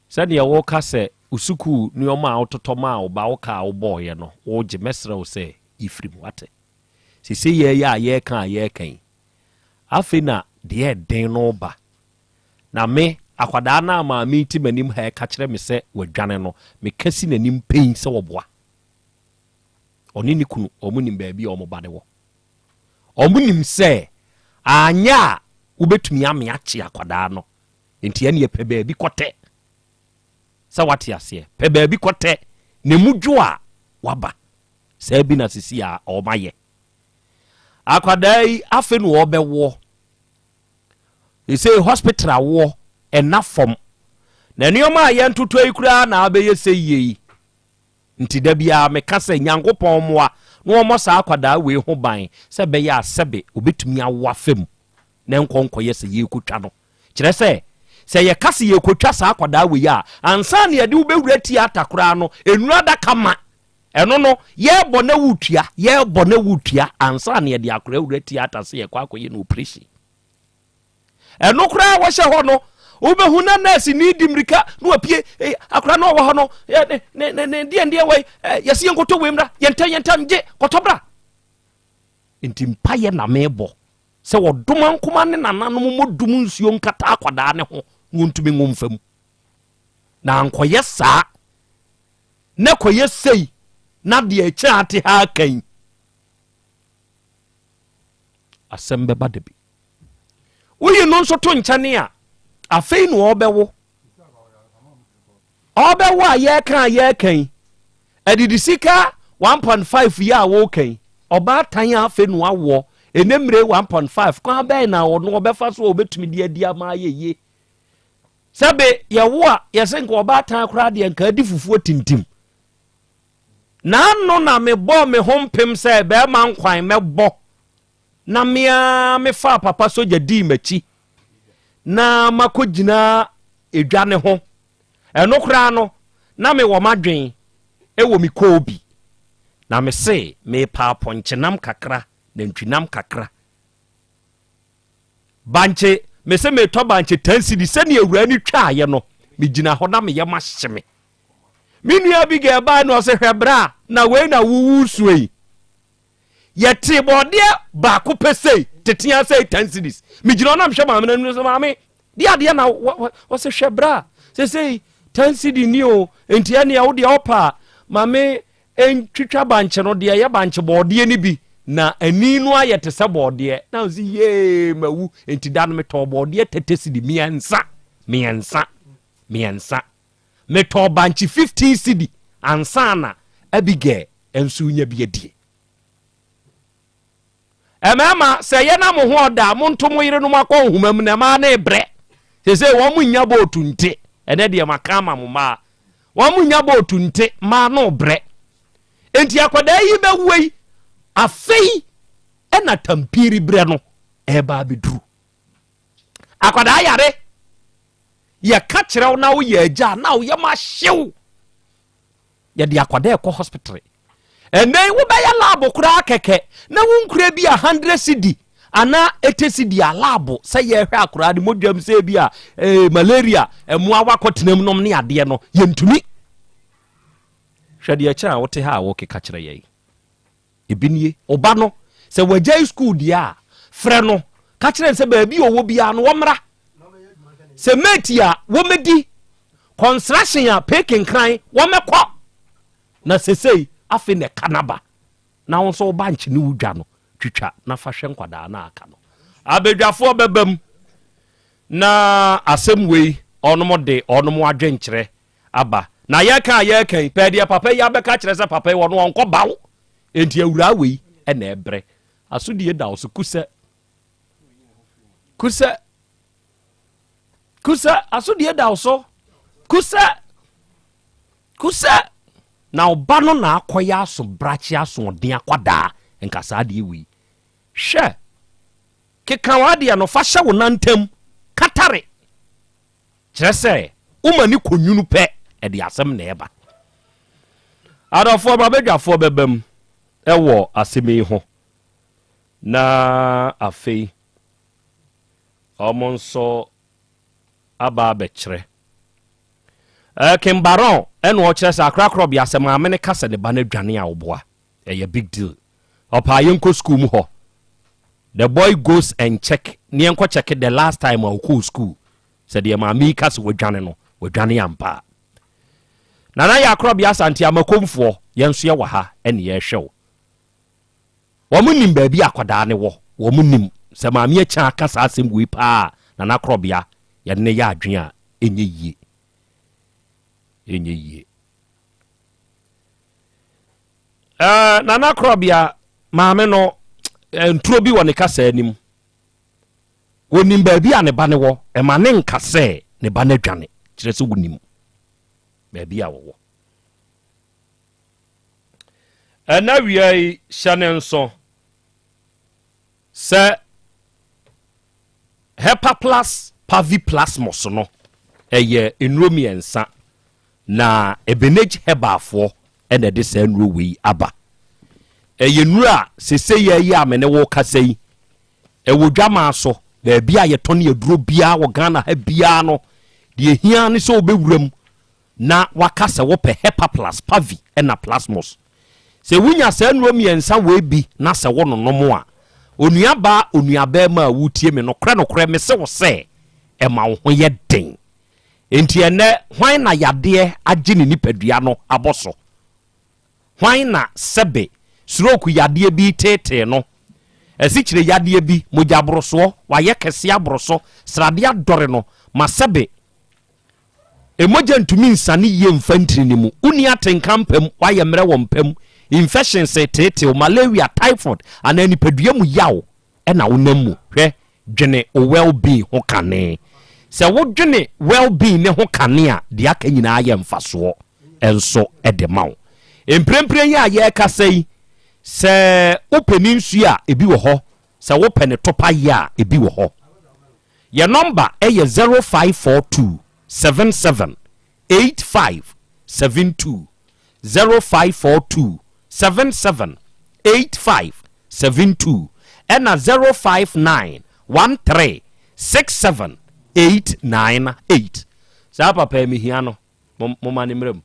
sɛdeɛ woka sɛ wo sukuu nneɛma a wototɔ maa wo ba wo ka a wobɔɔyɛ no wogye mɛsrɛ wo sɛ yifiri mu wate sese yɛyɛ a yɛreka a yɛreka yi afei na deɛ ɛden no ba na me akwadaa no a maame ti m'anim ha ɛka kyerɛ me sɛ wadwane no meka si n'anim pɛn sɛ wɔboa ɔne ne kunu wɔn nim baabi a wɔn ba no wɔ. Wɔn nim sɛ anyɛ a wobɛtumi ame akye akwadaa no, nti ɛneɛ pɛ baabi kɔtɛ. Sɛ wate aseɛ, pɛ baabi kɔtɛ, na emu dwo a waba. Saa bi na sisi a wɔn ayɛ. Akwadaa yi afe na ɔbɛwoɔ. Sɛ hospital awoɔ ɛna fam. Na nneɛma a yɛntotɔ yi koraa na abɛyɛ sɛ yie yi. Nti da biara meka sɛ Nyankopɔn mmoa na wɔmmɔ saa akwadaa wei ho ban sɛ ɛbɛyɛ a sɛbe ɔbɛtumi awo afa mu na ɛnkɔ nkɔyɛ sɛ yɛrekɔtwa no. Kyerɛ sɛ, sɛ yɛka sɛ yɛrekɔtwa saa akwadaa wei a, ansa na yɛde wo bɛwura theatre koraa no, nnuru adaka ma. Ɛno no, yɛrebɔ na woretua, yɛrebɔ na woretua ansa na yɛde akwadaa awura theatre sɛ yɛrekɔ akɔyɛ no operation. Ɛno koraa wɔhyɛ hɔ no, wobɛhu na nɛɛse ni di mmirika na wapue akora no ɔwɔ hɔ no ne ne ne deɛ deɛ wei yɛsi yɛn kɔtɔ wei mmra yɛntɛm yɛntɛm gye kɔtɔ bra. Nti mpaeɛ na mebɔ sɛ wɔdoma nkoma ne nananom mmɔdum nsuo nkata akwadaa ne ho na wɔntumi nwo mfa mu. Na ankɔyɛ saa na kɔyɛ sei na deɛ ɛkyɛ ate ha aka yi asɛm bɛba da bi. Woyi no nso to nkyɛne a, afei na ɔrebɛwo. Ɔrebɛwo a yɛreka a yɛreka yi, adidi sika 1.5 yi a wɔreka yi, ɔbaatan a afei na wawoɔ, ɛnɛ mmire 1.5, kwan bɛn na ɔno ɔbɛfa so a ɔbɛtumi de adi ama ayɛ yie? Sɛbe yɛwo a yɛsɛ nka ɔbaatan koraa deɛ nka adi fufuo tintim. N'ano na mebɔɔ me ho mpem sɛ bɛrima nkwan mɛbɔ na me ara mefaa papa sogya dii m'akyi na makɔgyina edwa no ho. Ɛno koraa no, na mewɔ m'adwen wɔ me koobi, na mese merepɛ apɔnkyenam kakra, nantwinam kakra. Bankye, mese meretɔ bankye ten cedi, sɛnea awuraa no twaeɛ no, megyina hɔ na me yam ahye me. Me nua Abigail bae na ɔse, hwɛ bra, na wei na wowursua yi. Yɛtee bɔɔdeɛ baako pɛ sei, tetea sei, ten cedis. Megyina hɔ na mehwɛ maame no anim sɛ, maame, deɛ adeɛ na wɔsɛ hwɛ bra, sesei ten cedi ni o, nti ɛneɛ wo deɛ ɔpa a, maame ntwitwa bankye no deɛ ɛyɛ bankye bɔɔdeɛ no bi, na ani no ayɛ te sɛ bɔɔdeɛ. Na ɔsi yee mawu, nti da no metɔɔ bɔɔdeɛ tete cedi mmiɛnsa, mmiɛnsa, mmiɛnsa. Metɔɔ bankye 15 cedi ansa na Abigail nso renya bi adie. Mmarima, sɛ ɛyɛ na mo ho ɔda a, monto mo yerenom akɔ nhoma mu na mmaa no rebrɛ. Seesei wɔn nnya bootu nte. Ɛnɛ deɛ maka ama mo mmaa. Wɔn nnya bootu nte, mmaa no rebrɛ. Enti akwadaa yi bɛwuo yi, afei ɛna tampiri berɛ no ɛreba abɛduru. Akwadaa yare, yɛka kyerɛ wo na woyɛ agya a na wo yam ahyew. Yɛde akwadaa ɛkɔ hospital. Ɛnɛ yi wobɛyɛ lab koraa kɛkɛ na wonkura bi a 100 cedi anaa 80 cedi a lab sɛ yɛhwɛ akwadaa no mogya mu sɛ bi a eh, malaria mmoawa kɔtena mu nom ne adeɛ no yɛntumi. Hwɛ deɛ ɛkyɛn a wote ha a wokeka kyerɛ yɛn. Ebi nie, wo ba no, sɛ wagyae sukuu deɛ a, frɛ no, ka kyerɛ no sɛ baabi a ɔwɔ biara no wɔmmra. Sɛ mate a, wɔmmɛdi. Construction a peke nkran wɔmɛkɔ na sesei afei na ɛka naba na wo nso wo bankye ne wo dwa no twitwa na fa hwɛ nkwadaa no aka no. Abadwafoɔ bɛba mu na asɛm wei ɔnom de ɔnom adwenkyerɛ aba na yɛka a yɛka yi pɛɛ deɛ papa yi abɛka kyerɛ sɛ papa yi ɔno ɔnkɔ baw enti awuraa wei ɛna ɛbrɛ asodie da wo so kusɛ kusɛ Kusɛ, asodie da wo so. Kusɛ, kusɛ. Na ɔba no na akɔyɛ aso brakye asoɔden akwadaa nka saa adeɛ wei. Hwɛ, keka w'adeɛ no fa hyɛ wo nan ntam, katare. Kyerɛ sɛ, woma ne kɔnwunu pɛ, ɛde asɛm na ɛba. Adɔfoɔ, m'abadwafoɔ bɛba mu wɔ asɛm yi ho. Na afei. Wɔn nso aba abɛkyerɛ. Eh, King Baron ɛna ɔkyerɛ sɛ akorakorɔbea sɛ maame no ka sɛ ne ba no adwane a ɔboa. Ɛyɛ big deal. Ɔpaa yɛnkɔ school mu hɔ. The boy goes and check ne yɛnkɔ check the last time a ɔkɔɔ school sɛ deɛ maame yi ka sɛ wadwane no, wadwane ampa a. Nana yɛ akorɔbea Asante Amakomfoɔ, yɛn nso yɛwɔ ha ɛne yɛrehwɛ wo. Wɔn nim baabi a akwadaa no wɔ. Wɔn nim. Sɛ Maame Akyan aka saa asɛm wei paa a, Nana Korɔbea, yɛne no yɛ adwene a, ɛnyɛ yie. Ɛnyɛ yie. Ɛɛ, Nana Korɔbea, maame no, nturo bi wɔ ne kasa anim. Wɔnim baabi a ne ba no wɔ. Ɛma ne nka sɛ ne ba no adwane. Kyerɛ sɛ wɔnim baabi a wɔwɔ. Ɛna wia yi hyɛ ne nso sɛ Hepaplas Paviplasmos no ɛyɛ nnuro mmiɛnsa na Ebenage Herbalfoɔ ɛna ɛde saa nnuro wei aba. Ɛyɛ nnuro a sesei yi a me ne wo kasa yi ɛwɔ dwamaa so baabi a yɛtɔn aduro biara wɔ Ghana ha biara no deɛ ehia ne sɛ wobɛwura mu na waka sɛ wopɛ Hepaplas, Pavi na Plasmos. Sɛ wunya saa nnuro mmiɛnsa wei bi na sɛ wononom a, onuabaa, onuabarima a woretie me, nokorɛ nokorɛ mese wo sɛ, ɛma wo ho yɛ den. Enti ɛnnɛ, hwan na yadeɛ agye ne nipadua no abɔ so? Hwan na sɛbe stroke yadeɛ bi reteetee no, asikyire yadeɛ bi, mogyaborosoɔ, wayɛ kɛseɛ aboro so, sradeɛ adɔre no, ma sɛbe Mogya ntumi nsiane yie mfa ntini no mu. Wonni atenka mpa mu, woayɛ mmerɛ wɔ mpa mu, infections reteetee wo, malaria, typhoid, anaa nipadua mu yaw na wonam mu. Hwɛ, dwene wo well-being ho kane. Sɛ wodwene well-being no ho kane a, deɛ aka nyinaa yɛ mfasoɔ nso de ma wo. Mprempren yi a yɛrekasa yi, sɛ wopɛ ne nsuo a, ebi wɔ hɔ. Sɛ wopɛ ne topa yɛ a, ebi wɔ hɔ. Yɛ nɔmba yɛ 0542 77 85 72, 0542 77 85 72, ɛna 059 13 67 898. Saa papa yi mehia no, momma no mmra mu.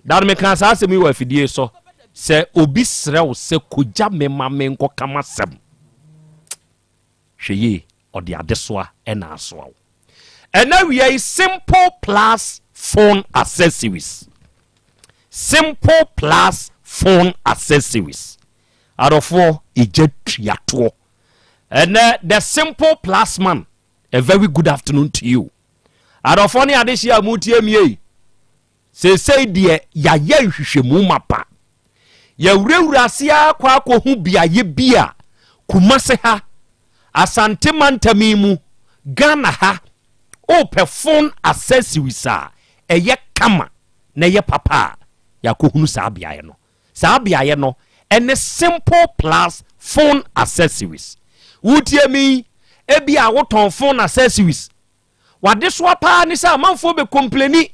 Da no mekaa saa asɛm yi wɔ afidie so, sɛ obi srɛ wo sɛ kogya me ma menkɔka m'asɛm. Hwɛ yie, ɔde adesoa na asoa wo. Ɛna awia yi Simple Plus Phone Accessories. Simple Plus Phone Accessories. Adɔfoɔ, egya tua toɔ. Ɛnɛ, the Simple Plus man, a very good afternoon to you. Adɔfoɔ ne adehyeɛ a motie mie yi, Seesei deɛ yɛayɛ nhwehwɛmu mapa. Yɛawurawura ase ara kɔ akɔhu beaeɛ bi a Kumase ha, Asante mantam yi mu, Ghana ha, wopɛ phone accessories a ɛyɛ kama na ɛyɛ papa a, yɛakɔhunu saa beaeɛ no. Saa beaeɛ no ne Simple Plus Phone Accessories. Wotie me yi, ebia wotɔn phone accessories W'adesoa paa ne sɛ amanfoɔ bɛ kompleni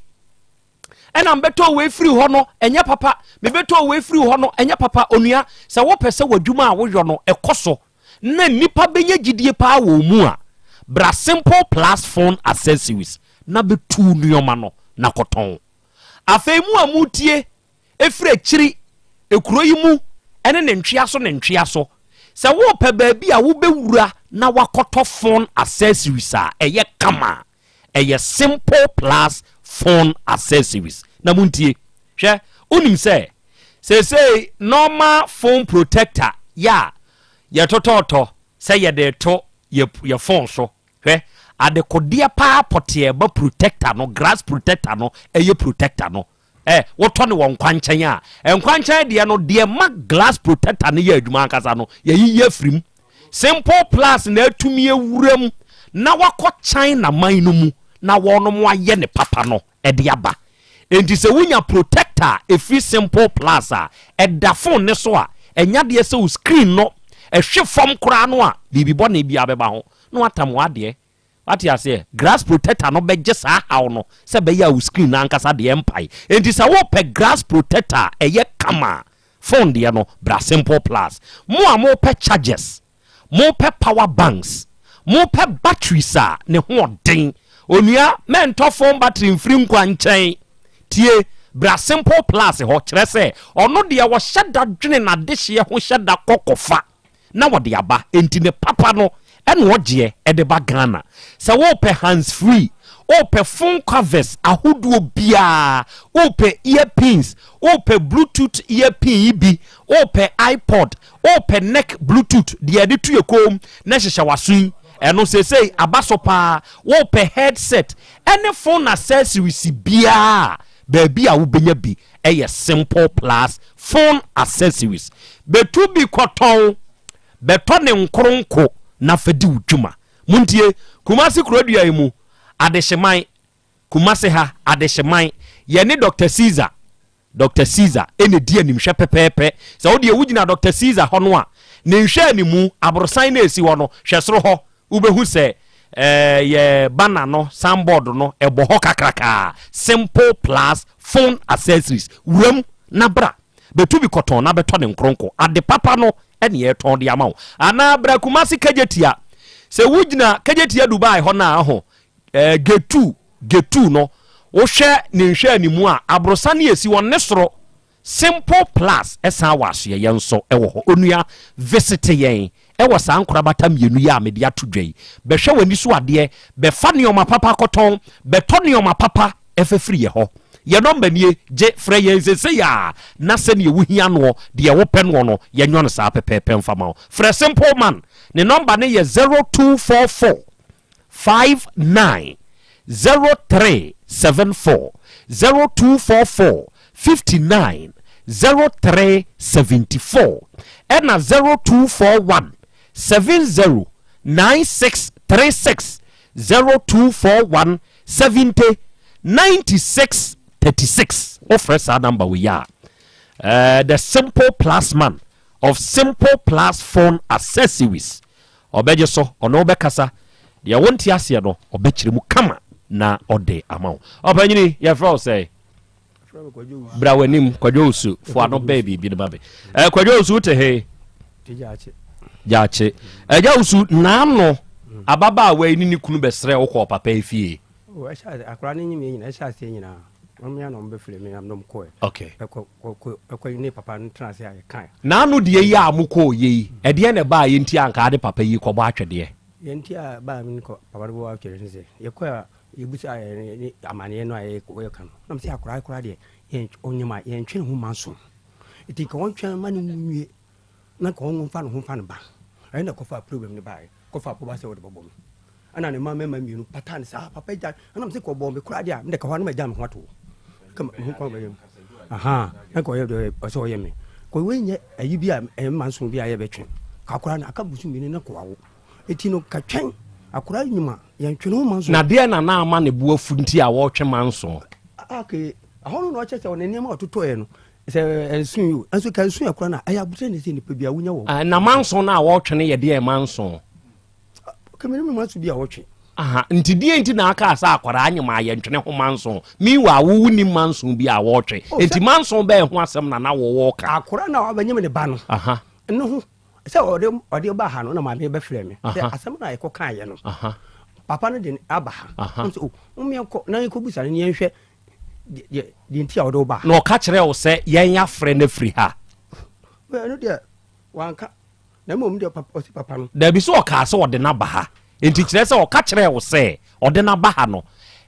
ɛna mbɛtɔ wei firi hɔ no ɛnyɛ papa mebɛtɔ wei firi hɔ no ɛnyɛ papa onua sɛ wopɛ sɛ w'adwuma a woyɔ no ɛkɔ so na nnipa bɛnya gyidie paa wɔ mu a bra simple plus phone accessories na bɛtu nneɛma no na kɔtɔn afei mu a mutie ɛfiri akyiri, kuro yi mu ne ne ntweaso ne ntweaso. Sɛ worepɛ baabi a wobɛwura na wakɔtɔ phone accessories a ɛyɛ kama a, ɛyɛ Simple Plus Phone Accessories. Na montie, hwɛ, wonim sɛ seesei normal phone protector yɛ a yɛtotɔɔtɔ sɛ yɛde reto yɛ yɛ phone so. Hwɛ, adekodeɛ paa pɔtee a ɛba protector no, glass protector no, ɛyɛ protector no. Ɛ, wotɔ no wɔ nkwankyɛn a, nkwankyɛn deɛ no, deɛ ɛma glass protector no yɛ adwuma ankasa no, yɛyiyi afiri mu. Simple Plus na atumi awura mu na wakɔ China man no mu na wɔnom ayɛ ne papa no de aba. Enti sɛ wonya protector a ɛfiri Simple Plus a, ɛda phone no so a, ɛnyɛ adeɛ sɛ wo screen no ɛhwe fam koraa no a, biribi bɔne biara bɛba ho na watam w'adeɛ. Wate aseɛ? Grass protector no bɛgye saa haw no sɛ ɛbɛyɛ a wo screen no ankasa deɛ ɛmpae. Enti sɛ wopɛ grass protector a ɛyɛ kama a, phone deɛ no, bra Simple Plus. Mo a mopɛ chargers, mopɛ power banks, mopɛ batteries a ne ho ɔden, onua mɛntɔ phone battery mfiri nkwa nkyɛn. Tie, bra Simple Plus hɔ, kyerɛ sɛ ɔno deɛ ɔhyɛ da dwene n'adehyeɛ ho hyɛ da kɔ kɔfa. na wɔde aba enti ne papa no ɛna ɔgyeɛ ɛde ba Ghana. Sɛ wopɛ hands free, wopɛ phone covers ahodoɔ biara, wopɛ ear pins, wopɛ bluetooth ear pin yi bi, wopɛ iPod, wopɛ neck bluetooth deɛ yɛde to yɛ kɔn mu na ɛhyehyɛ w'aso yi, ɛno seesei aba so paa, wopɛ headset ɛne phone accessories biara a, baabi a wobɛnya bi yɛ Simple Plus Phone Accessories. Bɛtu bi kɔtɔn, bɛtɔ ne nkoronko na fa di wo dwuma. Montie, Kumasi kurodua yi mu, Adehyeman, Kumasi ha, Adehyeman, yɛne Doctor Caesar, Doctor Caesar na ɛdi animhwɛ pɛpɛɛpɛ. Sɛ wo deɛ wogyina Doctor Caesar hɔ no a, ne nhwɛanimu, aborosan no a ɛsi hɔ no, hwɛ soro hɔ, Wobɛhu sɛ yɛ banner no, signboard no, ɛbɔ hɔ kakrakaa, Simple Plus Phone Accessories. Wuram na bra, bɛtu bi kɔtɔn na bɛtɔ ne nkronko. Ade papa no ne yɛretɔn de ama wo. Anaa bra Kumasi Kejetia. Sɛ wogyina Kejetia Dubai hɔ no a, ho, gate 2, gate 2 no, wohwɛ ne nhwɛanimu a, aborosan no ɛsi hɔ ne soro. Simple Plus san wɔ asoɛeɛ nso wɔ hɔ. Onua, visite yɛn wɔ saa nkorabata mmienu yi a mede ato dwa yi. Bɛhwɛ w'ani so adeɛ, bɛfa nnoɔma papa kɔtɔn, bɛtɔ nnoɔma papa fa firi yɛ hɔ. Yɛ nɔmba nie, gye, frɛ yɛn seesei ara na sɛdeɛ wohia noɔ, deɛ wopɛ noɔ no, yɛnyɔ no saa pɛpɛɛpɛ mfa ma wo. Frɛ Simple Man, ne nɔmba no yɛ 0244 59 03 74 0244 59 03 74 ɛna 0241 70 96 36 0241 70 96 36 wofrɛ saa number wei a eh, the simple plus man of simple plus phone accessories Ɔbɛgye so, ɔne wo bɛkasa. Deɛ wonte aseɛ no, ɔbɛkyerɛ mu kama na ɔde ama wo. Ɔpanyini, yɛfrɛ wo sɛn? Bra w'anim, Kwadwo Owusu. Fo ano bɛɛ biribi no ma me. Eh, Kwadwo Owusu, wote he? Gyaakye. Agya Owusu, naano ababaawa yi ne ne kunu bɛsrɛ wo kɔɔ papa yi fie. Oh, ɛhyɛ akwadaa no nyim yɛ nyinaa, ɛhyɛ aseɛ nyinaa. Wɔn ya na wɔn bɛfrɛ me na wɔn kɔɛ. Okay. Ɛkɔ kɔ ɛkɔ ne papa no tena ase a yɛkae. N'ano deɛ yi a mokɔɔ yɛ yi, ɛdeɛn na ɛbaa yɛ nti a anka ade papa yi kɔbɔ atwɛdeɛ? Yɛ nti a ɛbaa me kɔ papa no bɔ atwɛdeɛ ne sɛ, yɛkɔɛ a yɛbusa yɛ ne amaneɛ no a yɛka no, na mesɛ akwadaa koraa deɛ yɛn ɔnyem a yɛntwe ne ho mma nso. Nti nka wɔntwɛn ma ne nwie na nka wɔn mfa ne ho mfa ne ba. Ɛno na ɛkɔfaa problem no baeɛ, kɔfaa boba sɛ wɔde bɛbɔ me. Ɛna ne mma mmarima mmienu pataa no saa, papa gya, ɛna mesɛ kɔ bɔɔ me koraa deɛ a, mede ka hɔ a na magya me ho ato hɔ. Ka me ho kwan bɛyɛ me. Aha, na nka ɔyɛ deɛ ɔsɛ ɔyɛ me. Kɔ wei nyɛ ayi bi a ɛyɛ mma nson bi a yɛbɛtwe. Ka koraa no aka bosom mmienu na kɔ awo. Eti no ka twɛn akora nyim a yɛntwe ne ho mma nson. Na deɛ na na ama ne bo afu nti a wɔretwe mma nson? Okay, ɛhɔ no na ɔkyerɛ sɛ ɔne nneɛma a ɔtotɔeɛ no Sɛ ɛnso yi o, nso ka nso yɛ kora na ɛyɛ abotire ne sɛ nipa bi a wonya wɔ. Na manso no a wɔtwe no yɛ deɛ manso? Kɛmɛ ne manso bi a wɔtwe. Aha, nti deɛ nti na aka sɛ akwadaa anyem a yɛntwene ho manso. Meanwhile, wo wonim manso bi a wɔtwe. Oh, nti manso bɛɛ ho asɛm na na wɔwɔ ka. Akwadaa na wabɛnyem ne ba no. Aha. Ne ho sɛ ɔde ɔde ba ha no na maame bɛfrɛ me. Sɛ asɛm na yɛkɔ kan yɛ no. Papa no de aba ha. Aha. Sɛ o, mo yɛnkɔ na yɛnkɔ busa no ne yɛnhwɛ deɛ nti a wɔde wo baa. Na ɔka kyerɛɛ wo sɛ yɛn afrɛ no afiri ha. Ɛno deɛ wanka na mmom deɛ ɔsi papa no. Dabi sɛ ɔkaa sɛ ɔde no aba ha nti kyerɛ sɛ ɔka kyerɛɛ wo sɛ ɔde no aba ha no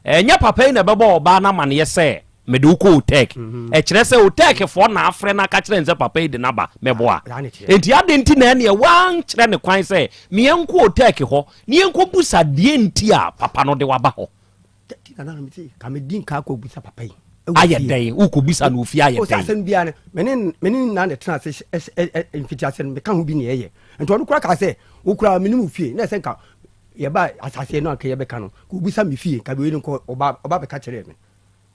Ɛnyɛ papa yi na ɛbɛbɔ ɔbaa no amaneɛ sɛ mede wo kɔ Otec. Ɛkyerɛ sɛ Otec foɔ na afrɛ no aka kyerɛ no sɛ papa yi de no aba mɛboa. Enti adɛn nti na ɛneɛ woankyerɛ no kwan sɛ meɛnkɔ Otec hɔ na yɛnkɔbusa deɛ nti a papa no de wo aba hɔ? Ayɛ dɛn? Wokɔbisa no ofie ayɛ dɛn? Asɛm biara no, mene mene na na tena ase mfitiase no meka ho bi nea ɛyɛ. Nti ɔno koraa kaa sɛ wo koraa mene wo fie na ɛsɛ nka yɛba asase no anka yɛbɛka no ka obisa me fie nka wei no nkɔ ɔba ɔba bɛka kyerɛɛ me.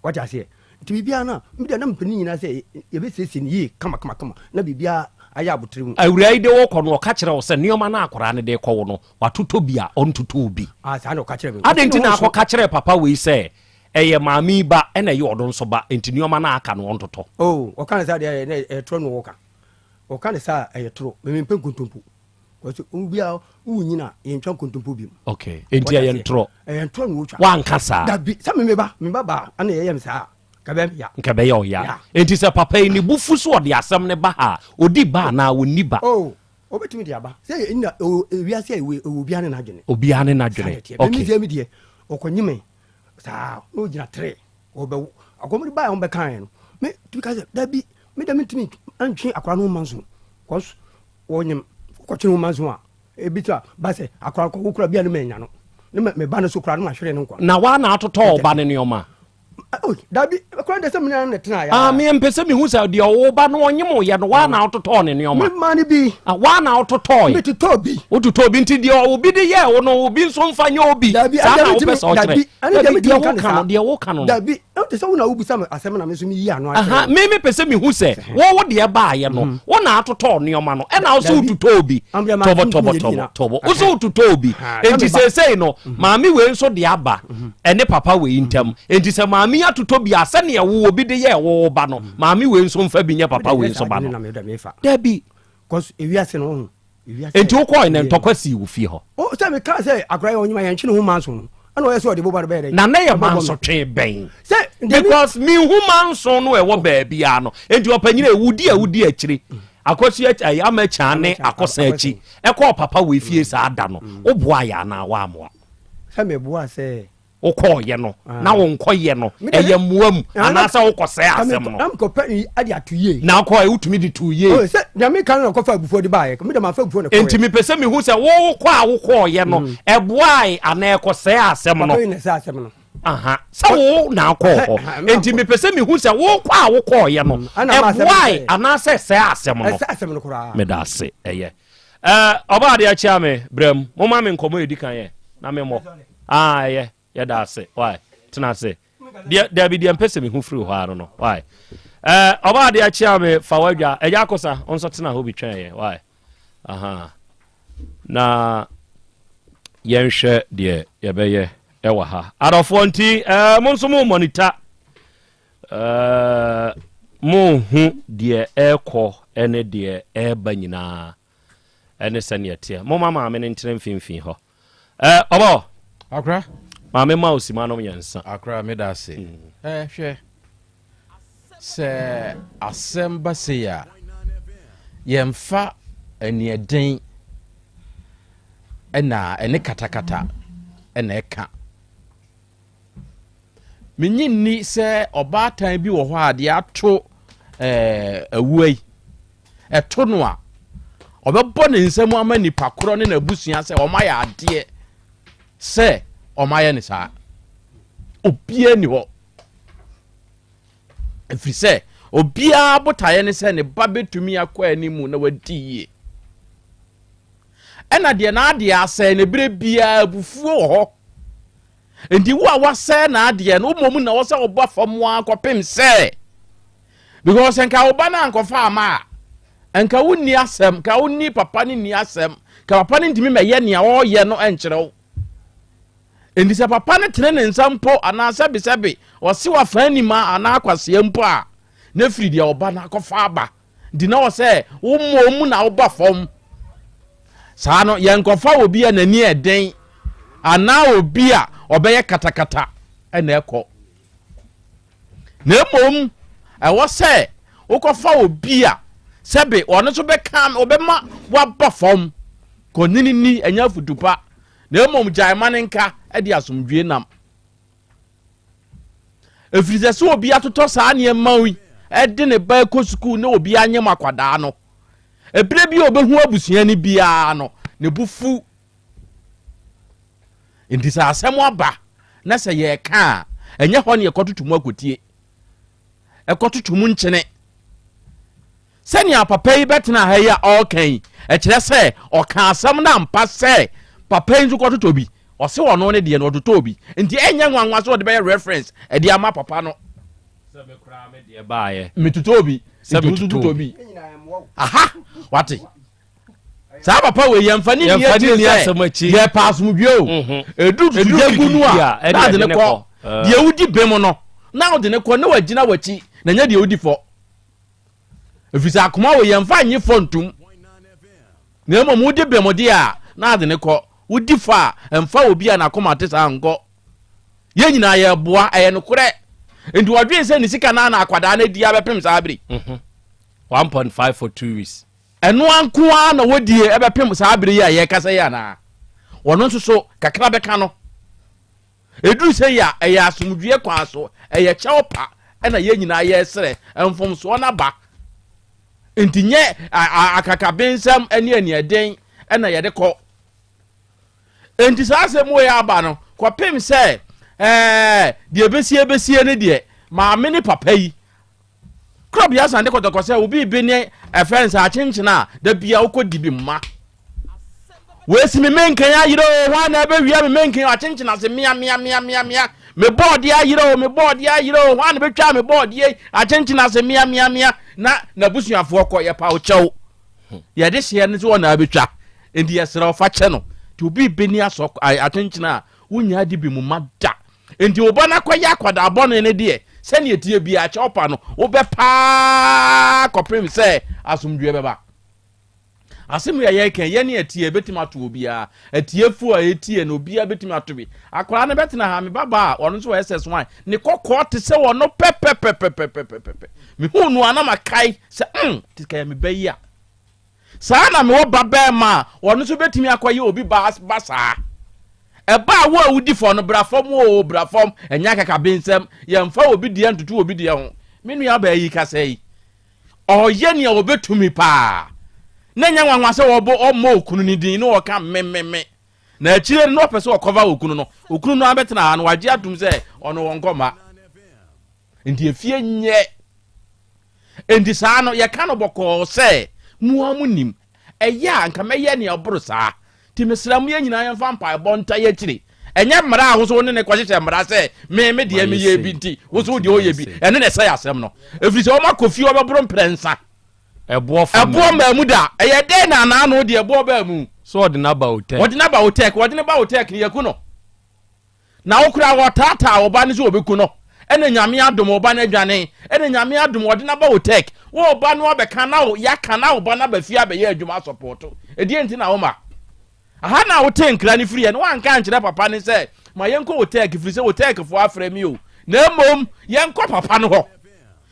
Wate aseɛ? Nti biribiara no a, me deɛ na mepɛ ne nyinaa sɛ yɛbɛsiesie no yie kama kama kama na biribiara ayɛ abotere mu. Awuraa yi de wo kɔ no, ɔka kyerɛ wo sɛ nneɛma no a akwadaa no de rekɔ wo no, watotɔ bi a ɔntotɔɔ bi. Ah, saa na ɔka kyerɛɛ me. Adɛn nti na akɔka kyerɛɛ papa wei sɛ ɛyɛ maame yi ba ɛna ɛyɛ ɔno nso ba, nti nneɛma no a aka no ɔntotɔ? Oh, ɔka no saa deɛ na ɛyɛ torɔ na ɔka. Ɔka no saa a ɛyɛ torɔ. Me mempɛ nkontompo. Kɔsi obiara wo nyina yɛntwa nkontompo bi mu. Okay, enti ɛyɛ ntorɔ. Ɛyɛ ntorɔ na wotwa. Wanka saa. Dabi, sɛ me meba, me ba baa, ɛna yɛyɛ me saa. Nka bɛyɛ ya. Nka bɛyɛ ɔya. Enti sɛ papa yi ne bo fu so ɔde asɛm no ba ha a, odi ba anaa onni ba? Oh, obetumi de aba. Sɛ nna wiase a ɛwɔ obiara ne n'adwene. Obiara ne n'adwene. Okay. Me deɛ me deɛ, ɔkɔnye me saa na ogyina tere ɔbɛwo. Akɔm de baa a wɔbɛkaeɛ no, me tumi ka sɛ dabi, me deɛ mentumi ntwe akwadaa no ho mma nso. Cause wɔnyem wokɔtwe ne ho manso a ebi so a ba sɛ akora kɔ wo kora bia no manya no ne me ba no so kora no mahwere no nkwa. Na waa na atotɔ ɔba no nneɛma. Oh, dabi kora de sɛ mene ne tena ya. Ah, me mpɛ sɛ mehu sɛ deɛ ɔwo ba no ɔnyem yɛ no waa na atotɔ ne nneɛma. Me ma no bi. Ah, waa na atotɔ. Me totɔ bi. Wototɔ bi nti deɛ obi de yɛ wo no obi nso mfa nyɛ obi. Dabi, saa na wopɛ sɛ ɔkyerɛ. Dabi, deɛ woka no deɛ woka no. Dabi, Ɛnte sɛ wo na wobisa me asɛm na me nso meyi ano akyerɛ wo. Me mepɛ sɛ mehu sɛ wo wo deɛ baayɛ no mhm. wo na atotɔɔ nneɛma no ɛna wo sɛ wototɔɔ bi tɔbɔ tɔbɔ tɔbɔ tɔbɔ wo sɛ wototɔɔ bi enti seesei no mhm. maame wei nso de aba mhm. ɛne papa wei ntam enti sɛ maame yi atotɔ bi a sɛdeɛ wo obi de yɛɛ wo ba no maame wei nso mfa bi nyɛ papa wei nso ba no dabi Enti wokɔe na ntɔkwa sii wo fie hɔ? O, sɛ mekaa sɛ akwadaa yi ɔnyem a yɛntwe ne ho manso no, ɛna ɔyɛ sɛ ɔde boba no bɛyɛ dɛn? Na na yɛ mansotwe bɛn? Sɛ Because menhu manso no ɛwɔ baabiara no. Enti ɔpanyin a wudi a wudi akyire, akɔsi akyi, ama akyi ne akɔsa akyi, ɛkɔɔ papa wɔ efie saa da no, woboa yɛ anaa woammoa? Sɛ meboa sɛ wokɔɔyɛ no na wo nkɔyɛ no ɛyɛ mmoa mu anaasɛ wokɔsɛe asɛm no na mekɔpɛ ne ade ato yie na wokɔɛ wotumi de too yie oh, sɛ nea meka no na kɔfa abufuo de baeɛ mede mafa abufuo na kɔɛ enti mepɛ sɛ mehu sɛ wokɔ a wokɔɔyɛ no mm. ɛboae anaa ɛkɔsɛe asɛm no na ɛsɛ asɛm no aha sɛ wo na akɔɔ hɔ enti mepɛ sɛ mehu sɛ wokɔ a wokɔɔyɛ no mm. ɛboae anaasɛ ɛsɛe asɛm no ɛsɛ asɛm no koraa meda ase ɛyɛ Ɔbaa adeɛ akyea me brɛ mu moma me nkɔmɔ edi kan yɛ na me mmɔ ah ɛyɛ yɛda ase why tena ase deɛ dabi deɛ mpɛ sɛ mehu firi hɔ ano no why ɛɛ ɔbaa adeɛ akyea me fa wadwa ɛgya akosa nso tena hɔ bi twɛn yɛ why aha na yɛnhwɛ deɛ yɛbɛyɛ ɛwɔ ha adɔfoɔ nti ɛɛ mo nso mo mɔnita Monhu deɛ ɛrekɔ ne deɛ ɛreba nyinaa ne sɛdeɛ ɛteɛ. Momma maame no ntena mfimfini hɔ. Ɔbɔ. Akora. Maame ma osima nom yɛn nsa. Akora, meda ase. Mm. Hwɛ, sɛ asɛm ba sei a, yɛmfa aniɛden ɛna ɛne katakata ɛna ɛka. Minnye nni sɛ ɔbaatan bi wɔ hɔ a deɛ ato ɛɛ awua yi ɛto no a ɔbɛbɔ ne nsa mu ama nipa korɔ ne n'abusua sɛ wɔn ayɛ adeɛ sɛ wɔn ayɛ ne saa. Obiara ni hɔ. Ɛfiri sɛ obiara botaeɛ ne sɛ ne ba bɛtumi akɔ anim na wadi yie. Ɛna deɛ n'adeɛ asɛe no berɛ biara abufuo wɔ hɔ. Nti wo a wasɛe n'adeɛ no, wo mmom na wɔ sɛ woba fam ara kɔpem sɛ because nka wo ba no ankɔfa ama a nka wonni asɛm, nka wonni papa no nni asɛm, nka papa no ntumi mɛyɛ nea ɔreyɛ no nkyerɛ wo. Nti sɛ papa no tene ne nsa mpo anaa sɛbesɛbe ɔse wafa anima anaa akwasea mpo a, na firi deɛ ɔba no akɔfa aba. Nti na wɔ sɛ wo mmom na woba fam. Saa no, yɛnkɔfa obi a n'ani yɛ den anaa obi a ɔbɛyɛ katakata na ɛkɔ. Na mmom, ɛwɔ sɛ wokɔfa obi a sɛbe ɔno nso bɛka ɔbɛma waba fam. Kɔnyini ni, ɛnyɛ afutu pa. Na mmom gyae ma ne nka de asomdwie nam. Ɛfiri sɛ sɛ obi atotɔ saa nneɛma yi de ne ba kɔ sukuu na obi anyem akwadaa no, ɛberɛ bi a ɔbɛhu abusua no biara no, ne bo fu. Nti sɛ asɛm aba na sɛ yɛreka a, ɛnyɛ hɔ ne yɛkɔtoto mu akɔtie, ɛkɔtoto mu nkyene. Sɛnea papa yi bɛtena ha yi a ɔreka yi, ɛkyerɛ sɛ ɔka asɛm no ampa sɛ papa yi nso kɔtotɔ bi. Ɔse ɔno ne deɛ no ɔtotɔɔ bi. Nti ɛnyɛ nwanwa sɛ ɔde bɛyɛ reference ɛde ama papa no. Sɛ me koraa me deɛ baayɛ. Metotɔɔ bi. Sɛ Nti wo nso metotɔɔ totɔ bi. bi. Aha, wate. Saa papa wei yɛmfa ne nni Yɛmfa ne akyire nni sɛ asɛm akyi. yɛpɛ asomdwoeɛ o. Ɛduru Ɛduru tutugya gu no gidigidi a, a, ɛne na ade yɛde ne ne kɔ. kɔ. Ɛɛ. Deɛ wodi bem no, na wode ne kɔ na wagyina w'akyi na nyɛ deɛ wodi fɔ. Ɛfiri sɛ akoma wei yɛmfa nnye fɔ ntom. Na mmom wodi bem deɛ a, na ade ne kɔ. Wodi fɔ a, ɛmfa obi a n'akoma te saa nkɔ. Yɛn nyinaa yɛreboa, ɛyɛ nokorɛ. Nti wɔdwen sɛ ne sika no ara na akwadaa no adi abɛpem saa bere yi. 1.5 for 2 weeks. Ɛno ara nko ara na wɔdie ɛbɛpem saa bere yi a yɛrekasa yi anaa? Wɔno nso so kakra bɛka no. Ɛduru sɛ yi a, ɛyɛ asomdwoeɛ kwan so, ɛyɛ kyɛw pa ɛna yɛn nyinaa yɛresrɛ, mfomsoɔ no aba. Nti nyɛ akakabensɛm ne aniɛden ɛna yɛde kɔ. Enti saa asɛm wei aba no, kɔpem sɛ ɛɛ deɛ ɛbɛsie bɛsie no deɛ, maame ne papa yi, Korɔbea san de kɔtɔkɔ sɛ obi be ne ɛfɛ nsa akyenkyena a, da bia wokɔ di bi mma. Wesi me menken ayerɛ o, hwan na ɛbɛwia me menken akyenkyena se mea mea mea mea mea. Me bɔɔdeɛ ayerɛ o, me bɔɔdeɛ ayerɛ o, hwan na bɛtwa me bɔɔdeɛ akyenkyena se mea mea mea. Na n'abusuafoɔ kɔ yɛpa wo kyɛw. Yɛde hyeɛ no sɛ wɔn abɛtwa. Enti yɛsrɛ wo fa kyɛ no. Nti obi be ni asɔ akyenkyena a, wonnya adi bi mu ma da. Enti wo ba no akɔyɛ akwadaa bɔne no deɛ, sɛdeɛ ɛteɛ biara, kyɛw pa no, wobɛ paa kɔpem sɛ asomdwoeɛ bɛba. Asɛm yi a yɛreka yi, yɛne atie, ɛbɛtumi ato obiara. Atiefoɔ a ɛtie no, obiara bɛtumi ato bi. Akwadaa no bɛtena ha, me babaa a, ɔno nso wɔ SS1, ne kɔkɔɔ te sɛ ɔno pɛpɛpɛpɛpɛpɛpɛ. Mehuu no a na makae sɛ, mm, te ka yɛ me ba yi a. Saa na mewɔ ba barima a ɔno nso bɛtumi akɔyɛ obi ba ba saa. Ɛba a wo a wodi fɔ no, bra fam oo, bra fam, ɛnyɛ akakabensɛm, yɛmfa obi deɛ ntoto obi deɛ ho. Me nuabaa yi kasa yi, ɔreyɛ nea ɔbɛtumi paa. Na ɛnyɛ nwanwa sɛ ɔbɔ ɔmmɔ okunu no din na ɔka me me me. Na akyire no na ɔpɛ sɛ ɔkɔva okunu no. Okunu no abɛtena ha no, wagye atom sɛ ɔno ɔnkɔ mma. Nti efie nyɛ. Enti saa no, yɛka no bɔkɔɔ sɛ, Mo ara monim, ɛyɛ a anka mɛyɛ nea ɛboro saa. Enti mesrɛ mo, yɛn nyinaa yɛmfa mpaebɔ ntaa yɛn akyiri. Ɛnyɛ mmara a wo nso wo ne no kɔhyehyɛ mmara sɛ, Me, me deɛ meyɛɛ bi nti, wo nso wo deɛ woyɛ bi. Ɛno na ɛsɛe asɛm no. Ɛfiri sɛ wɔakɔ fie wɔbɛboro mprɛnsa. Ɛboɔ fa Ɛboɔ mmaa mu da. Ɛyɛ dɛn na anaano deɛ ɛboɔ baa mu? So ɔde no aba Otec? Wɔde no aba Otec. Wɔde no ba Otec no, yɛaku no. Na wo koraa wɔtaataa wo ba no sɛ wɔbɛku no, ɛna Nyame adom wo ba no adwane, ɛna Nyame adom wɔde no aba wo tech, wo ba no abɛka na wo yɛaka na wo ba no aba fie abɛyɛ adwuma asɔpɔɔto, ɛdeɛn nti na woma aha na wote nkra no firiɛ no woanka ankyerɛ papa no sɛ ma yɛnkɔ wo tech firi sɛ wo tech foɔ afrɛ me o, na mmom yɛnkɔ papa no hɔ.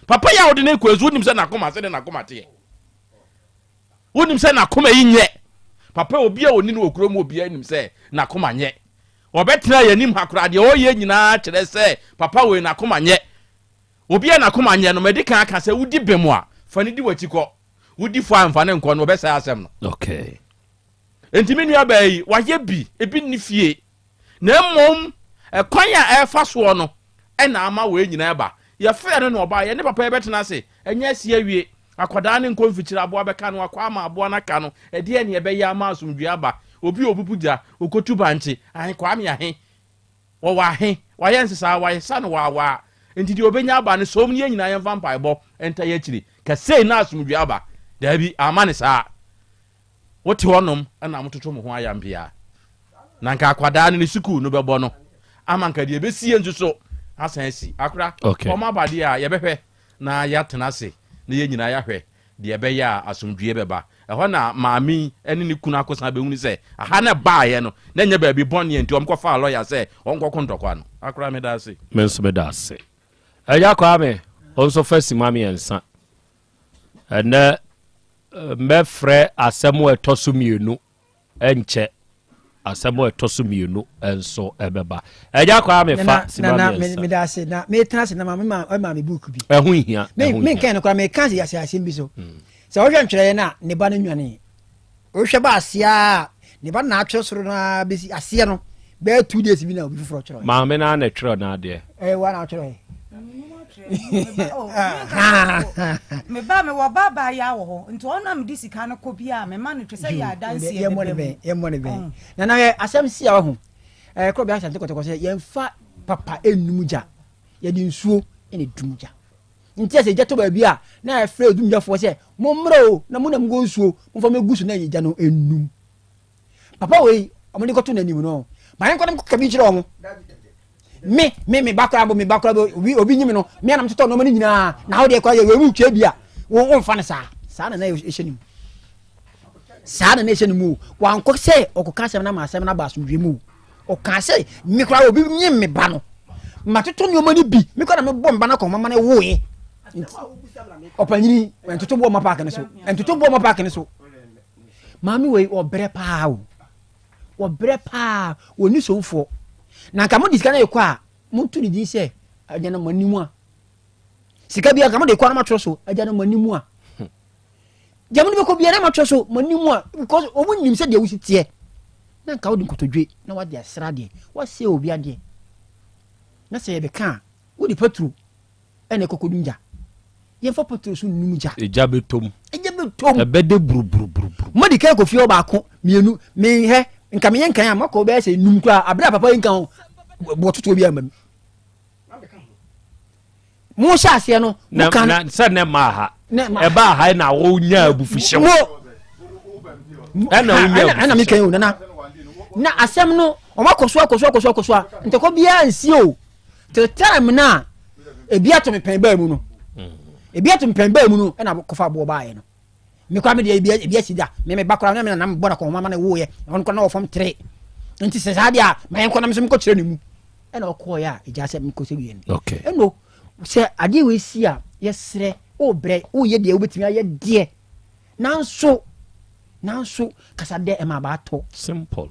Papa yi a wode no rekɔ nso wonim sɛ n'akoma sɛdeɛ n'akoma teɛ. Wonim sɛ n'akoma yi nyɛ papa obi a ɔni no wɔ kurom obiara nim sɛ n'akoma nyɛ. Ɔbɛtena yɛn anim ha koraa, deɛ ɔreyɛ nyinaa kyerɛ sɛ papa wei n'akoma nyɛ. Obi a n'akoma nyɛ no, madi kan aka sɛ wodi bem a, fa no di w'akyi kɔ. Wodi fɔ a, mfa no nkɔ no, ɔbɛsɛe asɛm no. Okay. Enti me nuabaa yi, wayɛ bi, ebi nni fie. Na mmom, ɛkwan a ɛrefa soɔ no na ama wei nyinaa ba. Yɛfrɛɛ no na ɔbaeɛ. Yɛne papa yi bɛtena ase, ɛnyɛ asi awie. Akwadaa no nkɔ mfikyire, aboa bɛka no, akɔ ama aboa no aka no. Ɛdeɛn na yɛbɛyɛ ama asomdwoeɛ aba? Obi a ɔbubu gya, ɔkɔtu bankye, ahe, Kwame ahe? Wɔwɔ ahe? Wayɛ nsesaa, wayesa no waawaa. Enti deɛ ɔbɛnya aba no, som no yɛn nyinaa yɛmfa mpaebɔ nta yɛn akyiri. Ka sei na asomdwoeɛ aba. Daabi, amma no saa. Wote hɔnom na mototo mo ho ayampeaa. Na nka akwadaa no ne sukuu no bɛbɔ no ama nka deɛ ɛbɛsie nso so asan asi. Akora, Okay. wɔn aba deɛ a yɛbɛhwɛ na yɛatena ase na yɛn nyinaa yɛahwɛ deɛ ɛbɛyɛ a asomdwoeɛ bɛba. Ɛhɔ na maame yi ne ne kunu akosan bɛhunu sɛ aha na ɛbaeɛ no na ɛnyɛ baabi bɔne nti wɔkɔfaa lɔya sɛ ɔnkɔko ntɔkwa no. Akora, meda ase. Me nso meda ase. Agya Kwame, wo nso fa simma mmiɛnsa. Ɛnnɛ mɛfrɛ asɛm a ɛtɔ so mmienu ɛnkyɛ. Asɛm a ɛtɔ so mienu nso bɛba. Agya Kwame fa sima Nana, miɛnsa. meda ase na metena ase na maame ma ɛma me book bi. Ɛho nhia, Me ɛho me nhia. nkan no koraa meka ase ase asɛm bi so. Sɛ wohwɛ ntwerɛeɛ no a ne ba no nwane. Wohwɛ ba aseɛ a ne ba no na atwerɛ soro no ara bɛsi aseɛ no bɛyɛ 2 days bi na obi foforɔ twerɛeɛ. Maame no ara na ɛtwerɛ n'adeɛ. Ɛyɛ wo ara na wotwerɛeɛ. Me ba mewɔ ba abaayewa wɔ hɔ nti ɔno na mede sika no kɔ bi a mema no twɛ sɛ yɛ adanseɛ yɛmmɔ ne bɛn yɛmmɔ ne bɛn na na yɛ asɛm si a ɔho ɛɛ kɔ bi asante kɔtɔkɔ sɛ yɛmfa papa enum gya yɛde nsuo ɛna edum gya nti ɛsɛ gya tɔ baabi a na yɛfrɛ odum gyafoɔ sɛ mommrɛ o na mo na mo nsuo momfa mo egu so na yɛ gya no enum Papa wei ɔmo de kɔto n'anim no ma yɛn nkɔ kɔ bi nkyerɛ ɔmo me me me ba koraa bo me ba koraa bo obi obi nyim no me anam totɔ nneɛma no nyinaa na awo deɛ koraa yɛ wei mu ntwa bi a wɔn wɔn fa no saa saa na na ɛhyɛ ne mu saa na na ɛhyɛ ne mu o wankɔ sɛ ɔkɔka asɛm na ma asɛm no aba asomdwe mu o ɔka sɛ me koraa obi nyim me ba no ma totɔ nneɛma no bi me koraa na mebɔ me ba no akɔnma ma no woe ɔpanyini ntoto boɔ ma paaki no so ntoto boɔ ma paaki no so. Maame wei ɔbrɛ paa o. Ɔbrɛ paa, ɔnni somfoɔ. Na nka mode sika no rekɔ a, monto ne din sɛ agya no mo anim a. Sika bi a nka mode kɔ a na moatwerɛ so agya no mo anim a. Deɛ mode bɛkɔ biara na moatwerɛ so mo anim a because wɔn nim sɛ deɛ wosi teɛ. Na nka wode nkotodwe na wade asra adeɛ, wasɛ obi adeɛ. Na sɛ yɛbɛka a, wode paturo ɛna ɛkɔkɔdum gya. Yɛmfa pɔtɔ so nnum gya. Egya bɛtɔ mu. Egya bɛtɔ mu. Ɛbɛdɛ buruburuburuburu. Madi kan kɔ fie hɔ baako, mmienu, mehɛ, nka meyɛ nkan a makɔ bɛyɛ sɛ num koraa, abere a papa yi nka ho, boɔtotoɔ bi amma mu. Mo hyɛ aseɛ no, mo kan. Na sɛ ne mmaa ha, ɛbaa ha na wonya abufuhyew. Mo ɛna wonya abufuhyew. Ɛna meka yi o nana. Na asɛm no, wɔn akɔ so akɔ so akɔ so akɔ so a, ntɔkwa biara nsi o. Till time no a ebi ato me pɛn baa mu no ebi ato me pɛn baa mu no ɛna kɔfa aboɔ baayɛ no me kora me deɛ ebi ebi asi da me me ba kora me na me bɔ na kɔnma ma na ɛwoyɛ na ɔno kora na wɔ fam tere nti sɛ saa deɛ a ma yɛn kɔ na me nso mekɔ kyerɛ ne mu ɛna ɔkɔɔyɛ a egya sɛ mekɔ sɛ wie no ɛno sɛ adeɛ wei si a yɛsrɛ wobrɛ woyɛ deɛ wobɛtumi ayɛ deɛ nanso nanso kasa dɛ ɛma abaatɔ simple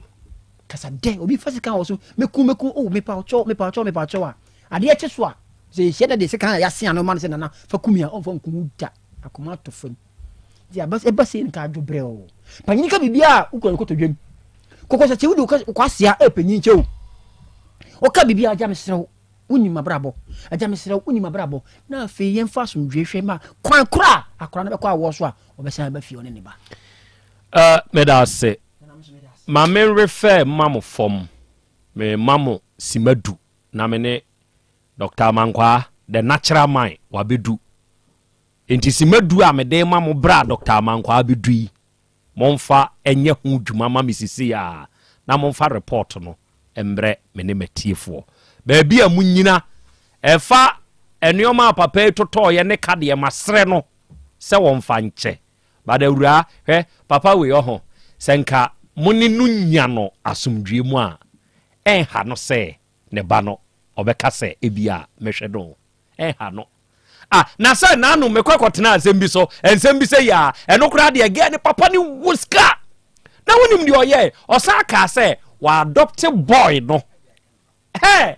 Kasa dɛ, obi fa sekan wɔ so, meku meku oh mepa wo kyɛw mepa wo kyɛw mepa wo kyɛw a, adeɛ kye so a, sɛ yɛhyia na de sekan a yɛase ano ma no sɛ nana fa ku me a, ɔmfa nku wo da, akoma atɔ fam. Nti aba ɛba sei no ka adwo brɛ o. Panyin ka biribi a wokura no kotodwam. Kɔkɔ sɛ kye wode wokɔ asea ɛ panyin kyɛ o. Ɔka biribi a agya mesrɛ wo, wonim abrabɔ. Agya mesrɛ wo, wonim abrabɔ. Na afei yɛmfa asomdwoe hwɛ ma kwan koro a akora no bɛkɔ awoɔ so a ɔbɛsan aba fie ɔne ne ba. Uh, meda ase. Ma me nrefɛ mma mo fam. Me ma mo sima du na me ne Doctor Amankwaa, the natural man, wabedu. Enti sima du a mede rema mo berɛ a Doctor Amankwaa bɛdu yi, momfa nyɛ ho dwuma ma me sesei ara na momfa report no mmerɛ me ne m'atiefoɔ. Baabi a monyina, ɛfa nnoɔma a papa yi totɔeɛ ne ka deɛ masrɛ no sɛ wɔmfa nkyɛ. But awuraa, hwɛ, papa wei ɔho, sɛ nka mo ne no nya no asomdwoeɛ mu a, ɛnha no sɛ ne ba no ɔbɛka sɛ ebia mɛhwɛ no o. Ɛnha no. Ah, na sɛ naano mekɔ kɔtena asɛm bi so, nsɛm bi sɛ yi a, ɛno koraa deɛ girl ne papa no wɔ sika. Na wonim deɛ ɔyɛe? Ɔsan kaa sɛ wɔadopte boy no. Hey!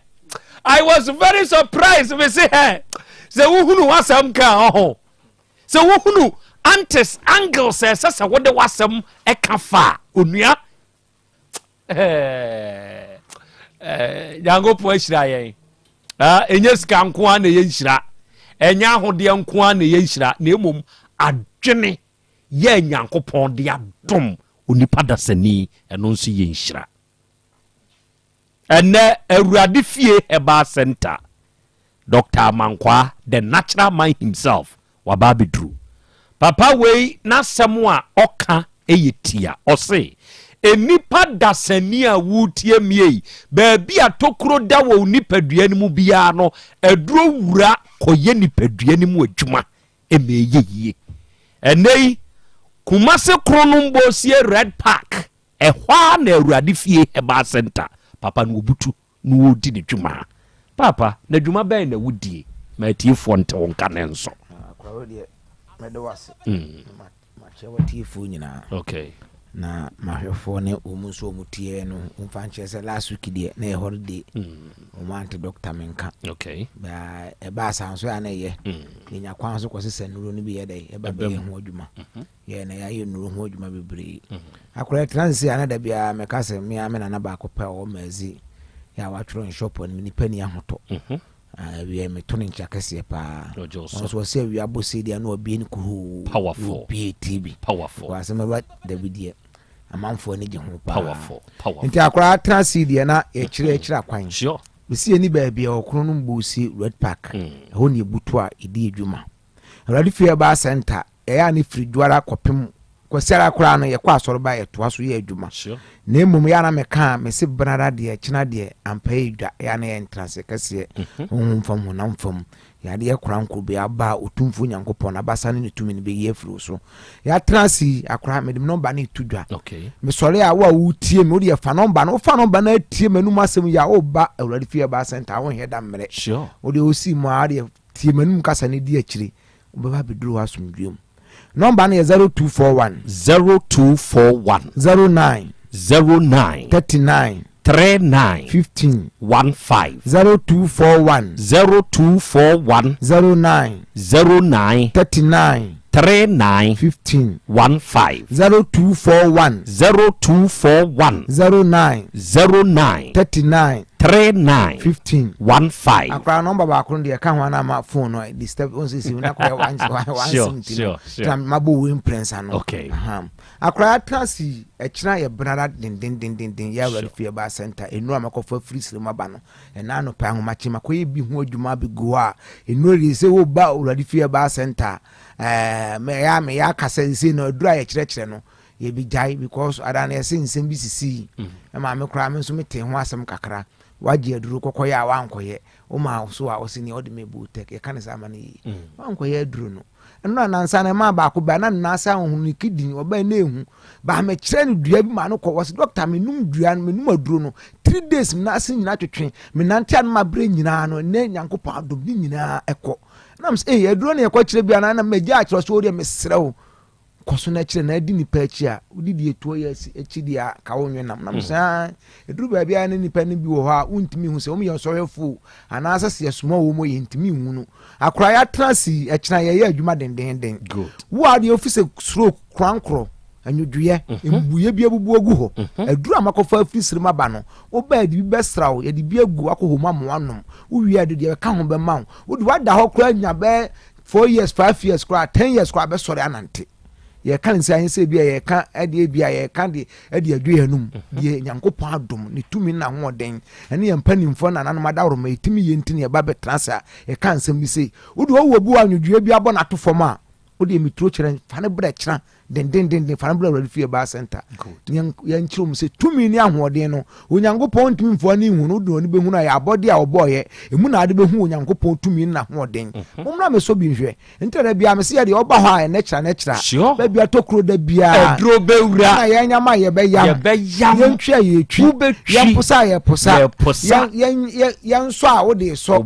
I was very surprised. Me se hey, sɛ wohunu w'asɛm ka ɔho. Sɛ wohunu antes angles ɛsɛ sɛ wode w'asɛm ɛka fa onua. Nyankopɔn ahyira yɛn. Ɛnyɛ sika nko ara na ɛyɛ nhyira. Ɛnyɛ ahodeɛ nko ara na ɛyɛ nhyira. Na mmom adwene yɛ Nyankopɔn de adom onipa dasani ɛno nso yɛ nhyira. Ɛnnɛ, Awurade Fie Herbal Centre, Doctor Amankwaa, the natural man himself, waba abɛduru. Papa wei n'asɛm a ɔka yɛ tia. Ɔse, Nnipa dasani a woretie me ei, baabi a tokuro da wɔ wo nipadua no mu biara no, aduro wura kɔyɛ nipadua no mu adwuma ma ɛyɛ yie. Ɛnnɛ yi, Kumasi Kronom Bosie Red Park, Ɛhɔ ara na Awurade fie Herbal Center papa no ɔbutu na ɔredi ne dwuma. Paapa, na dwuma bɛn na wodie? Ma atiefoɔ nte wo nka ne nso. Akora wo deɛ mɛda wo ase. Makyɛ w'atiefoɔ nyinaa. Okay. Na mahwɛfoɔ ne wɔn nso wɔn tiɛ no mfa nkyerɛ sɛ last week deɛ na yɛ holiday. Wɔn ante doctor me nka. Okay. Ba ɛbaa saa nso a na ɛyɛ. Yɛnya kwan so kɔsesa nnuro no bi yɛ dɛ ɛba bɛyɛ ho adwuma. Yɛ na yɛayɛ nnuro ho adwuma bebree. Akora yɛtena ase a na da biara meka sɛ me ara me nana baako pɛ a ɔwɔ Mazi yɛ a watwerɛ nshop anim nipa ni ahotɔ. Awia meto no nkyia kɛseɛ paa. Ɔno nso ɔsɛ awia bɔ sei deɛ na wabie no kuhuu. Powerful. Wabie TV. Powerful. Because asɛm ɛba dabi deɛ amanfoɔ ani gye ho paa. Powerful. Powerful. Nti akora atena ase deɛ na yɛkyerɛ akyerɛ akwan. Sure. Mesi yɛni baabi a ɔkono no mbusi Red Park. Ɛhɔ ne yɛbutu a yɛdi adwuma. Awurade fie ɛbaa center yɛyɛ a ne firi dwoara kɔpem kwasiara koraa no yɛkɔ asɔre ba yɛtoa so yɛ adwuma na mmom yɛ a na meka a mese benada deɛ kyena deɛ ampa yɛ dwa yɛ a na yɛ ntenase kɛseɛ mhm. honhom fam honam fam yadeɛ korankoro bi aba a otumfoɔ nyankopɔn n'abasa ne ne tumi no bɛyi afiri wo so yɛatena ase yi akora mede me nɔmba no ɛto dwa mesɔre a wo a wotie me wodeɛ fa nɔmba no wofa nɔmba no atie m'anum asɛm yi a woba awurade fie ɛbaa sɛnta wonhwɛ da mmerɛ wodeɛ wosi mu a wodeɛ Tie m'anom kasa na di akyire, wobɛba abɛduru hɔ asomdwoeɛ mu. Nɔmba no yɛ 0241. 0241. 09. 09. 39. 39. 15. 15. 0241. 0241. 09. 09. 39. 39. 15. 15. 0241. 0241. 09. 09. 39. 39. 15. 15. Akora nɔmba baako no deɛ ɛka ho ana ama phone no disturb wɔn sisi na akɔyɛ one one sim ti no tena mabɔ wei mprɛnsa no. Okay. Akora atena ase ɛkyena yɛ benara dendendendenden yɛ awurade fie ba center nnuro a makɔfa firi sere mu aba no ɛna anɔpɛ ahomakye makɔyɛ bi ho adwuma abɛgu hɔ a nnuro deɛ sɛ woba awurade fie ba center ɛɛ mɛyɛ a meyɛ aka sɛ sɛ no aduro a yɛkyerɛkyerɛ no yɛbɛgyae because ada no yɛse nsɛm bi sisii ɛma me koraa me nso metee ho asɛm kakra wagye aduro kɔkɔyɛ a wankɔyɛ woma so a ɔse nea ɔde me bu tɛk yɛka ne saa ma no yie wankɔyɛ aduro no ɛno na nansa no ɛmaa baako baa na nnaase ahohunu ne kidney ɔbaa na ehu baa mekyerɛ no dua bi ma no kɔ wɔse dɔkta menum dua no menum aduro no three days me nan ase nyinaa twetwe menante ano ma berɛ nyinaa no ɛnɛ nyankopɔn adom ne nyinaa ɛkɔ nam sɛ ee aduro no yɛkɔ kyerɛ bi anaa na magya akyerɛ so deɛ mesrɛ wo kɔ so na kyerɛ na adi nipa akyi a wodi deɛ tuo yɛ akyi deɛ a ka wo nwe nam nam mm. saa ɛduru baabi a ne nipa no bi wɔ hɔ a wontumi hu sɛ wɔn yɛ nsɔhwɛfoɔ anaasɛ sɛ yɛsoma wɔn mu yɛntumi nhu no akora yɛatena ase ɛkyena yɛyɛ adwuma dendenden wo a deɛ ofi sɛ stroke korankorɔ anwodwoeɛ mhm. mbuiɛ bi abubu agu hɔ mhm. aduru a makɔfa afiri srem aba no wobaa de bi bɛsra wo yɛde bi agu akɔ hɔ mu amoa nom wowie a de deɛ ɛka ho bɛma wo wode wada hɔ koraa nya bɛɛ 4 years 5 years koraa 10 years koraa bɛsɔre anante yɛka ne sɛ anyɛ sɛ bi a yɛka ɛde ebi a yɛka de ɛde adwo yɛn anum mhm. deɛ nyankopɔn adom ne tumi na ahoɔden ɛne yɛn mpanimfoɔ na nananom adaworoma yɛtumi yɛ nti ne yɛba bɛtena ase a yɛka nsɛm bi sei wode ɔwɔ bi wɔ anwodwoeɛ bi abɔ n'ato fam a wode meturo kyerɛ fa ne berɛ kyena dendendenden fa no brɛ awurade fie baa center yɛnkyerɛ mu sɛ tumi ne ahoɔden no onyankopɔn ntumi mfoa ne nhu no wode ɔne bɛhu no a yɛ abɔde a ɔbɔɔyɛ ɛmu na ade bɛhu onyankopɔn tumi ne n'ahoɔden mhm. mommra mɛsɔ bi nhwɛ nti da biara mese yɛdeɛ ɔba hɔ a ɛnɛ kyerɛ ne kyerɛ baabi atɔ da biara aduro bɛwura na yɛn nyama yɛbɛyam yɛntwi a yɛtwi yɛmposa a yɛposa yɛnsɔ a wode sɔ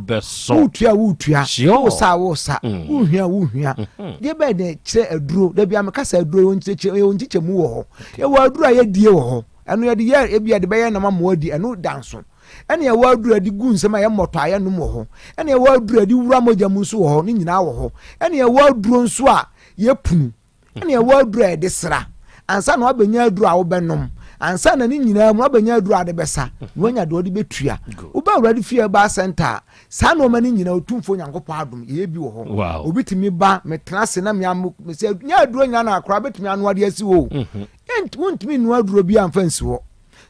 wotua a wotua wosa a wosa mm. wohia a wohia mm-hmm. deɛ bɛyɛ dɛ kyerɛ aduro da bia meka sɛ aduro yɛwɔ nkyekyɛmu wɔ hɔ yɛwɔ aduro a yɛdie wɔ hɔ ɛno yɛde yɛ ebi yɛde bɛyɛ nam amoa di ɛno da nso ɛne ɛwɔ aduro a yɛde gu nsɛm a yɛ mmɔtɔ a yɛnom wɔ hɔ ɛne ɛwɔ aduro a yɛde wura mogya mu nso wɔ hɔ ne nyinaa wɔ hɔ ɛne ɛwɔ aduro nso a yɛpunu ɛne ɛwɔ aduro a yɛde sra ansa na wabɛnya aduro a wobɛnom ansa na ne nyinaa mu wabɛnya aduro a wode bɛsa na wanya deɛ ɔde bɛtua woba awurade fie ba center a saa nneɛma no nyinaa otumfoɔ nyankopɔn adom yɛyɛ bi wɔ hɔ obi tumi ba metena ase na mea mesɛ nyɛ aduro nyinaa na akora bɛtumi anoa de asi hɔ o mhm. wontumi nnoa aduro bi amfa nsi hɔ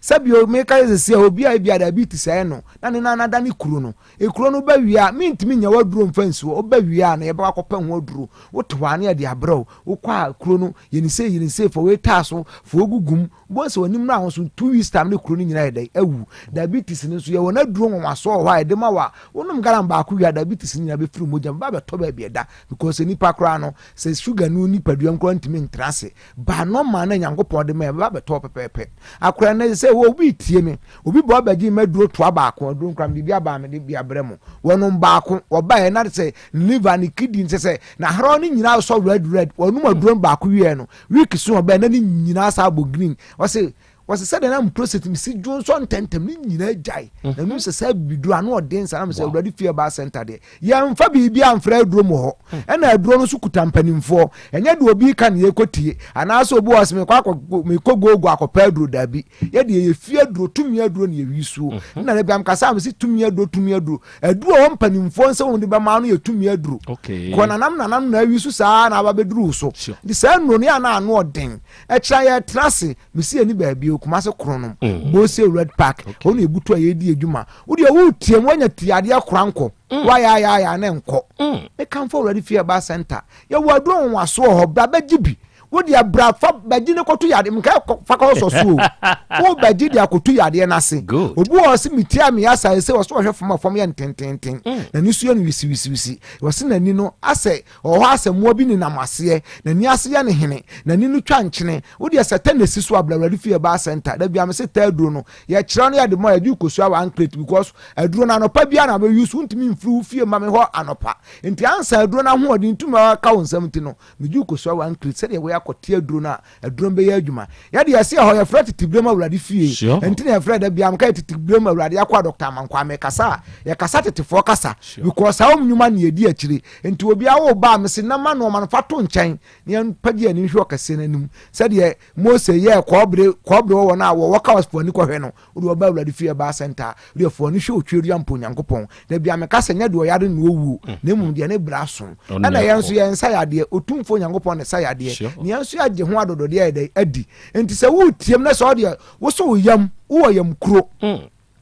sɛbi meka sɛ sɛ obi a ebi a diabetes ayɛ no na ne nan ada ne kuro no Ekuro no ba wie a, mentumi nnya w'aduro mfa nsi hɔ. Woba wie a na yɛbɛkɔ akɔpɛ ho aduro. Wote hɔ a na yɛde abrɛ wo. Wokɔ a kuro no, yɛ no sei, yɛ no sei, fa wei taa so, fa wei gugu mu. Wobɛhu sɛ w'anim no ahoso, 2 weeks time na kuro no nyinaa ayɛ dɛn? Awu. Diabetes no nso, yɛwɔ n'aduro nwanwasoɔ wɔ hɔ a yɛde ma wo a, wonom gallon baako wie a, diabetes no nyinaa bɛfiri wo mogya mu. Ɛbɛba abɛtɔ baabi ɛda. Because nnipa koraa no, sɛ sugar no nipadua mu koraa ntumi ntena ase. Ba normal no a Nyankopɔn de ma yɛn, ɛbɛba abɛtɔ hɔ pɛpɛɛpɛ. Akora nnɛ, sɛ Sɛ wɔ obi retie me, obi bɔ abɛgye me aduro toa baako, aduro nkora mede bi aba a mede bi abrɛ mo. Wɔnom baako, wɔbaeɛ na sɛ ne liver, ne kidney, sɛ sɛ n'ahrɔ no nyinaa sɔ red red. Wɔnom aduro no baako wieɛ no, week so ɔbaeɛ na ne nyinaa saa bɔ green. Wɔse Wɔse sɛdeɛ na me prostate me si dwo nsɔ ntɛntɛm ne nyinaa gyae. Na menim sɛ saa bibiduro ano ɔden saa na mesɛ Awurade fie herbal center deɛ yɛmfa biribi amfra aduro mu hɔ. Ɛna aduro no nso kuta mpanimfoɔ. Ɛnyɛ deɛ obi ka na yɛkɔtie anaasɛ obi wɔ sɛ mekɔ akɔ mekɔ googo akɔpɛ aduro daabi. Yɛdeɛ yɛ fie aduro tumi aduro na yɛwi suo. Ɛna da bi mekasa a mese tumi aduro tumi aduro. Aduro a ɛwɔ mpanimfoɔ nsam a wɔde bɛma no yɛ tumi aduro. Kɔ nanam nanam na awi so saa na aba bɛduru wo so. Nti saa nnuro no yɛ a na ano ɔden. Ɛkyerɛ yɛtra ase Mesi yɛni baabi o, Kumasi Kronom, mm. Bose Red Park, hɔ na ebutu a yɛredi adwuma. Wo deɛ woretie mu, woanya ti adeɛ kora nkɔ. Mm. Woayaayaaya ne nkɔ. Mm. Mekamfo Awurade Fie Herbal Center. Yɛwɔ aduro nwonwaso wɔ hɔ, bra bɛgye bi. Wo deɛ bra fa bɛgye ne kɔto yadeɛ, nka fa kɔ sɔ so o. Wo bɛgye de akɔto yadeɛ no ase. Obi wɔ hɔ sɛ metie a meyɛ asa sɛ wɔsɛ wɔhwɛ fam a fam yɛ ntententen. N'ani so yɛ no wisiwisiwisi. Wɔse n'ani no asɛ Ɔwɔ hɔ ara sɛ mmoa bi nenam aseɛ, n'ani ase yɛ no hene, n'ani no twa nkyene. Wo deɛ sɛ tɛ na ɛsi so a, bra Awurade fie herbal center. Da biara mese tɛ aduro no, yɛkyerɛ no yɛde ma wo, yɛgye wo kosua one crate because aduro no anɔpa biara na wobɛ use, wontumi mfiri wo fie mma me hɔ anɔpa. Nti ansa aduro no ahoɔden tumi a aka wo nsam nti no, megye wo kosua one crate sɛdeɛ ɛbɛyɛ akɔte aduro no a Aduro no bɛyɛ adwuma. Yɛ deɛ yɛse ɛhɔ yɛfrɛ tete berɛ mu awurade fie. Ɛnti na yɛfrɛ da biara meka yɛ tete berɛ mu awurade akoa Dr. Amankwaa mekasa a yɛkasa tetefoɔ kasa because saa wɔn nnwuma na yɛdi akyire. Nti obiara wo ba a mese na ma nnoɔma no fa to nkyɛn na yɛmpagye yɛn ani nhwɛ ɔkɛseɛ no anim sɛdeɛ Mose yɛɛ kɔɔbere kɔɔbere wɔ wɔn a wɔwɔ ka wɔn ani kɔhwɛ no. Wode ɔba Awurade fie ɛbaa sɛnta a, wode afu ani hwɛ otweaduam mpo Onyankopɔn. Da biara meka sɛ, nyɛ deɛ ɔyare na ɔwuo, na mmom deɛ ne berɛ aso. Ɛna yɛn nso yɛn nsa yadeɛ, Otumfoɔ Onyankopɔn na ɛsa yadeɛ, na yɛn nso yɛagye ho adɔdɔdeɛ ayɛ dɛn? Adi. Enti sɛ woreteam na sɛ wodeɛ, wo so wo yam, wowɔ yam kuro,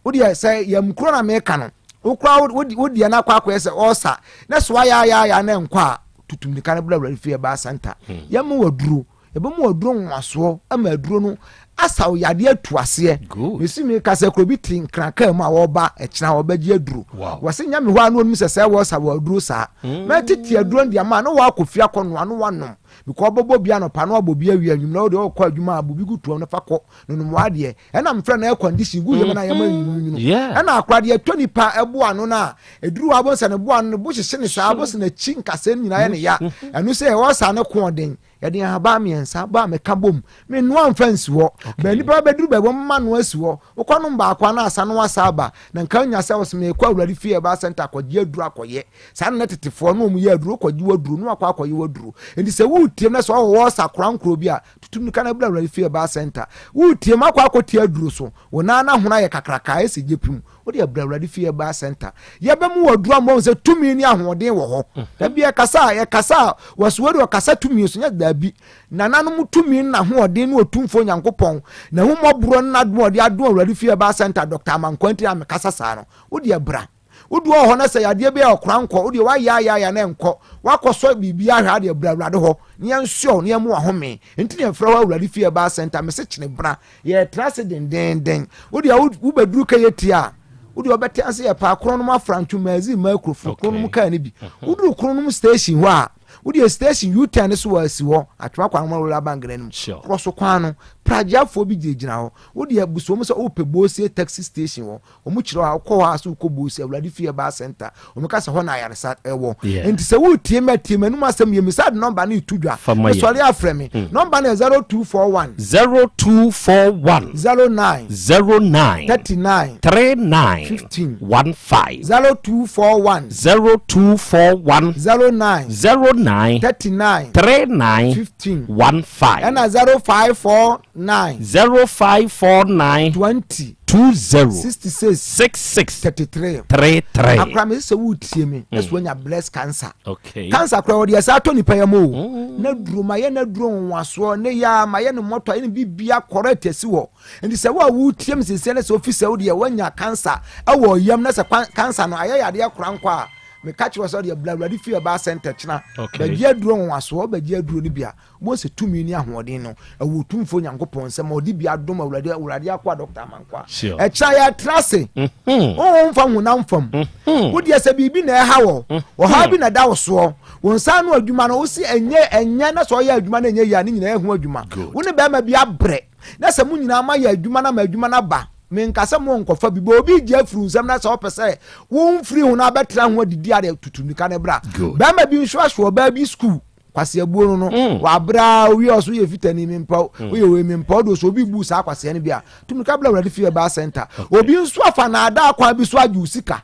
wodeɛ sɛ yam kuro na meka no, wo koraa wo deɛ no akɔ akɔyɛ sɛ ɔɔsa, na sɛ woayaayaaya na ɛnkɔ a, tutu mmirika no bra Awurade fie ɛbaa sɛnta. Yɛmma wo aduro. Yɛbɛma wo aduro nwanwasoɔ ama aduro no asa wo yadeɛ atu aseɛ. Mesi mi kasa kuro bi te nkran kaa mu a wɔba ɛkyena wɔbɛgye aduro. Wɔse nyɛ me hɔ a na onim sɛ sɛ wɔsa wɔ aduro saa. Mm. Mɛtete aduro no de ama na wɔakɔ fie akɔ noa na wanom. Because ɔbɛbɔ bi anɔpa na wabɔ bi awia anwummerɛ wode ɔkɔ adwuma a bɔ bi gu toam na fa kɔ nonom w'adeɛ. Ɛna mfrɛ no air condition gu yam na yɛma nwununwunu. Ɛna akora deɛ ɛtɔ nipa ɛbo ano no a ɛduru hɔ abɔ sɛ ne bo ano ne bo hyehye ne saa abɔ sɛ n'akyi nkasɛɛ no nyinaa yɛ ne ya. Ɛno sɛ ɛwɔ saa ne ko ɔden. Yɛde nhaban mmiɛnsa bɔ a meka bom. Mennoa mfa nsi hɔ. Bɛn nipa bɛduru baabi wɔmma noa asi hɔ. Wokɔnom baako a na asa na wasa aba. Na nka wonya sɛ wose merekɔ Awurade fie herbal center akɔgye aduro akɔyɛ. Saa na na tetefoɔ no wɔn yɛ aduro. Wokɔgye w'aduro na wakɔ akɔyɛ w'aduro. Enti sɛ woretie na sɛ ɔwɔ ɔsa korankorɔ bi a, tutu mmirika na bra Awurade fie herbal center. Woretie mu akɔ akɔtie aduro so. Wo nan no ahono ayɛ kakraka ayɛ sɛ gyepim. Wo deɛ bra Awurade fie herbal center. Yɛbɛmu wɔ aduro ama wɔn sɛ tumi ne ahoɔden wɔ hɔ. Mhm. Dabi yɛkasa a yɛkasa a wɔsoɔ de ɔkasa tumi so nyɛ dabi. Nananom tumi ne n'ahoɔden ne otumfoɔ Nyankopɔn n'ahummɔborɔ ne n'adom a ɔde adom Awurade fie herbal center Dr. Amankwaa nti na mekasa saa no. Wo deɛ bra. Wo deɛ wɔ hɔ na sɛ yadeɛ bi a ɔkora nkɔ wo deɛ wayɛ ayɛ ayɛ na ɛnkɔ. Wakɔsɔ biribi ahwɛ adeɛ bra Awurade hɔ na yɛnsoɛ wo na yɛmmo wahome. Nti na yɛfrɛ hɔ Awurade fie herbal center mese kyene bra. Yɛretra ase dendeenden. Wo deɛ wobɛduru Kɛyɛti a, wo deɛ wobɛte ase yɛ paa Kronom Afrantwo Mazi mmaa kurofo Kronom kaa no bi. Mhm. Woduru Kronom station hɔ a, wo deɛ station U-turn no so wɔ asi hɔ, Atwema kwan no Royal Bank no anim. Korɔ so kwan no, pragyeafoɔ bi gyinagyina hɔ. Wo deɛ busa wɔn sɛ wopɛ Bosie taxi station hɔ. Wɔn kyerɛ hɔ a, wokɔ hɔ a sɛ wokɔ Bosi, Awurade fie herbal center. Wɔn ka sɛ hɔ na ayaresa ɛwɔ. Nti sɛ woretie me a, tie m'anum asɛm yie. Mesa de nɔmba no reto dwa. Mesɔre a frɛ me. Mm. Nɔmba no yɛ 0241. 0241. 09. 09. 39. 39. 15. 15. 0241. 0241. 09. 09. 39. 39. 15. 15. Ɛna 0549. 0549. 20. 20. 66. 66. 33. 33. Akora me sɛ woretie me na sɛ woanya breast cancer. Okay. Cancer kora wɔde ɛsɛ atɔ nipa yam o. Mm. Na duro ma yɛ na duro nwasoɔ ne yɛ ma yɛ ne mmɔtɔ ayɛ ne bibia correct asi hɔ. Nti sɛ wo a woretie me sɛsɛ na sɛ ofi sɛ wo deɛ woanya cancer ɛwɔ yam na sɛ cancer no ayɛ yadeɛ kora nkɔ a. Meka kyerɛ wo sɛ wodeɛ bra Awurade fie Herbal Center kyena bɛgye aduro nwanwasoɔ, wobɛgye aduro no bi a, wobɛhu sɛ tumi ne ahoɔden no ɛwɔ Otumfoɔ Nyankopɔn nsam a ɔde bi adom Awurade, Awurade akoa Dɔkta Amankwaa. Ɛkyena yɛtra ase, honhom fam, honam fam. Wodeɛ sɛ biribi na ɛha wɔ, ɔhaw bi na ɛda wo soɔ, wo nsa ano adwuma no, wo se ɛnyɛ, ɛnyɛ, na sɛ ɔyɛ adwuma no ɛnyɛ yie a, ne nyinaa ɛho adwuma. Wo ne bɛrima bi abrɛ, na sɛ mo nyinaa moayɛ adwuma no ama adwuma no aba, menka sɛ monkɔfa bi, bɛ obi gye afiri wo nsam na sɛ ɔpɛ sɛ womfiri ho na abɛtena ho adidi adeɛ, tutu nika no bra. Bɛrima bi nso ahyɛ ɔbaa bi sukuu, kwaseabuo no no, mm. wabrɛ a owie ɔso woyɛ fitani mempɛ mm. woyɛ wei mempɛ wode sɛ obi bu saa kwasea no bi a tumi ka bla awurade fie baa center obi nso afa naadaa kwan bi so agye wo sika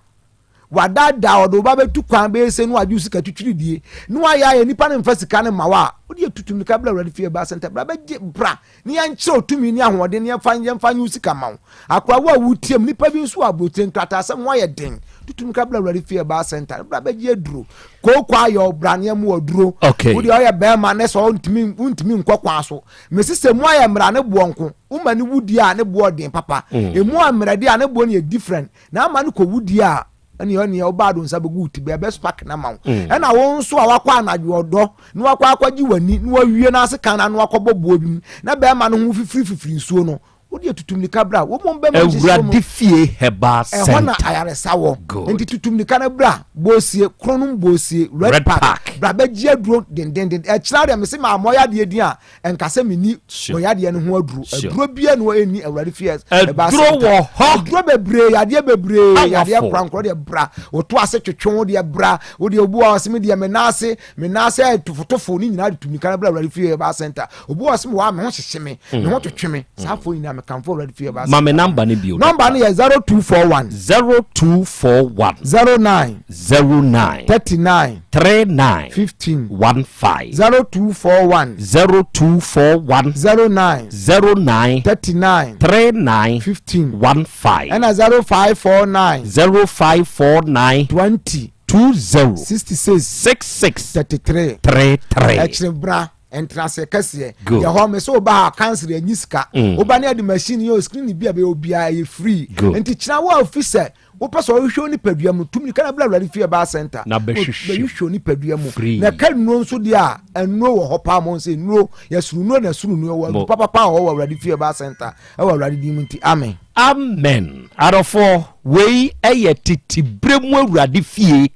wadaadaa ɔde wo ba bɛtu kwan bɛyɛ sɛ no agye wo sika twitwiri die na wayɛ ayɛ nipa no mfa sika no ma wo a wode atutu mirika bra awurade fie ba sɛnta bra bɛgye bra ne yɛnkyerɛ tumi ne ahoɔden ne yɛmfa yɛmfa nye wo sika ma wo akora wo a wotiam nipa bi nso wɔ aburotire nkrataasɛm ho ayɛ den tutu mirika bra awurade fie ba sɛnta bra bɛgye aduro kooko ayɛ ɔbra ne ɛmu aduro okay. wo deɛ ɔyɛ bɛrima ne sɛ ɔntumi ntumi nkɔ kwan so mesi sɛ mu ayɛ mmara ne boɔ nko woma ne wudie a ne boɔ den papa mm. emu a mmara di a ne boɔ no yɛ different Na ama no kɔ wudie a ɛne ɔne ɔbaa do nsa bɛgu wo ti bɛɛ bɛ spark na ma wo mm. ɛna wo nso a wakɔ anadwo ɔdɔ na wakɔ akɔgye w'ani na wawie no ase kan na ano akɔbɔ boɔ bi mu na bɛrima no ho fifiri fifiri nsuo no wode atutu mirika bra wɔn mu bɛma nhyehyɛ mu awurade fie herbal center ɛhɔ na ayaresa wɔ nti tutu mirika no bra boosie kronom boosie red, red park, park. Bra bɛgye aduro dendenden ɛkyerɛ deɛ mese maa mɔyɛ adeɛ din a Ɛnka sɛ menni wɔ yadeɛ no ho aduro. Aduro biara ni hɔ ɛnni Awurade fie ɛba Aduro wɔ hɔ. Aduro bebree, yadeɛ bebree, yadeɛ nkorankorɔ deɛ bra. Woto ase twetwe wo deɛ bra. Wo deɛ obi wɔ hɔ ɔse me deɛ me nan ase, me nan ase ayɛ tofotofo ne nyinaa de tumi ka bra Awurade fie ɛba center. Obi wɔ hɔ ɔse me wɔ a me ho hyehye me, me ho twetwe me. Saa afɔ nyinaa mekamfo Awurade fie ɛba Ma me number no bio. Number no yɛ 0241. 0241. 09. 09. 39. 39. 15. 15. 0241. 0241. 09. 09. 39. 39. 15. 15. Ɛna 0549. 0549. 20. 20. 66. 66. 33. 33. Ɛkyerɛ bra ntenase kɛseɛ Good. yɛ hɔ me sɛ woba ha cancer anyi sika Mm. woba ne ade machine yɛ o screen bi a bɛyɛ obiara ɛyɛ free Good. nti kyena wo a ofi sɛ Wopɛ sɛ ɔhwehwɛ wo nipadua mu tumi ka na bla Awurade fie ɛbaa center na bɛhwehwɛ wo nipadua mu free. Na ɛka nnuro nso deɛ a nnuro wɔ hɔ paa mo sɛ nnuro yɛsoro nnuro na ɛsoro nnuro wɔ nnuro papapa wɔ hɔ wɔ Awurade fie ɛbaa center ɛwɔ Awurade din mu nti amen. Amen adɔfoɔ wei ɛyɛ tete berɛ mu Awurade fie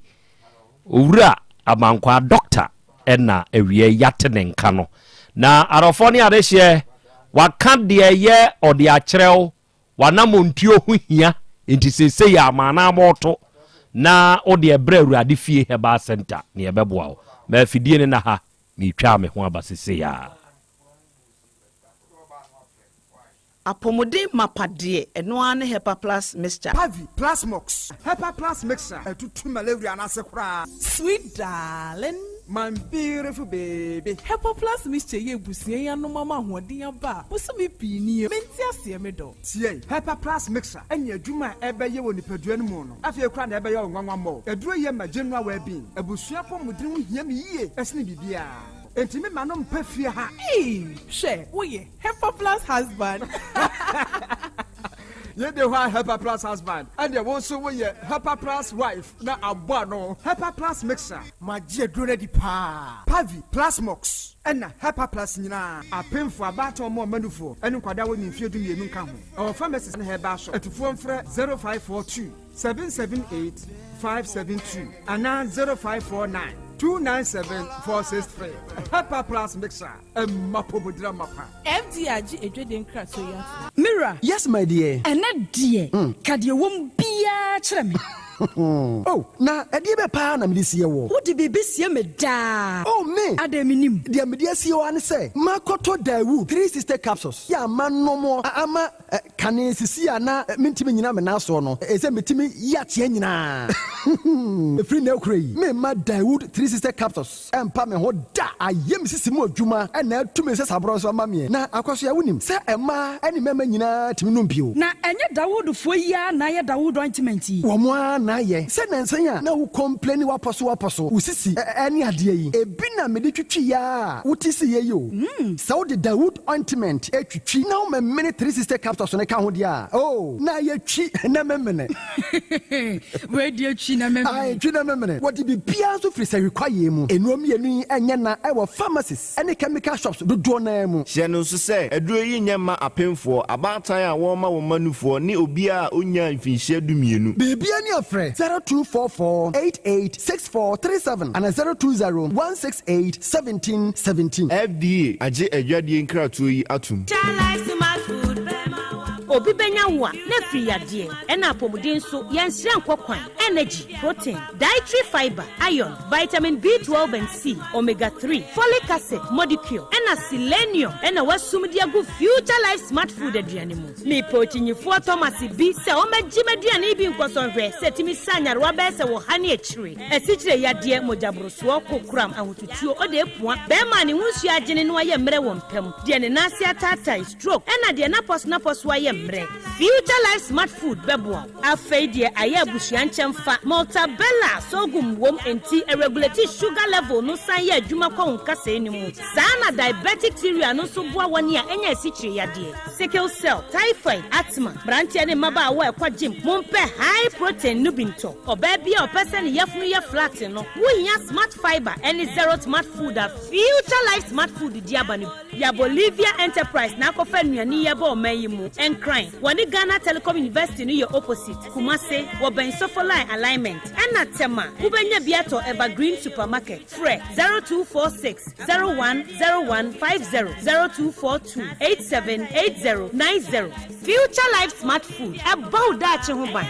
Owura Amankwaa Doctor ɛna awia yi yɛate ne nka no na adɔfoɔ ne adehyeɛ waka deɛ ɛyɛ ɔde akyerɛ wo W'anammɔntuo ho hia, enti seesei yɛ amaanaamɔɔto na wo deɛ brɛ Awurade fie Herbal Center na yɛbɛboa wo. Ma afidie no nna ha, meretwa me ho aba seesei ara. Apɔmuden mapa deɛ, ɛno ara ne Hepa Plus Mixture. Pavi, Plasmox, Hepa Plus Mixture, ɛtutu malaria no ase koraa. Sweet darling. My beautiful baby. Hepa Plus Mixture yi abusua yi anom ama ahoɔden aba a bosome pii nie. Mente aseɛ me dɔ. Tie! Hepa Plus Mixture ne adwuma a ɛbɛyɛ wɔ nipadua no mu no, afei koraa na ɛbɛyɛ wo nwanwa mmɔ. Aduro yi yɛ ma general well-being. Abusua apɔmuden ho hia me yie sene biribiara. Enti me ma no mpa fie ha. Eii hwɛ woyɛ Hepa Plus husband. Yei de hɔ a Hepa Plus husband, ɛnneɛ wo nso woyɛ Hepa Plus wife na abɔ ano. Hepa Plus Mixture. Magye aduro no adi paa. Pavi, Plasmox, ɛna Hepa Plus nyinaa. Apemfoɔ, abaatan, wɔn a wɔma nufoɔ, ne nkwadaa a wɔnni mfeɛ dumienu nka ho. Ɛwɔ pharmacies ne herbal shop. Atufoɔ mfrɛ 0542 778 572 anaa 0549 297 463. Hepa Plus Mixture, ɛma apɔmuden amapa. FDA agye adwadie nkratoɔ yi atom. Me wura. Yes my dear. Ɛnnɛ deɛ, ka deɛ ɛwɔ mu biara kyerɛ me. Oh, na ɛdeɛ bɛn paa na mede sie woɔ? Wode biribi sie me daa. Oh, me! Adɛn mennim? Deɛ mede asie wo ara ne sɛ, makɔtɔ Daewoo 360 capsules yɛ a manom a ama kane sisi a na mentumi nnyina me nan soɔ no, ɛsɛ metumi yi akyea nyinaa. Ɛfiri nnɛ rekora yi, meremma Daewoo 360 capsules. Ɛmpa me ho da. Ayɛ me sisi mu adwuma na atu me nsasaborɔ nso ama meɛ. Na Akwasoa, wonim sɛ mmaa ne mmarima nyinaa tumi nom bio. Na ɛnyɛ Dawoodfoɔ yi ara na ayɛ Dawood ointment yi? Wɔn ara na ayɛ. Sɛ nansa yi a na wo complaini w'apɔso w'apɔso, wo sisi ne adeɛ yi, ebi na mede twitwi yɛ a wote siiɛ yi o. Sɛ wode Dawood ointment twitwi na womemene 360 capsules no ka ho deɛ a, oh, na ayɛ twi na memene. Wei deɛ twi. na memene. Ae, twi na memene. Wɔde biribiara nso firi sahwi kwaeɛ mu. Nnuro mmienu yi nyɛ na wɔ pharmacies ne chemical shops dodoɔ no ara mu. Hyɛ no nso sɛ, aduro yi nyɛ mma apemfoɔ, abaatan a wɔrema wɔn mma nufoɔ ne obiara a ɔnnyaa mfinhyia dumienu. Biribiara ni a frɛ 0244 88 6437 anaa 020 168 17 17. FDA agye adwadie nkratoɔ yi atom. Obi bɛnya wo a, na afiri yadeɛ, ɛna apɔmuden nso, yɛnsrɛ nkɔ kwan, energy, protein, dietary fibre, iron, vitamin B12 and C, omega 3, folic acid, modicure, ɛna selenium ɛna wasum de agu Future Life Smart Food aduane mu. Mepɛ okyinyifoɔ Thomas bi sɛ ɔmmɛgye m'aduane yi bi nkɔsɔ nhwɛ sɛ ɛtumi sa nyarewa bɛyɛ sɛ ɔha ne akyire, asikyire yadeɛ, mogyaborosoɔ, kokoram, ahotutuo, ɔde apua, bɛrima a ne ho nsuo agyene na wayɛ mmerɛ wɔ mpa mu, deɛ ne nan ase ataatae, stroke, ɛna deɛ n'apɔsonapɔso ayɛ mmerɛ. Future Life Smart Food bɛboa wo. Afei deɛ ayɛ abusua nkyɛmfa, Maltabella sorghum wom enti ɛregulate sugar level no san yɛ adwuma kɔ wo nkasɛɛ no mu. Saa na diabetic cereal no nso boa wɔn a anya asikyire yadeɛ, sickle cell, typhoid, asthma. Mmeranteɛ ne mmabaawa a ɛkɔ gym, mompɛ high protein no bi ntɔ. Ɔbaa bi a ɔpɛ sɛ ne yafunu yɛ flat no, wohia Smart Fibre ne Zero Smart Food a Future Life Smart Food de aba no bi. Ya Bolivia Enterprise na akɔfa nnuane yi aba ɔman yi mu. Nkran, wɔne Ghana Telecom University no yɛ opposite. Kumase, wɔbɛn Sofoline Alignment. Ɛna Tema, wobɛnya bi atɔ Evergreen Supermarket. Frɛ 0246 01 01 50, 0242 87 80 90. Future Life Smart Food, ɛbɔ wo daakye ho ban.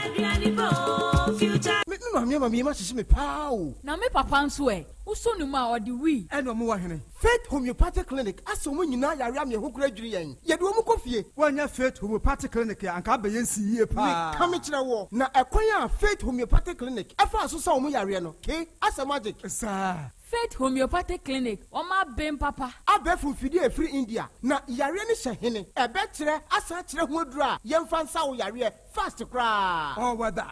Me maame ama me yam ahyehye me paa o. Na me papa nso ɛ? Wosɔ ne mu a, ɔde wii. Ɛna ɔmo wɔ hene? Faith Homeopathic Clinic asɛ ɔmo nyinaa yare ama yɛn ho koraa dwiri yɛn. Yɛde ɔmo kɔ fie. Woannya Faith Homeopathic Clinic a, anka abɛyɛ nsi yie paa. Meka mekyerɛ woɔ, na ɛkwan a Faith Homeopathic Clinic faa so sa ɔmo yareɛ no, ke, asɛ magic. Saa. Faith Homeopathic Clinic, wɔn aben papa. Abɛɛfo mfidie a ɛfiri India, na yareɛ no hyɛ hene? Ɛbɛkyerɛ asan akyerɛ ho aduro a yɛmfa nsa wo yareɛ fast koraa. All weather.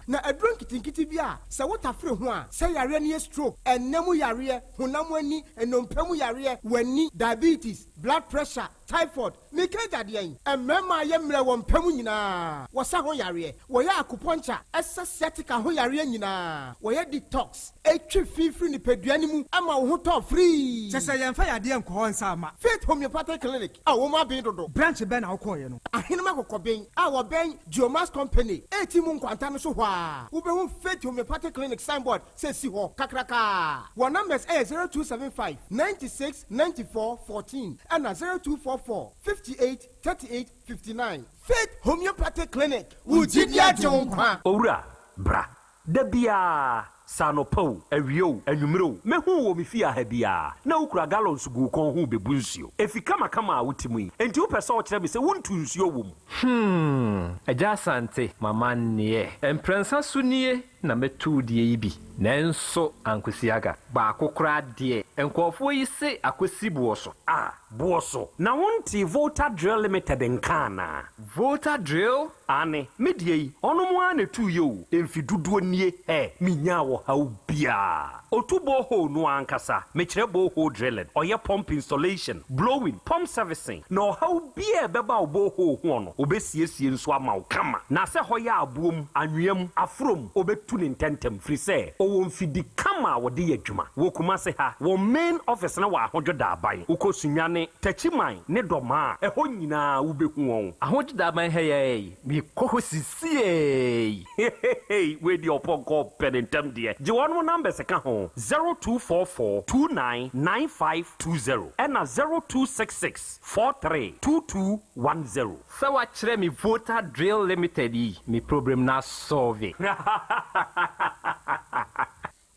Na aduro nketenkete bi a sɛ wotafere ho a, sɛ yareɛ no yɛ stroke, ɛnna mu yareɛ, honam ani, nnompe mu yareɛ, w'ani, diabetes, blood pressure, typhoid, meka agya deɛn? Mmarima a yɛ mmerɛ wɔ mpa mu nyinaa, wɔsa ho yareɛ, wɔyɛ acupuncture, ɛsa sciatica ho yareɛ nyinaa, wɔyɛ detox, ɛtwe fi firi nipadua no mu ma wo ho tɔ firii. Kyɛ sɛ yɛmfa yadeɛ nkɔ hɔ nsa mma. Faith Homeopathic Clinic a wɔn aben dodo. Branch bɛn na wokɔeɛ no? Ahenem Akokɔben a wɔbɛn Geomax Company reti mu nkwanta no so hɔ ara, wobɛhu Faith Homeopathic Clinic signboard sɛ si hɔ kakrakaa. Wɔn numbers yɛ 0275 96 94 14 ɛna 0244 58 38 59. Faith Homeopathic Clinic, wo gyidi agye wo nkwa. Owura, bra. Da biara, sɛ anɔpa o, awia o, anwummere o, mehu wo wɔ me fie ha biara, na wokura gallons gu wo kɔn ho rebebu nsuo. Efi kamakama a wote mu yi, enti wopɛ sɛ wokyerɛ me sɛ wontu nsuo wɔ mu? Hmm, Agya Asante, m'amanneɛ. Mprɛnsa so nie na mɛtu wo deɛ yi bi, nanso ankosi aga. Baako koraa deɛ, nkurɔfoɔ yi se akɔsi boɔ so. Ah, boɔ so? Na wontee Volta Drill Limited nka anaa? Volta Drill? Aane, me deɛ yi, ɔnom ara na ɛtuiɛ o, mfe dodoɔ nie, ɛ, menyaa ɔhaw biara. Ɔtu borehole no ara ankasa, mekyerɛ borehole drilling, ɔyɛ pump installation, blowing, pump servicing, na ɔhaw biara a ɛbɛba wo borehole hoɔ no, ɔbɛsiesie nso ama wo kama. Na sɛ hɔ yɛ aboɔ mu, anwea mu, aforɔ mu, ɔbɛtu no ntɛntɛm, firi sɛ ɔwɔ mfidi kama a wɔde yɛ adwuma. Wɔ Kumase ha, wɔn main office no wɔ Ahodwo Daaban. Wokɔ Sunyani, Takyiman ne Dɔmaa a, ɛhɔ nyinaa wobɛhu wɔn. Ahodwo Daaban ha yi ara yi, mekɔ hɔ sisiei. Hehehe wei deɛ ɔpɔnkɔ ɔpɛ ne ntɛm deɛ. Gye wɔnom numbers ka ho, 0244 29 9520 ɛna 0266 43 2210. Sɛ wakyerɛ me Volta Drill Limited yi, me problem no asɔlve.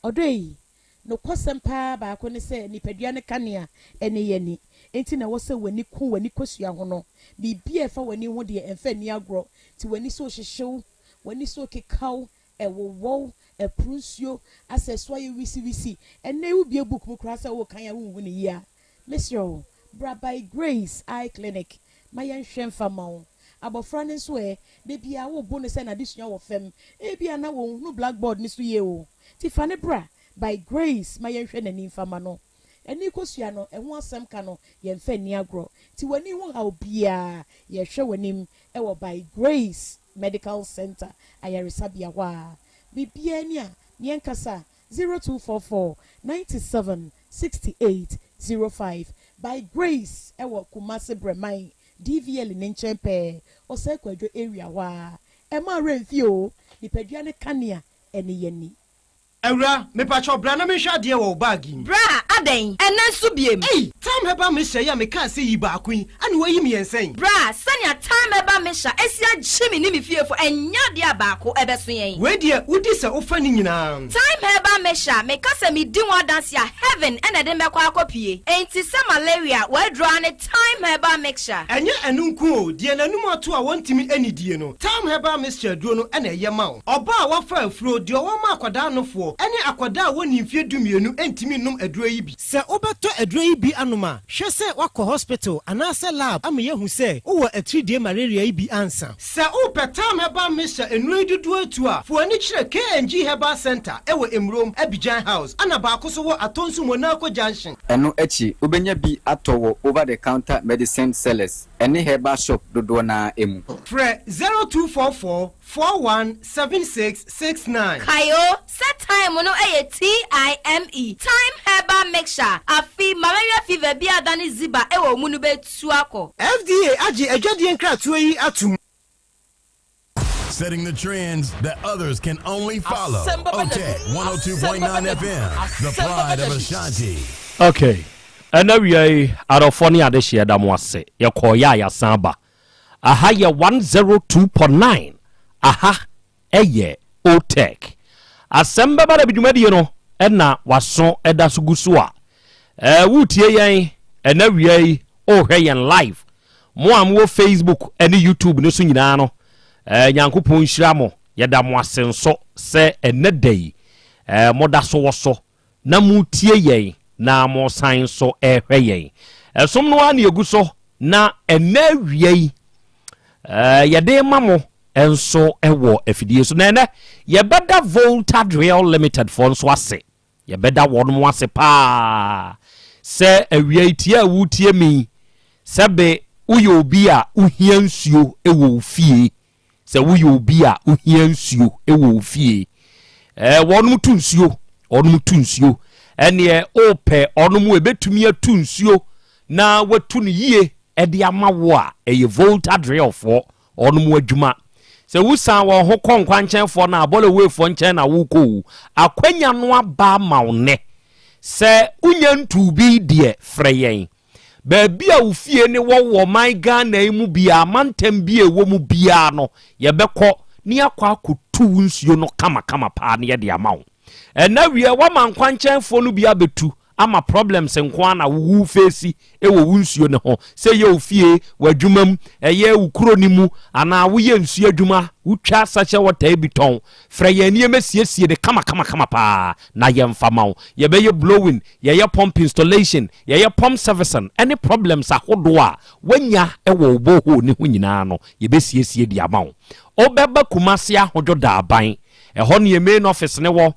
Ɔdɔ yi, nokwasɛm paa baako ne sɛ nipadua no kanea ne yɛn ani. Enti na ɛwɔ sɛ w'ani ku w'ani kosua ho no. Biribi a ɛfa w'ani ho deɛ, ɛmfa nni agorɔ. Nti w'ani so rehyehye wo, w'ani so rekeka wo, ɛwowɔ wo, ɛporo nsuo, asɛ ɛso ayɛ wisiwisi. Ɛnnɛ yi wobue book mu koraa sɛ worekan a wonhu no yie a, mesrɛ wo, bra By Grace Eye Clinic ma yɛnhwɛ mfa mma wo. Abɔfra no nso ɛ, da biara wobo no sɛ n'adesua wɔ fam, ebia na ɔnhunu blackboard no so yie o. Nti fa no bra By Grace ma yɛnhwɛ n'ani mfa mma no. Ani kosua no, ɛho asɛm ka no, yɛmfa nni agorɔ. Nti w'ani ho haw biara, yɛhwɛ w'anim wɔ By Grace Medical Center ayaresabea hɔ a. Biribiara ni a, ne yɛnkasa 0244 97 68 05. By Grace wɔ Kumasi Brɛman DVL ne nkyɛn pɛɛ, Osei Kwadwo area hɔ ara. Ɛmma wo werɛ mfi o, nipadua no kanea ne yɛn ani. Awura, mepakyɛw bra na menhwɛ adeɛ wɔ wo bag yi mu. Bra, adɛn? Ɛnnɛ nso biem? Ei! Thyme Herbal Mixture yi a mekaa sɛ yi baako yi, ɛna woayi mmiɛnsa yi? Bra, sɛnea Thyme Herbal Mixture asi agye me ne me fiefo, ɛnyɛ adeɛ a baako bɛso yɛn. Wei deɛ, wodi sɛ wofa ne nyinaa. Thyme Herbal Mixture, meka sɛ medi ho adanse a, heaven na ɛde me bɛkɔ akɔpue. Enti sɛ malaria, w'aduro ara ne Thyme Herbal Mixture. Ɛnyɛ ɛno nko o, deɛ n'anum ato a wɔntumi nnidie no, Thyme Herbal Mixture aduro no na ɛyɛ ma wo. Ɔbaa a wafa afuro, deɛ ɔwɔ ma akwadaa nofoɔ, ne akwadaa a wɔnnii mfeɛ dumienu ntumi nnom aduro yi bi. Sɛ wobɛtɔ aduro yi bi anom a, hwɛ sɛ woakɔ hospital anaasɛ lab ama yɛahu sɛ wowɔ atiridie malaria yi bi ansa. Sɛ wopɛ Thyme Herbal Mixture nnuro yi dodoɔ atu a, fa w'ani kyerɛ KNG Herbal Centre wɔ Emurom, Abidjan House, ɛna baako nso wɔ Atonsu Monaco Junction. Ɛno akyi, wobɛnya bi atɔ wɔ over-the-counter medicine sellers ne herbal shop dodoɔ no ara mu. Frɛ 0244 417669. Kae o, sɛ thyme no yɛ TIME, Thyme Herbal Mixture, afe malaria fever bi a adane ziba wɔ wo mu no bɛtu akɔ. FDA agye adwadie nkratoɔ yi atom. Setting the trends that others can only follow. OTEC 102.9 FM, the pride of Ashanti. Okay. Ɛna wia yi adɔfoɔ ne adehyeɛ da mo ase. Yɛkɔɔ yɛ a yɛasan aba. Aha yɛ 102.9 aha yɛ Otec. Asɛm bɛba da bi dwumadie no na waso da so gu so a woretie yɛn ɛna wia yi wohwɛ yɛn live. Mo a mowɔ Facebook ne YouTube no so nyinaa no Nyankopɔn nhyira mo. Yɛda mo ase nso sɛ ɛnɛ da yi moda so wɔ so na moretie yɛn na moresan nso rehwɛ yɛn. Ɛsom no ara na yɛgu so na ɛnɛ awia yi yɛde ma mo nso wɔ afidie so. Na ɛnɛ yɛbɛda Volta Drill Limited foɔ nso ase. Yɛbɛda wɔn mo ase paa sɛ awia yi tie a wotie mi sɛbe woyɛ obi a wohia nsuo wɔ wo fie Sɛ woyɛ obi a wohia nsuo wɔ wo fie, ɛɛ wɔnom tu nsuo, wɔnom tu nsuo. Ɛneɛ wopɛ wɔnom ɛbɛtumi atu nsuo na watu no yie ɛde ama wo a, ɛyɛ Volta Drillfoɔ wɔnom adwuma. Sɛ wosan wɔn ho kɔ nkwankyɛnfoɔ no a, abɔlɛwefoɔ nkyɛn na wokɔ o, akwanya no aba ama wo nnɛ. Sɛ wonya ntuu bi deɛ, frɛ yɛn. Baabi a wo fie ne wɔ wɔ ɔman Ghana yi mu biara, mantam bi a ɛwɔ mu biara no, yɛbɛkɔ na yɛakɔ akɔtu wo nsuo no kamakama paa na yɛde ama wo. Ɛna wie woama nkwankyɛnfoɔ no bi abɛtu ama problems nko ara na wo feesi wɔ wo nsuo no ho, sɛ ɛyɛ wo fie, w'adwuma mu, ɛyɛ wo kuro no mu, anaa woyɛ nsuo adwuma, wotwa sachet water bi tɔn, frɛ yɛn na yɛmmɛsiesie no kamakamakama paa na yɛmfa ma wo. Yɛbɛyɛ blowing, yɛyɛ pump installation, yɛyɛ pump servicing ne problems ahodoɔ a woanya wɔ wo borehole no ho nyinaa no, yɛbɛsiesie de ama wo. Wobɛba Kumasi Ahodwo Daaban, ɛhɔ ne yɛn main office no wɔ.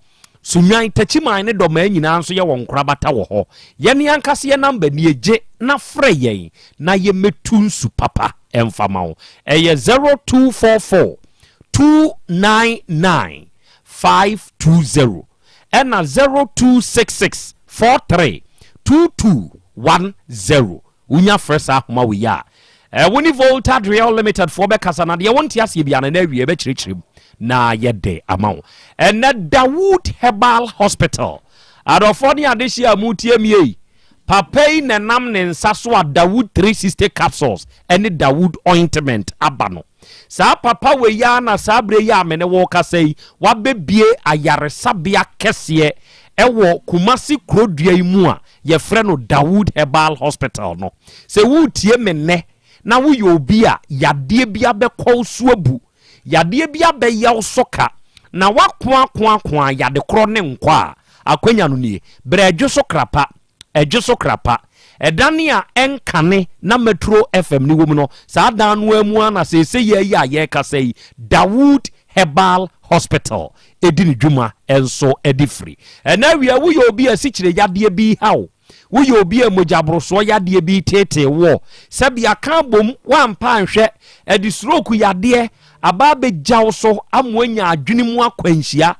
Sunnwan, Takyiman ne Dɔmaa nyinaa nso yɛwɔ nkorabata wɔ hɔ. Yɛn ankasa yɛn number nie, gye na frɛ yɛn na yɛmmɛtu nsu papa mfa ma wo. Ɛyɛ 0244 299 520. ɛna 0266 43 2210 wonya frɛ saa ahoma wei a wo ne Volta Driel Limited foɔ bɛkasa na deɛ wonte aseɛ biara no na awie bɛkyerɛkyerɛ mu na yɛde ama wo. Ɛnɛ Dawood Herbal Hospital adɔfoɔ ne adehyeɛ a motie mie yi, papa yi na ɛnam ne nsa so a Dawood 360 capsules ɛne Dawood ointment aba no. Saa papa wei yi ara na saa berɛ yi a me ne wo rekasa yi, wabɛbue ayaresabea kɛseɛ wɔ Kumasi kurodua yi mu a yɛfrɛ no Dawood Herbal Hospital no. Sɛ woretie me nnɛ na woyɛ obi a yadeɛ bi abɛkɔ wo so abu, yadeɛ bi abɛyɛ wo so ka, na woakoakoakoa yadekorɔ ne nkɔ a, akwanya no nie. Brɛ dwo so krapa Ɛdwo so kra pa. Ɛdan a ɛnkane na Metro FM no wɔ mu no, saa dan no ara mu ara na seesei yi a yɛrekasa yi, Dawood Herbal Hospital di ne dwuma nso de firi. Ɛnnɛ awia, woyɛ obi a asikyire yadeɛ bi reha wo, woyɛ obi a mogyaborosoɔ yadeɛ bi reteetee woɔ, sɛbi aka abom, woampa anhwɛ, ɛde stroke yadeɛ aba abɛgya wo so ama woanya adwene mu akwanhyia.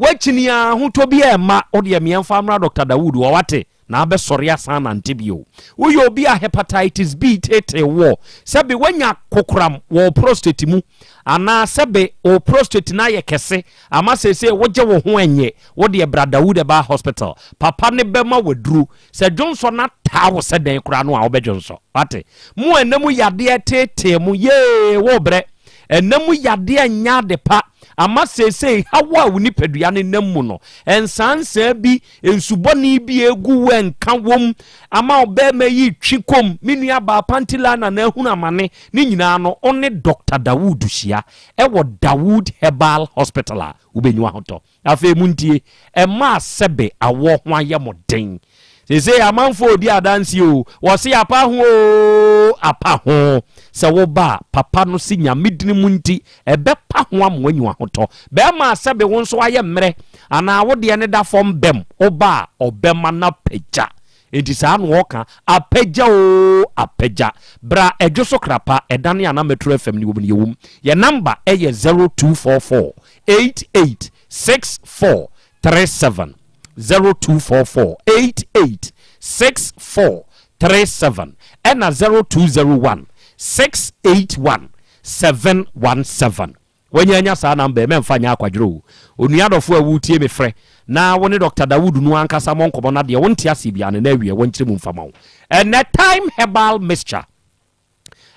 Woakyini ara ahotɔ bi ɛmma, wo deɛ meɛmfa mmra Doctor Dawood hɔ wate, na abɛsɔre asan anante bio. Woyɛ obi a hepatitis B teetee woɔ, sɛbe woanya kokoram wɔ wo prostate mu, anaa sɛbe wo prostate no ayɛ kɛse ama seesei wogye wo ho ɛnye, wo deɛ bra Dawood Herbal Hospital, papa no bɛma wo aduro. Sɛ dwonsɔ no ataa wo sɛ dɛn koraa no a wobɛdwonsɔ. Wate? Mo a ɛna mu yadeɛ teetee mo, yee, worebrɛ. Ɛna mu yadeɛ nyɛ ade pa. Ama seesei haw a wo nipadua no nam mu no, nsaansaa bi, nsu bɔne bi a egu wo ɛnka wom, ama ɔbarima yi retwe kom, me nua baa Pantilana na ahunu amane, ne nyinaa no, wo ne Dɔkta Dawood hyia wɔ Dawood Herbal Hospital a, wobɛnya ahotɔ. Afei montie, ɛmaa sɛbe awoɔ ho ayɛ mo den. Seesei amanfoɔ redi adanseɛ o, wɔse apa ho o, apa ho. Sɛ woba a, papa no se Nyame dini mu nti, ɛbɛpa ho ama woanya w'ahotɔ. Bɛrima a sɛbe wo nso ayɛ mmerɛ, anaa wo deɛ no da fam bɛm, woba a, ɔbɛma no apagya. Enti saa na wɔka, apagya o, apagya. Bra Ɛdwo so Krapa, ɛdane a na Metro FM ne wɔ mu no yɛwɔ mu. Yɛn number yɛ 0244 88 64 37, 0244 88 64 37, ɛna 0201 681 717. Wanya anya saa number yi, mɛmfa nyɛ akwadworɔ o. Onua dɔfo a woretie me frɛ na wo ne Doctor Dawood no ankasa mmɔ nkɔmmɔ na deɛ wonte aseɛ biara no na awie wɔnkyerɛ mu mfa ma wo. Ɛnnɛ Thyme Herbal Mixture,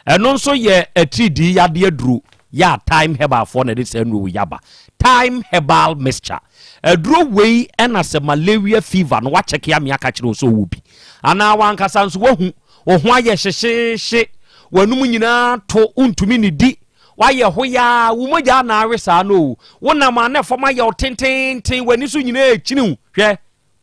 ɛno nso yɛ atiridii yadeɛ aduro yɛ a Thyme Herbal foɔ na ɛde saa nnuro wei aba. Thyme Herbal Mixture. Aduro wei ɛna sɛ malaria fever no wakyɛke ame aka kyerɛ wo sɛ ɔwɔ bi anaa wankasa nso wahu wo ho ayɛ hyehyeehye, w'anum nyinaa to, wontumi nnidi, Woayɛ hoyaa, wo mogya na awe saa no o. Wonam a na fam ayɛ wo tenteenten, w'ani so nyinaa rekyini wo. Hwɛ,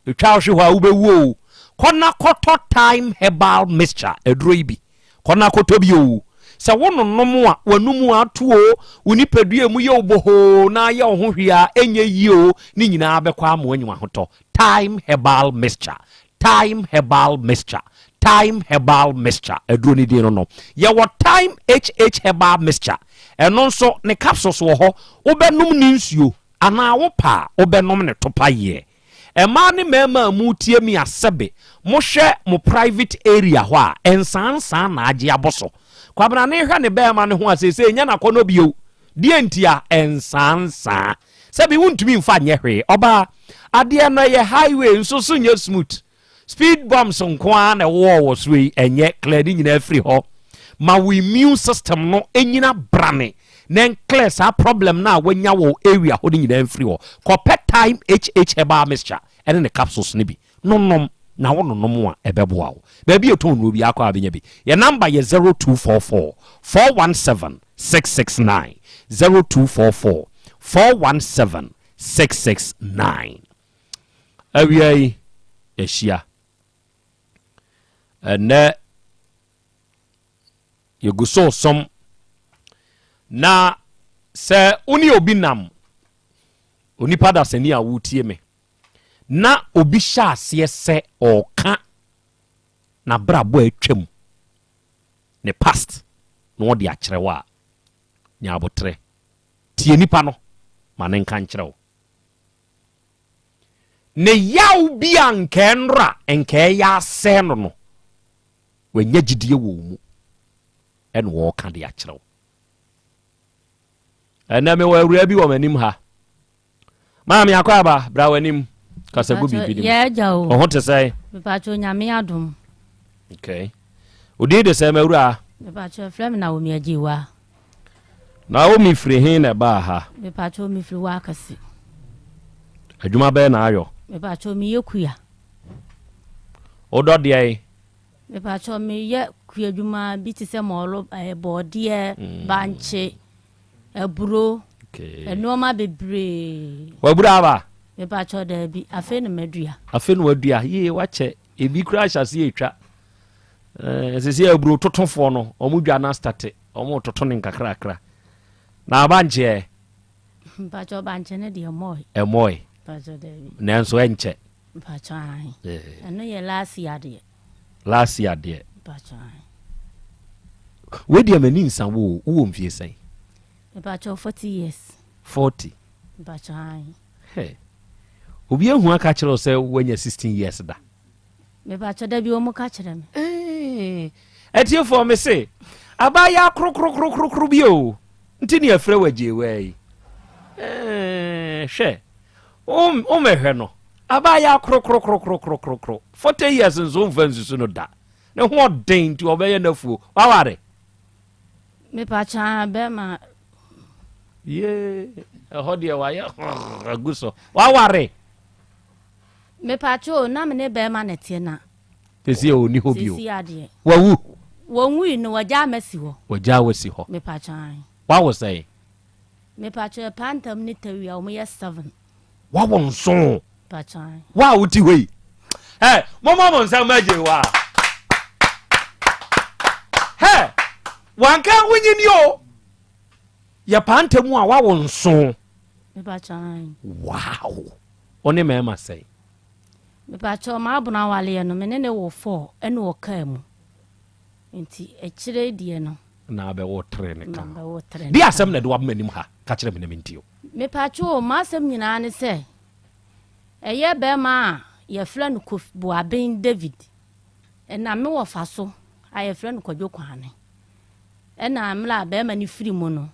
etwa wo hwe hɔ a wobɛwu o. Kɔ na kɔtɔ Thyme Herbal Mixture aduro yi bi. Kɔ na kɔtɔ bi o. Sɛ wononom a, w'anum ato o, wo nipadua mu yɛ wo bohoo na ayɛ wo ho hwee a ɛnyɛ yie o, ne nyinaa bɛkɔ ama woanya w'ahotɔ. Thyme Herbal Mixture. Thyme Herbal Mixture, Thyme Herbal Mixture, aduro no din no no. Yɛwɔ Thyme HH Herbal Mixture, ɛno nso ne capsules wɔ hɔ, wobɛnom ne nsuo anaa wopɛ a wobɛnom ne topayeɛ. Mmaa ne mmarima a moretie me a sɛbe mohwɛ mo private area hɔ a, nsaansaa na agye abɔ so. Kwabena ne hwɛ ne barima no ho a seesei ɛnyɛ n'akɔnnɔ bio. Deɛ ntia? Nsaansaa. Sɛbi wontumi nfa nyɛ hwee. Ɔbaa, adeɛ no ɛyɛ highway nso so nyɛ smooth. Speed bumps nko ara na ɛwowɔ wɔ so yi, ɛnyɛ clear ne nyinaa firi hɔ. Ma wo immune system no nyina brane na ɛnclear saa problem no a wanya wɔ area hɔ no nyinaa mfiri hɔ. Kɔpɛ Thyme HH Herbal Mixture ɛne ne capsules no bi. Nonom na wo nonom a ɛbɛboa wo. Baabi a yɛtɔn nnuro biara kɔ a bɛnya bi. Yɛn number yɛ 0244 417 669, 0244 417 669. Awia yi yɛahyia. Ɛnnɛ yɛgu so som. Na sɛ wo ne obi nam, onipa dasani a wotie me, na obi hyɛ aseɛ sɛ ɔreka n'abrabɔ a atwam, ne past, na ɔde akyerɛ wo a, nya aboterɛ. Tie nipa no ma ne nka nkyerɛ wo. Ne yaw bi a nka ɛnora nka ɛyɛ asɛe no no, wanya gyidie wɔ wo mu ɛna ɔreka de akyerɛ wo. Ɛnɛ mewɔ awuraa bi wɔ m'anim ha. Maame Akwaaba, bra w'anim. Kasa gu biribi nim. Yɛ agya o. Wo ho te sɛn? Mepatwo Nyame adom. Okay. Wo din de sɛn m'awuraa? Mepatwo ɛfrɛ me Naomi Agyewa. Naomi firi he na ɛbaa ha? Mepatwo mefiri Wakasi. Adwuma bɛn na ayɔ? Mepatwo meyɛ kua. Wodɔ deɛn? Mepatwo meyɛ kua adwuma bi te sɛ mɔlo, eh, bɔɔdeɛ, mm. bankye. Aburo, nnoɔma bebree. Wabura aba? Mepakyɛw daabi, afei na madua. Afei na wadua, yie wakyɛ, ebi koraa ahyɛ aseɛ etwa. Ɛɛ eh, sisi aburo totofoɔ no, wɔn dwa no astate, wɔn toto ne nkakrakra. Na aba nkyeɛ? Mpakyɛw bankye no deɛ ɛmɔe. Ɛmɔe. Mpakyɛw daabi. Nanso ɛnkyɛ. Mpakyɛw ahe. Ɛno yɛ last year deɛ. Last year deɛ. Mpakyɛw ahe. Wei deɛ m'ani nsa wo o, wowɔ mfie sɛn? Mepakyɛw 40 years. 40? Mepakyɛw ae. Hey. Obi ahu aka kyerɛ wo sɛ woanya 16 years da? Mepakyɛ da bi wɔn ka kyerɛ me. Atiefoɔ me se abaayaa korokorokorokoro bi o nti ne afrɛ wɔ agyeewaa yi. Hwɛ wommɛhwɛ no abaayaa korokorokorokorokorokoro 40 years nso womfa nsusu no da ne ho ɔden nti ɔbɛyɛ n'afuo waware. Mepakyɛ bɛrima. Yee ɛhɔ deɛ wayɛ agu so waware. Mepakyɛ o na me ne bɛrima na ɛteɛ na. Sisi a ɔni hɔ bio. Sisi adeɛ. Wawu. Wɔnwui no wɔgyaa masi hɔ. Wɔgyaa wasi hɔ. Mepakyɛ ae. Wawo sɛn? Mepakyɛ pantam ne tawia wɔn yɛ seven. Wawo nson. Mepakyɛ ae. Wa a wote hɔ yi. Ɛ mɔmɔ mo nsa ma gye wa. Hɛ wanka wonyini o. Yɛ pantam a wawo nson. Mepakyɛ ae. Wow. Wo ne mmarima sɛn? Mepakyɛw, m'abono awaleɛ no, me ne no wɔ four ɛna ɔkaa mu. Nti akyire deɛ no. Na abɛwo tere ne ka. Mabɛwo tere ne Deɛ ka. asɛm na ɛde waba m'anim ha, ka kyerɛ me na mentie o. Mepakyɛw o, m'asɛm nyinaa ne sɛ, ɛyɛ bɛrima a yɛfrɛ no Kofi Boaben David, ɛnam me wɔfa so a yɛfrɛ no Kwadwo Kwame, ɛna mmerɛ a bɛrima no firi mu no,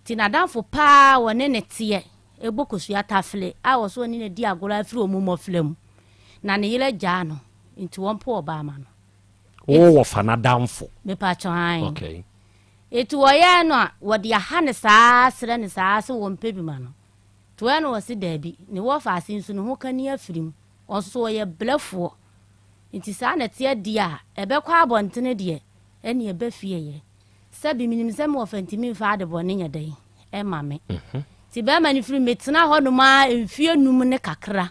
Nti n'adamfo paa a ɔne no teɛ bɔ kosua tafle a ɔso ɔne no adi agorɔ ara firi wɔn mmɔfra mu, na ne yere agyaa no, nti wɔmpo ɔbaa ma no. Wo wɔfa n'adamfo? Mepakyɛw, ae. Okay. Nti wɔyɛɛ no a, wɔde aha no saa srɛ no saa sɛ wɔmpɛ bi ma no. Nti wɔyɛ no wɔse daabi, ne wɔfa ase nso ne ho ka ni afiri mu, ɔnso so ɔyɛ brɛfoɔ. Nti saa na ɛteɛ deɛ a, ɛbɛkɔ abɔntene deɛ, ɛne ɛba fie yɛ. Sɛbi menim sɛ me wɔfa ntumi mfa ade bɔne nyɛ dɛn ɛma me. Nti bɛrima no firi metena hɔ nom ara mfie num ne kakra.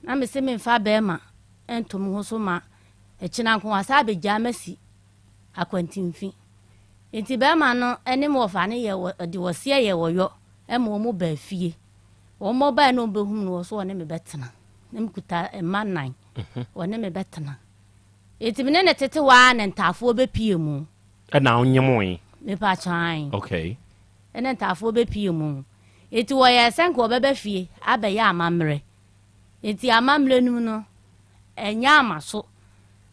Na me se memfa bɛrima nto me ho so ma ɛkyena nko wasa abɛgyaa masi akwantimfi. Nti bɛrima no ne me wɔfa no yɛ de wɔseɛ yɛ wɔyɔ ɛma wɔn baa fie. Wɔn bae na wɔn bɛhum no wɔ so wɔne me bɛtena. Na mekuta mma nnan. Wɔne me bɛtena. Enti me ne no tete hɔ ara na ntaafoɔ bɛpue mu. Ɛna wonyemoe? Mepakyɛ ae. Okay. Ɛna ntaafoɔ bɛpue mu. Enti wɔyɛɛ sɛ nka wɔbɛba fie abɛyɛ amammerɛ. Enti amammerɛ no mu no, ɛnyɛ ama so.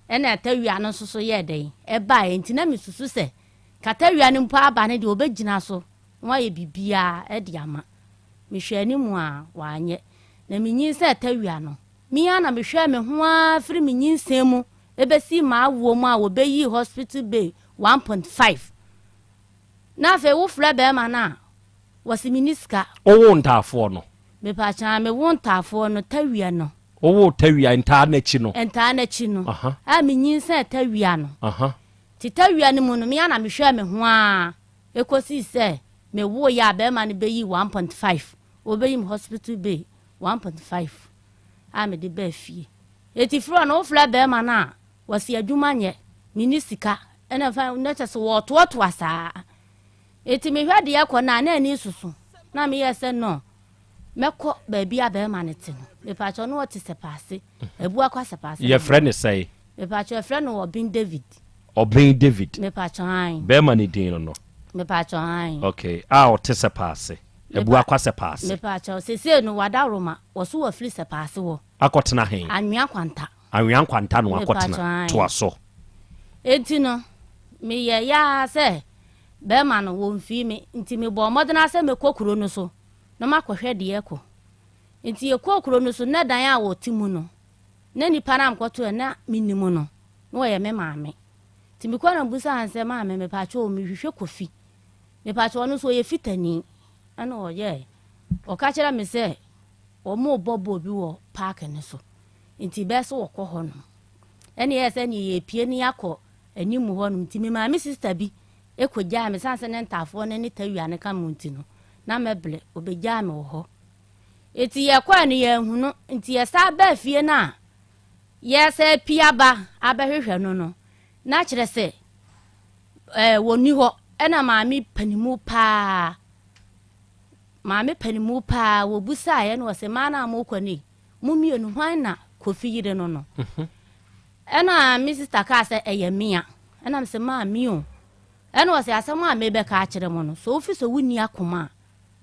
Ɛna tawia no nso so yɛɛ dɛn? Ɛbaeɛ. Enti na mesusu sɛ ka tawia no mpo aba no deɛ wɔbɛgyina so na wɔayɛ biribiara de ama. Mehwɛɛ anim a, wɔanyɛ. Na menyinsɛn tawia no, Me ara na mehwɛɛ me ho ara firi me nyinsɛn mu bɛsii m'awoɔ mu a wɔbɛyii hospital bay 1.5. Na afei wofrɛ bɛrima no a, wɔse menni sika. Wowoo ntaafoɔ no? Mepaakyɛw, mewoo ntaafoɔ no tawia no. Wowoo tawia, ntaa no akyi no? Ntaa no akyi no, a menyinsɛn tawia no. Nti tawia no mu no, me ara na mehwɛɛ me ho ara kɔsii sɛ mewoeɛ a bɛrima no bɛyii 1.5. Wɔbɛyii me hospital bay 1.5 a mede baa fie. Eti frɛ no, wofrɛ bɛrima no a, wɔse adwuma nyɛ, menni sika, ɛna fa na kyɛ sɛ wɔtoatoa saa. Eti mehwɛ deɛ ɛkɔ no a, na ani soso. Na meyɛ sɛ no, mɛkɔ baabi a bɛrima no te no. Mepakyɛ no ɔte Sɛpaase, Abuakwa Sɛpaase. Yɛfrɛ no sɛn? Mepakyɛ yɛfrɛ no Ɔben David. Ɔben David. Mepakyɛ ae. Bɛrima no din no no? Mepakyɛ ae. Okay, a ɔte Sɛpaase. Abuakwa Sɛpaase. Mepakyɛw, sesei no wadaworoma, wɔso wafiri Sɛpaase hɔ. Akɔtena he? Anwea Nkwanta. Anwea Nkwanta na wakɔtena. Mepakyɛw, ae. Toa so. Enti no, meyɛeɛ ara sɛ bɛrima no, wɔmfii me, nti mebɔɔ mmɔden ara sɛ mɛkɔ kuro no so na makɔhwɛ deɛ ɛkɔ. Nti yɛkɔɔ kuro no so, na dan a wɔte mu no, na nipa no a mekɔtoeɛ no, na mennim no, na ɔyɛ me maame. Nti mekɔɔ na mebisaa no sɛ, Maame, mepakyɛw, mehwehwɛ Kofi. Mepakyɛw ɔno nso ɔyɛ fitani ɛna ɔyɛɛ ɔka kyerɛ me sɛ wɔn rebɔ bɔɔl bi wɔ paaki no so nti bɛyɛ sɛ wɔkɔ hɔ nom ɛna yɛ sɛ neɛ yɛpie ne yɛakɔ anim hɔ nom nti me maame sista bi ɛkɔ gyaa me san sɛ ne ntaafoɔ no ne tawia no ka mu nti no na mɛbrɛ ɔbɛgyaa me wɔ hɔ nti yɛkɔɛ no yɛanhu no nti yɛsa baa fie no a yɛsɛ pie aba abɛhwehwɛ no no na kyerɛ sɛ Ɛɛ, wɔnni hɔ. Ɛna maame panimu paa, maame panimu paa, wɔbusaeɛ na wɔse, mmaa no a mokɔ no yi, mo mmienu hwan na Kofi yere no no? Mhm. Ɛna me sista kaa sɛ, ɛyɛ mea. Ɛna mese, maa me o. Ɛna ɔse, asɛm a mebɛka akyerɛ mo no, sɛ wofi sɛ wonni akoma a,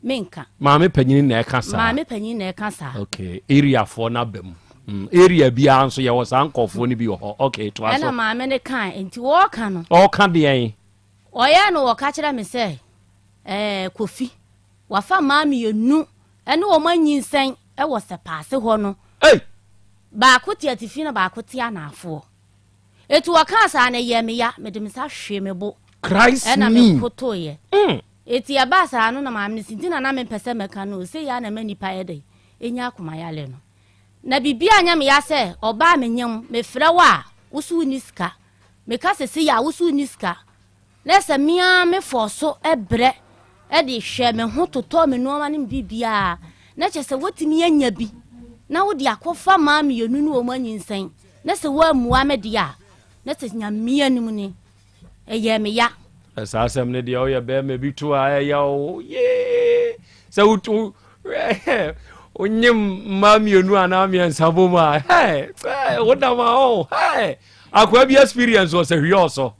Menka. Maame panyin na ɛka saa. Maame panyin na ɛka saa. Okay, areafoɔ no aba mu. Mm, area biara nso yɛwɔ saa nkɔfoɔ no bi wɔ hɔ. Okay, toa so. Ɛna maame no kae, nti wɔɔka no. Ɔɔka deɛn? Ɔyɛɛ no wɔka kyerɛ me sɛ, ɛɛ Kofi, wafa mmaa mmienu ɛne wɔn anyinsɛn ɛwɔ sɛpaase hɔ no. Ei! Baako te atifi na baako te anaafoɔ. Eti wɔkaa saa no ɛyɛɛ me ya, mede me nsa hwee me bo. Christ ɛna me. mekotoeɛ. Mm. Eti ɛbaa saa no na maame no si nti na na mempɛ sɛ mɛka no o, sei ara na ɛma nnipa yɛ dɛn, ɛnya akomayare no. Na biribiara nyɛ me ya sɛ ɔbaa menyem, mefrɛ wo a, wo so wonni sika. Meka sɛ sei a, wo so wonni sika. Na ɛsɛ me ara me fɔɔso brɛ de hwɛ me ho totɔ me nnoɔma ne me biribiara. Na kyerɛ sɛ woatumi anya bi na wode akɔfa mmaa mmienu ne wɔn anyinsɛn na sɛ woammua me deɛ a, na sɛ Nyame anim ni, ɛyɛɛ me ya. Saa asɛm no deɛ woyɛ bɛrima bi to a ɛyɛ wo yee sɛ woto wonyem mmaa mmienu anaa mmiɛnsa bom a wodam a ɔ akoa bi experience wɔ sɛ hwiɛ ɔsɔ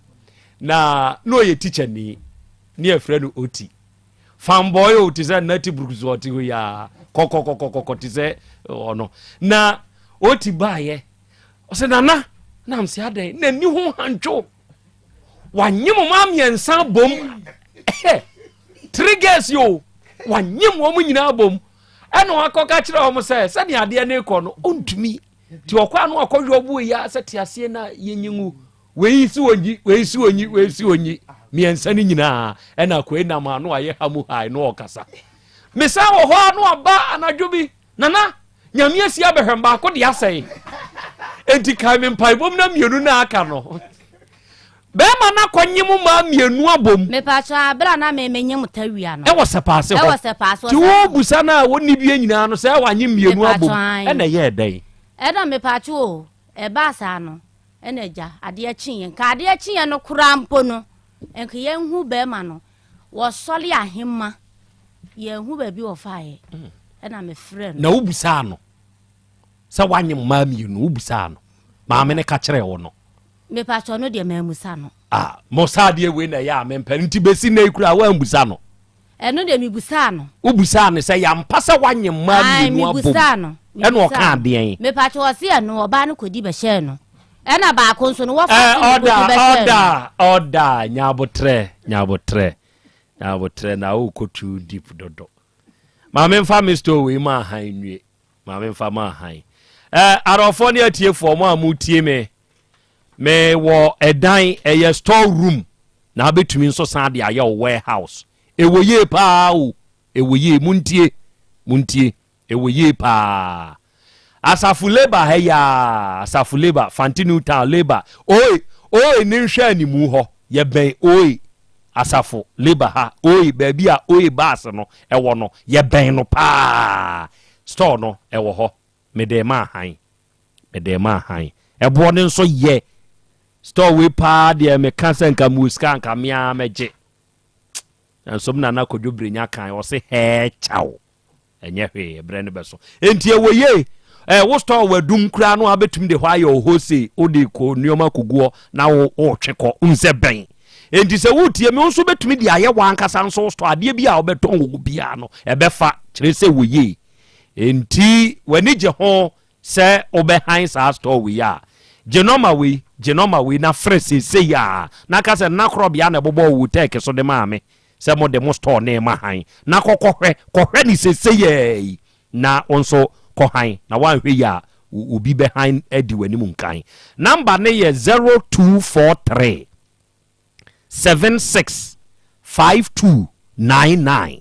na na ɔyɛ teacher ni ne yɛfrɛ no oti fanboy o te sɛ nati brooks ɔte hɔ yi a kɔkɔkɔkɔkɔ te sɛ ɔno na oti baayɛ ɔsɛ nana nam sɛ adɛn n'ani ho hantwo wanyem ɔma mmiɛnsa bom three girls yi o wanyem wɔn nyinaa bom ɛna wakɔka kyerɛ wɔn sɛ sɛdeɛ adeɛ no rekɔ no ɔntumi nti ɔkɔ ano akɔhwɛ ɔbo yi a sɛ te aseɛ na yɛnyi ngu wei si onyi wei si onyi wei si onyi mmiɛnsa no nyinaa ɛna akoe nam ano ayɛ ha mu hae no ɔkasa mesan wɔ hɔ ano aba anadwo bi Nana, Nyame asi abɛhwɛm baako de asɛe. Enti kae me mpaebom na mmienu na aka no. Bɛrima no akɔnye mo mmaa mmienu abom. Mepakyɛ abere a na me menye mo tawia no. Ɛwɔ sɛpaase hɔ. Ɛwɔ sɛpaase hɔ. Ti wo busa no a wɔnni bie nyinaa no sɛ wanye mmienu abom. Ɛna ɛyɛɛ dɛn? Ɛna mepakyɛ o, ɛbaa saa no, ɛna agya, adeɛ kyeeɛ. Nka adeɛ kyeeɛ no koraa mpo no, nka yɛnhu bɛrima no. Wɔsɔre ahemma, yɛnhu baabi wɔfaeɛ, ɛna mefrɛ no. Na wobusaa no sɛ woanye mmaa mmienu, wobusaa no? Maame no ka kyerɛɛ wo no? Mepakyɛ no deɛ mammusa no. Ah, mo saa adeɛ wei na ɛyɛ a mempɛ no, nti bɛsi nnɛ yi koraa woambusa no? Ɛno deɛ mebusaa no. Wobusaa no sɛ yɛampa sɛ woanye mmaa mmienu abom? Mebusaa no. Ɛna ɔkaa deɛn? Mepakyɛ ɔse ɛno ɔbaa no kɔdi bɛhyɛɛ no. Ɛna baako nso no wɔfa se no kɔdi bɛhyɛɛ no. Ɔda, ɔda, nyabotrɛ, nyabotrɛ, nyabotrɛ na wokɔ too deep dodo. Ma memfa me store wei ma ahan nwie. Ma memfa ma ahan. Eh, arɔfoɔ ne atiefoɔ mo a motie me, mewɔ ɛdan ɛyɛ store room na abɛtumi nso san de ayɛ wo warehouse. Ɛwɔ yie paa o, ɛwɔ yie, montie, montie. Ɛwɔ yie paa. Asafo Labour ha yi aa, Asafo Labour, Fante New Town, Labour, Oe, Oe ne nhwɛ animu hɔ, yɛbɛn Oe, Asafo Labour ha, Oe, baabi a Oe bus no ɛwɔ no, yɛbɛn no paa. Store no ɛwɔ hɔ, mede rema ahan, mede rema ahan. Ɛboɔ no nso yɛ, store wei paa deɛ meka sɛ nka mewɔ sika a nka me ara mɛgye. Nanso me Nana Kwadwo Brenya kan, ɔse hɛɛ kyaw. Ɛnyɛ hwee, ɛberɛ no bɛso. Enti ɛwɔ yie. Ɛɛ wo store wɔ adum koraa no a wobɛtumi de hɔ ayɛ wo wholesale, wode kɔ nneɛma kɔguɔ na wo wotwe kɔ, wohu sɛ bɛn. Enti sɛ woretie me, wo nso wobɛtumi de ayɛ w'ankasa nso wo store, adeɛ bi a wobɛtɔn wɔ hɔ biara no, ɛbɛfa, kyerɛ sɛ wɔ yie. Enti w'ani gye ho sɛ wobɛhan saa store wei a, gye nɔma wei, gye nɔma wei na frɛ seesei ara na ka sɛ Nna Korɔbea na ɛbobɔɔ wo tɛɛke so de maa me. Sɛ mo de mo store no rema hann, na kɔ kɔhwɛ, kɔhwɛ no seseiara yi, na wo nso kɔ hann, na woanhwɛ yie a, obi bɛhan adi w'anim nkan. Number no yɛ 0243 76 5299,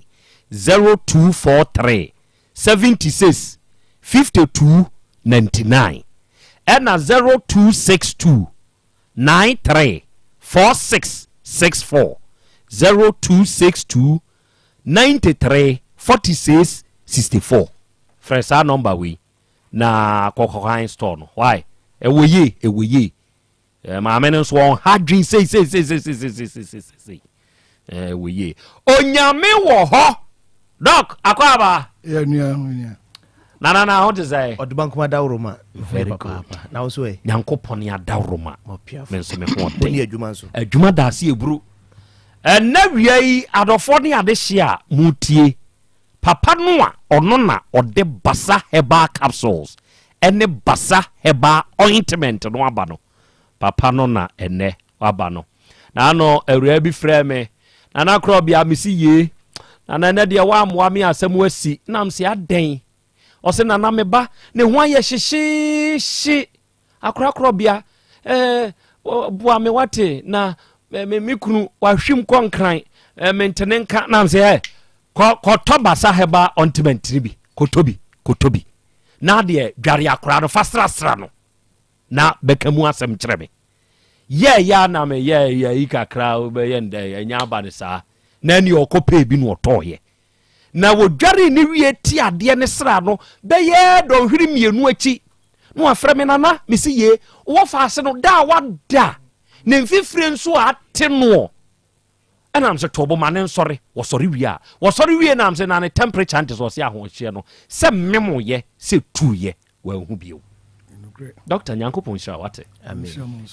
0243 76 52 99, ɛna 0262 93 46 64 0262 93 46 64 Frɛ saa nɔmba wei na kɔ kɔhan store no why ɛwɔ yie ɛwɔ yie Eh, maame no nso ɔnha dwen sei sei sei sei sei sei sei sei sei sei Eh, ɛwɔ yie Onyame wɔ hɔ Doc akɔ aba Yɛ nua nua. Nana na ho te sɛ. Ɔdoma nkuma dawuroma. Very good. Na wo nso ɛ. Nyankopɔn ne adawuroma. Me nso me ho ɔden. Woni adwuma nso. Adwuma da ase eburu. Ɛnɛ wia yi adɔfoɔ ne adehye a motie. Papa no a ɔno na ɔde Basa Herbal Capsules ne Basa Herbal Ointment no aba no, papa no na ɛnnɛ waba no. Naano awuraa bi frɛɛ me, Nana Korɔbea, mese yee, Nana ɛnɛ deɛ woammoa me a asɛm asi. Na mese adɛn? Ɔse Nana me ba ne ho ayɛ hyehyeehye. Akorakorɔbea, eh, boa me wate na me, me kunu wahwim kɔ nkran, eh, mentene nka. Na mese eh, kɔ, kɔtɔ basa herbal ointment no bi, kɔtɔ bi, kɔtɔ bi. Na deɛ dware akora no, fa srasra no na bɛka mu asɛm kyerɛ me. Yɛɛyɛ a na me yɛɛyɛ yi kakra wobɛyɛ ndɛ ɛnyɛ aba no saa. Na ɛne ɔkɔ pɛɛ bi na ɔtɔɔyɛ. Na wɔdwaree no wie ti adeɛ ne sraa no bɛyɛ dɔnhwere mmienu akyi na wafrɛ me nana mese yee wɔ faase no da a wada ne mfifire nso a ate noɔ ɛna mese to bo ma ne nsɔre wɔsɔre wie a wɔsɔre wie na mese na ne temperature nte sɛ ɔse ahoɔhyeɛ no sɛ memoyɛ sɛ tuuyɛ wanhu bio. Doctor Nyankopɔn nhyira wate.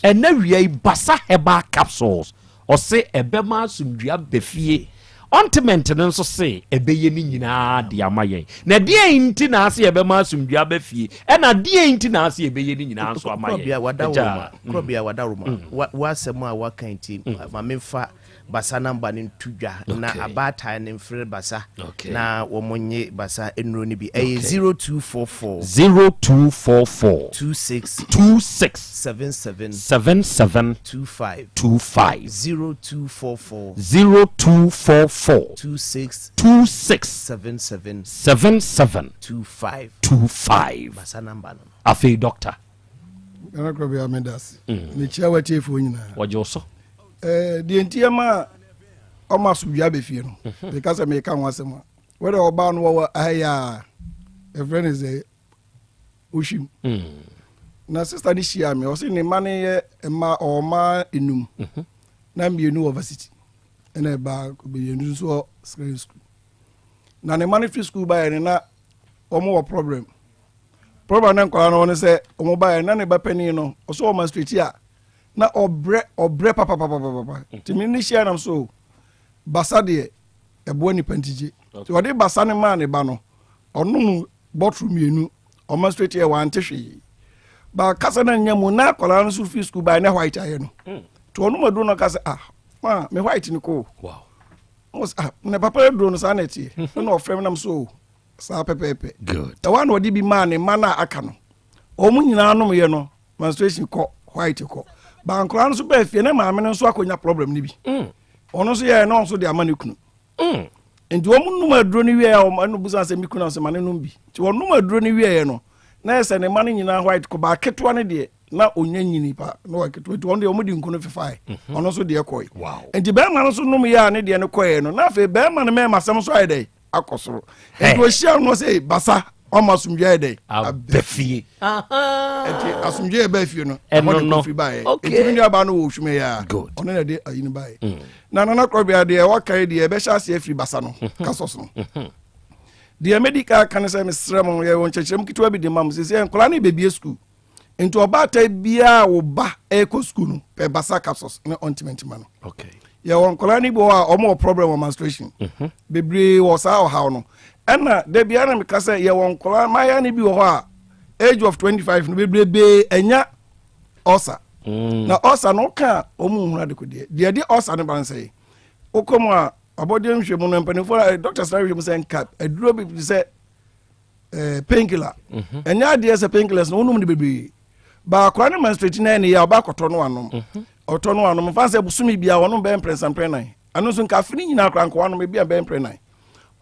Ɛnɛ wia yi Basa Herbal Capsules ɔse ɛbɛma asomdua bɛ fie. Ointment no nso se ɛbɛyɛ ne nyinaa de ama yɛn. Na deɛn nti na ase ɛbɛma asomdua bɛ fie? Ɛna deɛn nti na ase ɛbɛyɛ ne nyinaa nso ama yɛn? Krɔbea Krɔbea wadaroma w'asɛm a waka nti ma memfa Basa number no nto dwa na abaatan no mfrɛ Basa na wɔn nye Basa nnuro no bi. Ɛyɛ 0244. 0244. 26. 26. 77. 77. 25. 25. 0244. 0244. 26. 26. 77. 77. 25. 25. Basa number no. Afei doctor. Nana Krɔbea meda ase. Mekyia w'atiefoɔ nyinaa. Wɔgye wo so. Eh, deɛ nti ɛma ɔma asomdwoeɛ abɛ fie no mhm. meka sɛ meka ho asɛm a wɛdɛ ɔbaa no wɔwɔ ahɛyɛ a ɛfrɛ no sɛ wohwim mm. na sista no hyia me ɔse ne mma no yɛ mma ɔma enum mhm. na mmienu wɔ varsity ɛna ɛbaa mmienu nso wɔ secondary school na ne mma no firi school baeɛ no na wɔn wɔ problem problem ne nkwadaa no wɔn sɛ wɔn baeɛ na ne ba panin no ɔsɛ ɔma straight a na ɔbrɛ ɔbrɛ papapapapapa nti me ne hyia nam so basa deɛ ɛboa nipa ntigye nti ɔde basa no maa ne ba no ɔnom bɔtoro mmienu ɔma straight yɛ wante hwee ba kasa na nya mu na akwadaa no nso fi sukuu baa ne white ayɛ no hmm. nti ɔnom aduro no kasa ah ma me white no kɔ ah na papa aduro no saa na ɛteɛ ɛna ɔfrɛ me nam so saa pɛpɛɛpɛ ɛwɔ na ɔde bi maa ne mma no a aka no wɔn nyinaa nom yɛ no menstruation kɔ white kɔ ba nkora no nso bɛɛ fie ne maame no nso akɔnya problem no bi mm. ɔno nso yɛɛ na ɔno nso de ama ne kunu mm. nti wɔn num aduro no wieɛ wɔn ɛno busa sɛ mi kunu asɛ ma ne num bi nti wɔn num aduro no wieɛ no na yɛ sɛ ne ma no nyinaa white kɔ ba ketewa no deɛ na onya nyini pa na wɔn ketewa nti wɔn deɛ wɔn de nku no fefae mhm. ɔno nso deɛ kɔe nti bɛrima no nso num yɛ a ne deɛ no kɔɛ no na afei bɛrima no mɛɛma asɛm nso ayɛ dɛ akɔ soro nti ɔhyia no sɛ basa ɔma asomdwe ayɛ dɛ aba fie nti asomdwe yɛ baa fie no ɛhɔ de kɔfiri baeɛ nti me nuabaa no wɔ ohwuma yi a ɔno na ɛde ayi no baeɛ mm. na nana korɔbea deɛ waka yi deɛ ɛbɛhyɛ aseɛ afiri basa no mhm. kasɔs no mhm. deɛ mɛdi ka ka ne sɛ mesrɛ mo yɛwɔ nkyerɛkyerɛ mu ketewa bi de ma mo sɛ sɛ nkwadaa no bɛbie sukuu nti ɔbaatan biara wo ba ɛkɔ sukuu no pɛ basa capsules ne ointment ma no yɛwɔ nkwadaa no bi wɔ a wɔn wɔ problem wɔ menstruation mhm. bebree wɔ saa ɔhaw no ɛna da biara na meka sɛ yɛwɔ nkwadaa mmayewa no bi wɔ hɔ a age of 25 no bebrebe ɛnya ulcer mm. na ulcer no ka wɔn nhunu adekodeɛ deɛ ɛde ulcer no ba nsɛ wokɔ mu a abɔdeɛ nhwɛ mu no mpanimfoɔ eh, doctors na nhwɛ mu sɛ nka aduro bi sɛ eh, painkiller mhm. ɛnyɛ adeɛ sɛ painkillers no wonom no bebree baakora ne menstruate na ɛne yɛ a ɔba akɔtɔ no anom mhm. ɔtɔ no anom fa sɛ bosome bia ɔnom bɛyɛ mprɛnsa mprɛ nan ɛno nso nka afe no nyinaa koraa nka wanom ebi a bɛyɛ mprɛ nan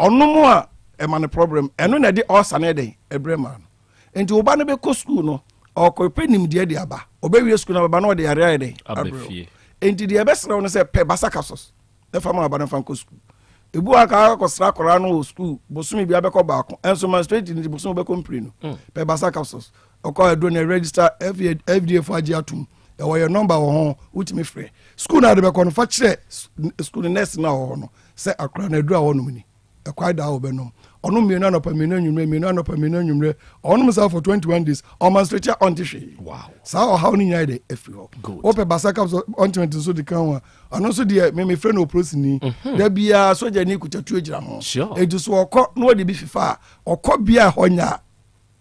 ɔnom a ɛma no problem ɛno na ɛde ɔsa no ɛdɛn ɛbrɛ ma no nti wo ba no bɛkɔ sukuu no ɔkɔpɛ nimdeɛ de aba ɔbɛwie sukuu no ababa na ɔde yare ayɛ dɛn abrɛ nti deɛ ɛbɛsrɛ wo no sɛ pɛ basa kasos na fa ma aba no fa nkɔ sukuu ebi wɔ aka akɔsra akwaraa no wɔ sukuu bosome bi abɛkɔ baako ɛnso menstruate nti bosome bɛkɔ mpire no hmm. pɛ basa capsules ɔkɔ aduro no register FDA fo agye atum ɛwɔ yɛ nɔmba wɔ ho wotumi frɛ sukuu no ade bɛkɔ no fa kyerɛ sukuu no nurse no a wɔ hɔ no sɛ akwaraa no aduro a wɔnom ni ɛkwae daa wɔbɛnom. Ɔnom mmienu anɔpa, mmienu anwummerɛ, mmienu anɔpa, mmienu anwummerɛ. Ɔnom saa for 21 days. Ɔmenstruate a ɔnte hwee. Saa ɔhaw no nyinaa yɛ dɛ afiri hɔ. Wopɛ basa capsule ointment nso de ka ho a, ɔno nso deɛ me mefrɛ no oprosini. Da biara sogyani kuta tuo gyina ho. Enti so ɔkɔ na ɔde bi fifa a, ɔkɔ bea a ɛhɔ nyɛ a,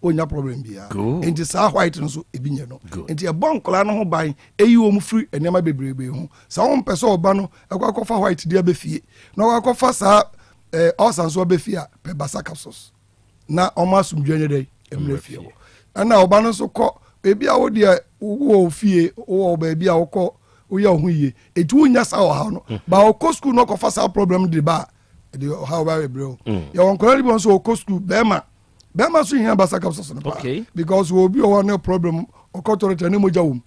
ɔnya problem biara. Nti saa white no nso ebi nyɛ no. Nti ɛbɔ nkwadaa no ho ban, ɛyi wɔn firi nneɛma bebrebe ho. Sɛ wɔn mpɛ sɛ ɔba no ɛkɔ akɔfa white de abɛ fie na ɔkɔ akɔfa saa ɛɛ ulcer nso abɛ fie a, pɛ basa capsules na wɔn asomdwe nyɛ dɛ mmerɛ fie hɔ. Ɛna ɔba no nso kɔ ebi a wo deɛ wowɔ fie wowɔ baabi a wokɔ woyɛ wo ho yie eti wonya saa ɔhaw no. Ba ɔkɔ sukuu na ɔkɔfa saa problem de ba a, ɛde ɔhaw ba bebree o. Yɛwɔ nkwadaa no bi wɔn nso ɔkɔ sukuu bɛrima bɛrima nso hia basa capsules no paa because obi wɔ hɔ ne problem ɔkɔ toilet ne mogya wɔ mu.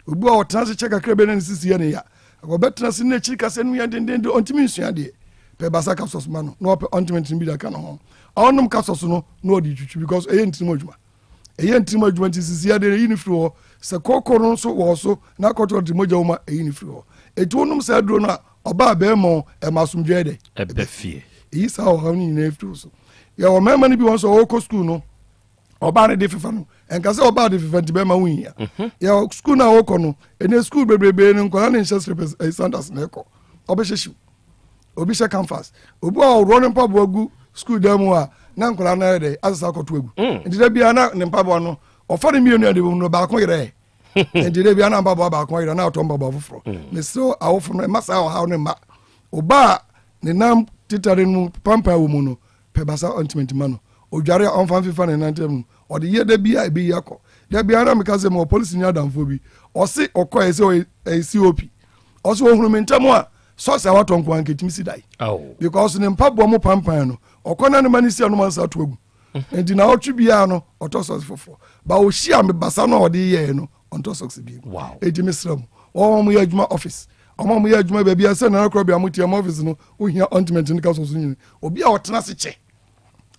Obi wɔ ɔtena ase kyɛ kakra bi na ne sisi yɛ ne ya, ɔbɛtena ase ne akyiri kasa no yɛ dendenden ɔntumi nsua adeɛ. Pɛ basa capsules ma no na ɔpɛ ointment no bi de aka ne ho. Ɔnom capsules no na ɔde twitwi because ɛyɛ ntirim adwuma, ɛyɛ ntirim adwuma nti sisi adeɛ ɛyi ne firi hɔ. Sɛ kɔkɔ no nso wɔ so na akɔ toilet mogya wɔ mu a, ɛyi ne firi hɔ. Eti wonom saa aduro no a, ɔbaa bɛrima ɛma asomdwoeɛ dɛ ɛbɛ fie. Ɛyi saa ɔhaw no nyinaa firi so. Yɛwɔ mmarima no bi wɔn nso ɔwɔkɔ sukuu no, ɔbaa no de fefa no, ɛnka sɛ ɔbaa de fefa nti bɛrima ho hia. Yɛwɔ sukuu no a wɔkɔ no, ɛnɛ sukuu bebrebe no nkwadaa no nhyɛ slippers, ɛyɛ sandals na ɛkɔ, ɔbɛhyɛ shoe, obi hyɛ canvas, obi a ɔworɔ ne mpaboa gu sukuu dan mu a na nkwadaa no ayɛ dɛ asesa akɔto agu. Nti da biara na ne mpaboa no ɔfa ne mmienu a de no baako yerɛ, nti da biara na mpaboa baako yerɛ na ɔtɔ mpaboa foforɔ. Mesrɛ awofo no ɛma saa ɔhaw no mma. Ɔbaa a ne nan tetare no pampan wɔ mu no, pɛ basa ointment ma no. Odware a, ɔmfa mfefa ne nan ntam. Ɔde yɛ da bi a ebeyi akɔ. Da biara na meka sɛ mewɔ polisini adamfoɔ bi. Ɔse ɔkɔɛ sɛ ɔyɛ COP. Ɔse ɔhunu me ntɛm a, sɔs a watɔ nko ara nka etumi si dan. Because ne mpaboa mu pampan no, ɔkɔ na ne ma no si a na ɔma nsa ato agu. Nti naawɔtwe biara no, ɔtɔ sɔs foforɔ. Ba ɔhyia me basa no a ɔde yɛɛ no, ɔntɔ sɔs bio. Enti mesrɛ mo, wɔn a wɔyɛ adwuma office, wɔn a wɔyɛ adwuma baabi a sɛ Nana Korɔbea mo teɛ mo office no, wohia ointment ne capsules no nyina. Obi a ɔtena ase kyɛ,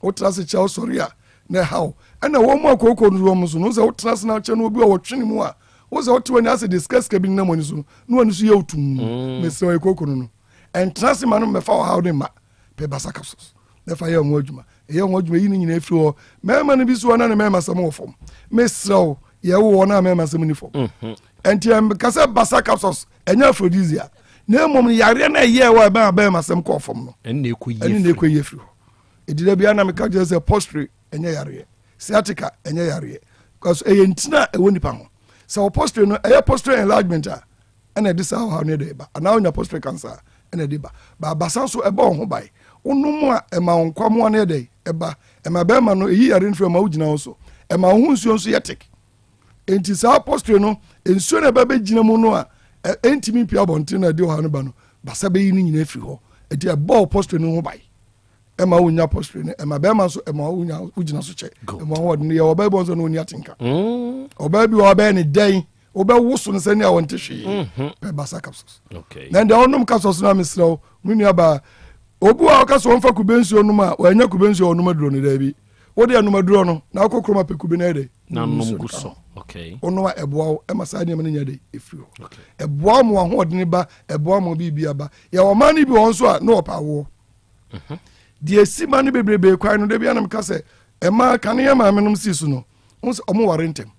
wotena ase kyɛ wosɔre a na ɛha wo. Ɛna wɔn mu a kooko no wɔn so no, sɛ wotena ase na kyɛ no obi a wɔtwe ne mu a, wo sɛ wote w'ani ase de sika sika bi nenam w'ani so no, na w'ani so yɛ wo tumm. Mesrɛ wo, ɛyɛ kooko no no. Ɛntena ase ma no mmɛfa ɔhaw no mma. Pɛ basa capsules na fa yɛ ho adwuma. Ɛyɛ ho adwuma, yi ne nyinaa firi hɔ. Mmarima no bi so na ne mmarima sɛm wɔ fam. Mesrɛ wo, yɛwo wɔn a mmarima sɛm ni fam. Ɛnti ɛnka sɛ basa capsules ɛnyɛ aphrodisiac, na mmom no yareɛ no ɛyɛɛ wɔ ɛbɛn abɛn asɛm kɔɔ fam no, ɛne na ɛkɔ yie firi hɔ. Ɛdi da biara na meka kyerɛ sɛ posture ɛnyɛ yareɛ, sciatica ɛnyɛ yareɛ, because ɛyɛ ntina a ɛwɔ nipa ho. Sɛ wɔ posture no ɛyɛ posture enlargement a, ɛna ɛde saa ɔhaw no ɛde ba, anaa wonya prostate cancer a, ɛna ɛde ba. Ba abasa nso ɛbɔ wo ho ban. Wonom a ɛma wo nkwamoa no yɛ dɛn? Ɛba. Ɛma bɛrima no ɛyi yare no firi ɛma wogyina wo so. Ɛma wo ho nsuo nso yɛ thick. Enti saa prostate no nsuo no ɛba bɛgyina mu no a ɛntumi mpue abɔnten na ɛde ɔhaw no ba no, basa bɛyi no nyinaa firi hɔ. Enti ɛbɔ wo prostate no ho ban. Ɛma wonya prostate no, ɛma bɛrima nso ɛma wonya wogyina so kyɛ. Ɛma ahoɔden no yɛ ɔbaa bi wɔ nso na ɔnni atenka. Ɔbaa bi wɔ ɔbɛyɛ ne dɛn wobɛwoso no sɛnea wɔnte hwee. Pɛ basa capsules na deɛ ɔnom capsules no a, mesrɛ wo me nua baa, obi a ɔka sɛ ɔmfa kube nsuo nom a wɔanya kube nsuo a ɔnom aduro no, daabi, wode anom aduro no na akɔ kurom apɛ kube no ayɛ dɛ na nom gu so. Wonom a ɛboa wo ɛma saa nneɛma no nya dɛ ɛfiri hɔ. Ɛboa wo ma w'ahoɔdene ba, ɛboa ma biribi aba. Yɛwɔ ɔman no bi wɔ hɔ nso a na wɔpɛ awoɔ. Deɛ ɛsi ma no bebrebe kwan no, da bi anam ka sɛ ɛma kane yɛ maame nom sii so no, wo sɛ ɔmo ware ntɛm.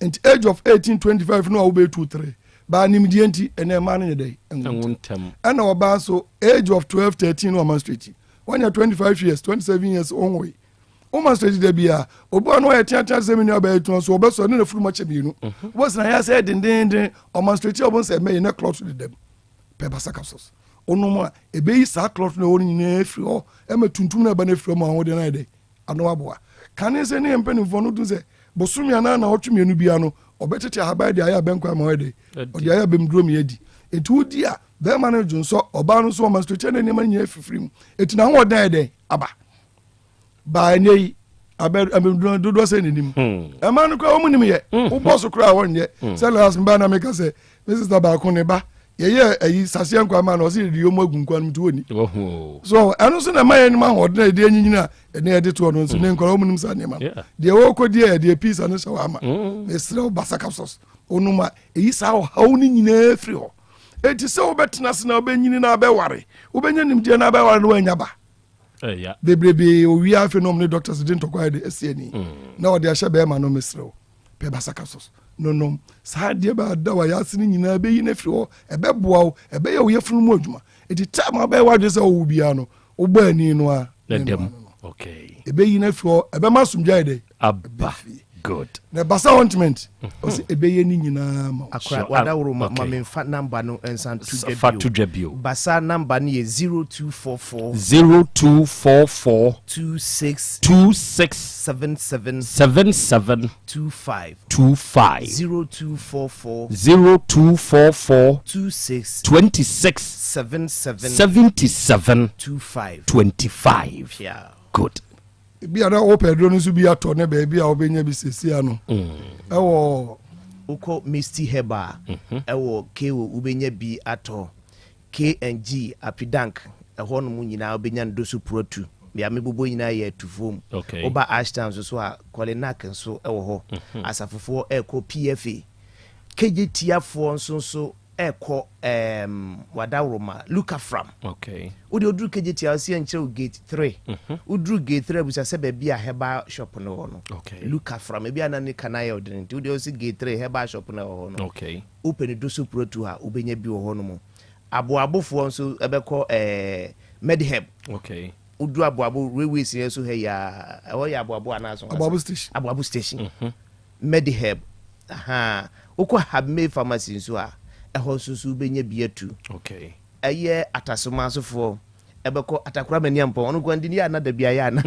Nti age of 18, 25 no a wobɛyɛ 2, 3 baa nimdeɛ nti ɛnɛ mmaa no nyɛ dɛ ɛnwo ntɛm. Ɛna ɔbaa nso age of 12, 13 no ɔma straight wanya 25 years, 27 years ɔnwoe. Woma straight da bia obi wa no ɔyɛ teatea sɛ me nua bɛyɛ tuma so ɔbɛsɔ ne na furu ma kyɛ mmienu. Wobɛsena yɛ sɛ dendenden ɔma straight a ɔbɛn sɛ ɛmɛyɛ na clot dedam. Pɛ basa capsules wonom a ɛbɛyi saa clot no ɛwɔ no nyinaa firi hɔ, ɛma tuntum no ɛba no afiri hɔ ma ahoɔden no ayɛ dɛ ano aboa. Kane sɛ ne yɛ mpanimfoɔ no dun sɛ bosome anaa naawɔtwe mmienu biara no ɔbɛtete ahaban de ayɛ abɛnkwan ma ɔyɛ dɛ ɔde ayɛ abɛmduro mi adi. Enti wodi a bɛrima no dwonsɔ, ɔbaa no nso ɔma straight ne nneɛma no nyinaa fifiri mu. Enti n'ahoɔden ayɛ dɛn aba. Baa ɛnyɛ yi abɛmduro dodoɔ sɛ n'anim. Ɛma no koraa wɔn nim yɛ. Wobɔ so koraa wɔnyɛ. Sɛ last mbaa na meka sɛ me sista baako ne ba yɛyɛ ayi saseɛ nkwa ma na ɔsɛ yɛde yɛmu agu nkwa no mu nti wɔnni. So ɛno nso na ɛma yɛn anim ahoɔden a yɛde anyinyini a ɛne yɛde toɔ no nso ne nkwadaa wɔn nim saa nneɛma no. Deɛ wɔrekɔ di yɛ deɛ pizza no hyɛ wɔ ama. Mesrɛ wo basa capsules wonom a ɛyi saa ɔhaw no nyinaa firi hɔ. Enti sɛ wobɛtena ase na wobɛnyini na abɛware, wobɛnya nimdeɛ na abɛware na woanya ba. Bebrebe owie afei na ɔmo ne doctors de ntɔkwa yɛ de asi ani na ɔde ahyɛ bɛrima no mesrɛ wo pɛ basaka sos no nom saa adeɛ bɛ ada wa yɛase no nyinaa bɛyi no afiri hɔ ɛbɛboa wo ɛbɛyɛ wo yɛfunu mu adwuma ɛti time abɛyɛ w'adwene sɛ ɔwo biara no wobɔ ani no a na dɛm okay ɛbɛyi no afiri hɔ ɛbɛma asomdwa yɛ dɛ aba good na basa ointment ɔsɛ ɛbɛyɛ ne nyinaa ma Akora wadaworo ma ma memfa number no nsa nto dwa bio. Fa to dwa bio. Basa number no yɛ 0244. 0244. 26. 26. 77. 77. 25. 25. 0244. 0244. 26. 26. 77. 77. 25. 25. Yeah. Good. Ebi a na wopɛ aduro no nso bi atɔ ne baabi a wobɛnya bi seesei ano ɛwɔ. Wokɔ Misty Herbal ɛwɔ KO wobɛnya bi atɔ, KNG, Apidank ɛhɔ nom nyinaa wobɛnya Ndoso Purotu, deɛ mebobɔ nyinaa yɛ atufoɔ mu. Woba Ashtown nso so a Kolinak nso ɛwɔ hɔ, Asafofoɔ ɛrekɔ PFA, Kegyetiafoɔ nso nso ɛkɔ ɛɛm wadaworoma Lukafram. Okay. Wode oduru Kejetia ɔsi ɛnkyerɛ wo gate 3. Woduru gate 3 abusa sɛ baabi a herbal shop no wɔ no. Okay. Lukafram ebi a na ne kana yɛ ɔdene nti wode ɔsi gate 3 herbal shop no ɛwɔ hɔ no. Okay. Wopɛ ne doso protu a wobɛnya bi wɔ hɔ no mu. Aboabofoɔ nso ɛbɛkɔ ɛɛ Mediheb. Okay. Woduru Aboabo railway station so ha yi a ɛhɔ yɛ Aboabo anaa so. Aboabo station. Aboabo station. Mediheb. Ahaa. Wokɔ Habmay Pharmacy nso a, ɛhɔ nso so wobɛnya bi atu. Okay. Ɛyɛ Atasomansofoɔ ɛbɛkɔ Atakora Maniampɔn, ɔno nkoa ndi yɛ ana da bia yɛ ana.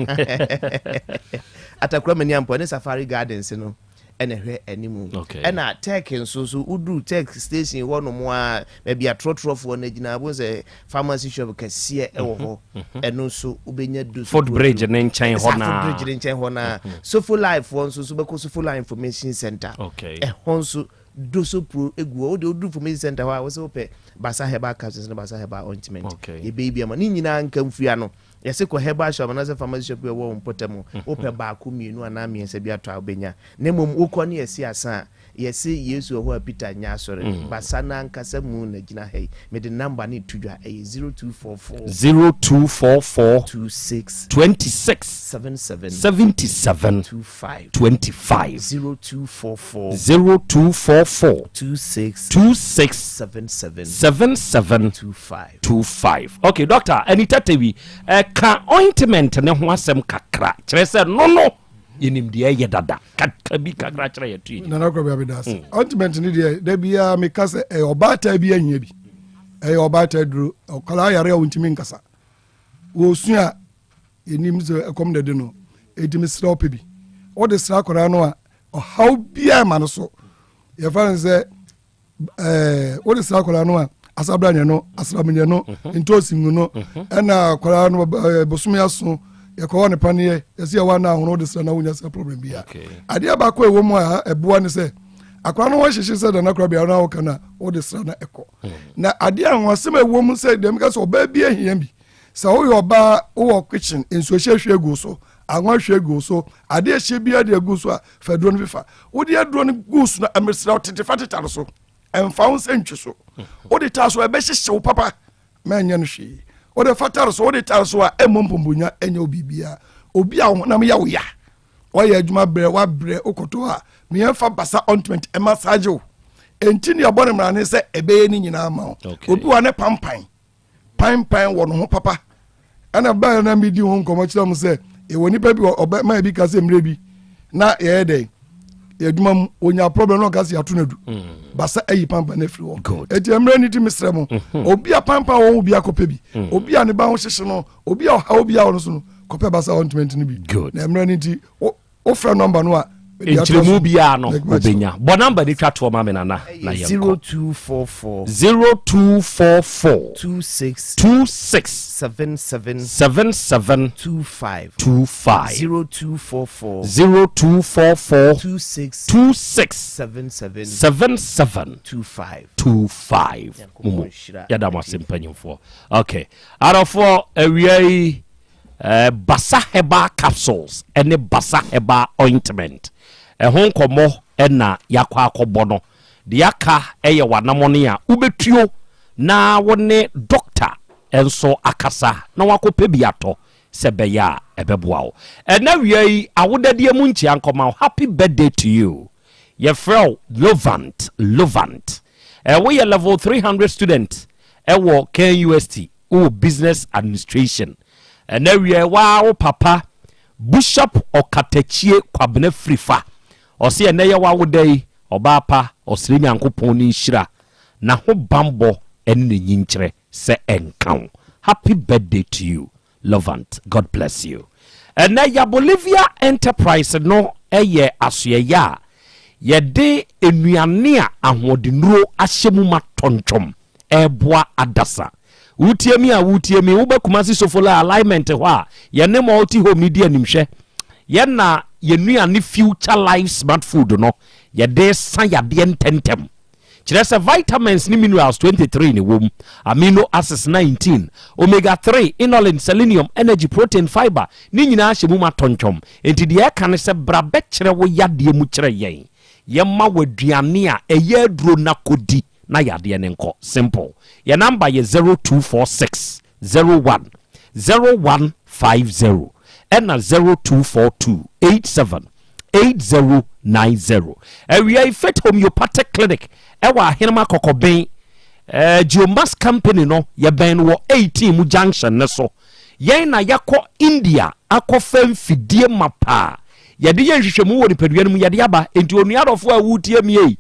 Atakora Maniampɔn ne Safari Gardens no ɛna ɛhwɛ animu. Okay. Ɛna Tech nso so woduru Tech station hɔ nom a, baabi a trɔtrɔfoɔ no agyina, wobɛhu sɛ pharmacy shop kɛseɛ ɛwɔ hɔ. Ɛno nso wobɛnya du so Footbridge ne nkyɛn hɔ naa. Footbridge ne nkyɛn hɔ naa. Sofo Life foɔ nso so bɛkɔ Sofo Life Information Center. Okay. Ɛhɔ nso doso pro egu hɔ. Wode woduru Information Center hɔ a wosɛ wopɛ Basa Herbal Capsules ne Basa Herbal Ointment. Okay. Yɛbɛyi bi ama. Ne nyinaa nka mfua no. Yɛse kɔ herbal shop anaasɛ pharmacy shop bi a ɛwɔ wo mpɔtam. Wopɛ baako, mmienu anaa mmiɛnsa bi atɔ a wobɛnya. Na mmom wokɔ ne yɛse asa a, Yɛse Yesu wɔ hɔ a Peter nyɛ asɔre. Basa no ankasa mu na gyina ha yi. Mede number no reto dwa. Ɛyɛ 0244. 0244. 26. 26. 77. 77. 25. 25. 0244. 0244. 26. 26. 77. 77. 25. 25. Okay, doctor, ɛni tɛtɛ wi, ɛka ointment ne ho asɛm kakra. Kyerɛ sɛ no no. Yɛnim deɛ ɛyɛ dada kakra bi kakra kyerɛ yɛto yɛ Nana Kɔbi abɛda ase. Ointment ne deɛ da biara meka sɛ ɛyɛ ɔbaatan bi ahia bi, ɛyɛ ɔbaatan duro. Ɔkwadaa yare a ɔntumi nkasa, wɔsu a yɛnim sɛ ɛkɔm dɛde no, ɛti mesrɛ ɔpɛ bi wode sra akwadaa no a ɔhaw biara ma no so. Yɛfa no sɛ wode sra akwadaa no a asabra nyɛ no, asram nyɛ no, ntoosi ngu no, ɛna akwadaa no bosome aso yɛkɔwɔ ne paneɛ yɛsɛ yɛwɔ ana ahono wode sra na wonya sɛ problem bia. Adeɛ baako a ɛwɔ mu a ɛboa ne sɛ akwadaa no wɔhyehye sɛ dana koraa biara na woka no a wode sra na ɛkɔ. Na adeɛ a ahoasɛm a ɛwɔ mu sɛ deɛ meka sɛ ɔbaa bi ahia bi sɛ woyɛ ɔbaa wowɔ kitchen nsuohyɛ hwie gu so, anwa hwie gu so, adeɛ hyɛ biara de agu so a fa aduro no fifa wode aduro no gu so na mesrɛ wo tete fa tetare so, ɛmfa wo sɛ ntwi so wode taa so ɛbɛhyehye wo papa ma ɛnyɛ no hwee. Wode fa tare so, wode tare so a ɛmmɔ mpomponya ɛnyɛ wo biribiara. Obi a wo honam yɛ wo ya, wayɛ adwuma brɛ wabrɛ wokɔtɔ a meyɛmfa basa ointment ɛma saa gye wo. Enti ne ɛbɔ ne mmara ne sɛ ɛbɛyɛ ne nyinaa ma wo. Obi wa ne pampan pampan wɔ ne ho papa ɛna bɛɛ na medi ho nkɔmmɔ kyerɛ mo sɛ ɛwɔ nipa bi ɔbɛ maa bi ka sɛ mmerɛ bi na yɛyɛ dɛ adwuma mu onya problem na ɔka sɛ yɛato no adu basa ayi pampan no afiri hɔ. Ɛti mmerɛ no ti mesrɛ mo obi a pampan wɔ ho bi akɔpɛ bi, obi a ne ba ho hyehye no, obi a ɔhaw bi a ɔno so no kɔpɛ basa ointment no bi. Na mmerɛ no nti wofrɛ nɔmba no a nkyerɛmu biara no wobɛnya. Bɔ namba no twa toɔ ma me nana na yɛnkɔ. 0244. 0244. 26. 26. 77. 77. 25. 25. 0244. 0244. 26. 26. 77. 77. 25. 25. Mumu yɛda mo ase mpanyimfoɔ. Okay, adɔfoɔ, awia yi Basa Herbal Capsules ne Basa Herbal Ointment ɛho nkɔmmɔ na yɛakɔ akɔbɔ no. Deɛ aka yɛ w'anamɔne a wobɛtuo na wo ne dɔkta nso akasa na wakɔpɛ bi atɔ. sɛ ɛbɛyɛ a ɛbɛboa wo. Ɛnɛ awia yi awodadeɛ mu nkyea nkɔma wo, happy birthday to you. Yɛfrɛ wo Lovant, Lovant. Eh, woyɛ level 300 student ɛwɔ KNUST, wowɔ business administration. Ɛnɛ awia yi waa wo papa Bishop Ɔkatakyie Kwabena Firifa, ɔse ɛnɛ yɛ w'awoda yi, ɔbaa pa, ɔsrɛ Nyankopɔn ne nhyira, n'ahobanbɔ ɛne ne nyinkyerɛ sɛ ɛnka wo. Happy birthday to you Lovant, God bless you. Ɛnɛ ya Bolivia Enterprise no yɛ asoɛeɛ a yɛde nnuane a ahoɔdennuro ahyɛ mu ma tɔntɔm ɛreboa adasa. Wotie mi a wotie mi, woba Kumasi Sofola alignment hɔ a, yɛne Multi Home no di animhwɛ. Yɛn na yɛn nnuane Future Life Smart Food no yɛde sa yadeɛ ntɛntɛm. Kyerɛ sɛ vitamins ne minerals 23 na ɛwɔ mu, amino acids 19, omega 3, inulin, selenium, energy, protein, fiber, ne nyinaa hyɛ mu ma tɔntɔm. Enti deɛ ɛka ne sɛ bra bɛkyerɛ wo yadeɛ mu kyerɛ yɛn. Yɛma wo aduane a ɛyɛ aduro na kɔdi na yadeɛ no nkɔ. Simple. Yɛn number yɛ 0246 01 0150 ɛna 0242 87 8090. Awia yi Faith Homeopathic Clinic ɛwɔ Ahenema Kɔkɔben eh, Geomas Company no yɛbɛn no wɔ 18 mu junction ne so. Yɛn na yɛakɔ India akɔfa mfidie mapa a yɛde yɛ nhwehwɛmu wɔ nipadua no mu yɛde aba. Enti onua dɔfo a woretie me ei,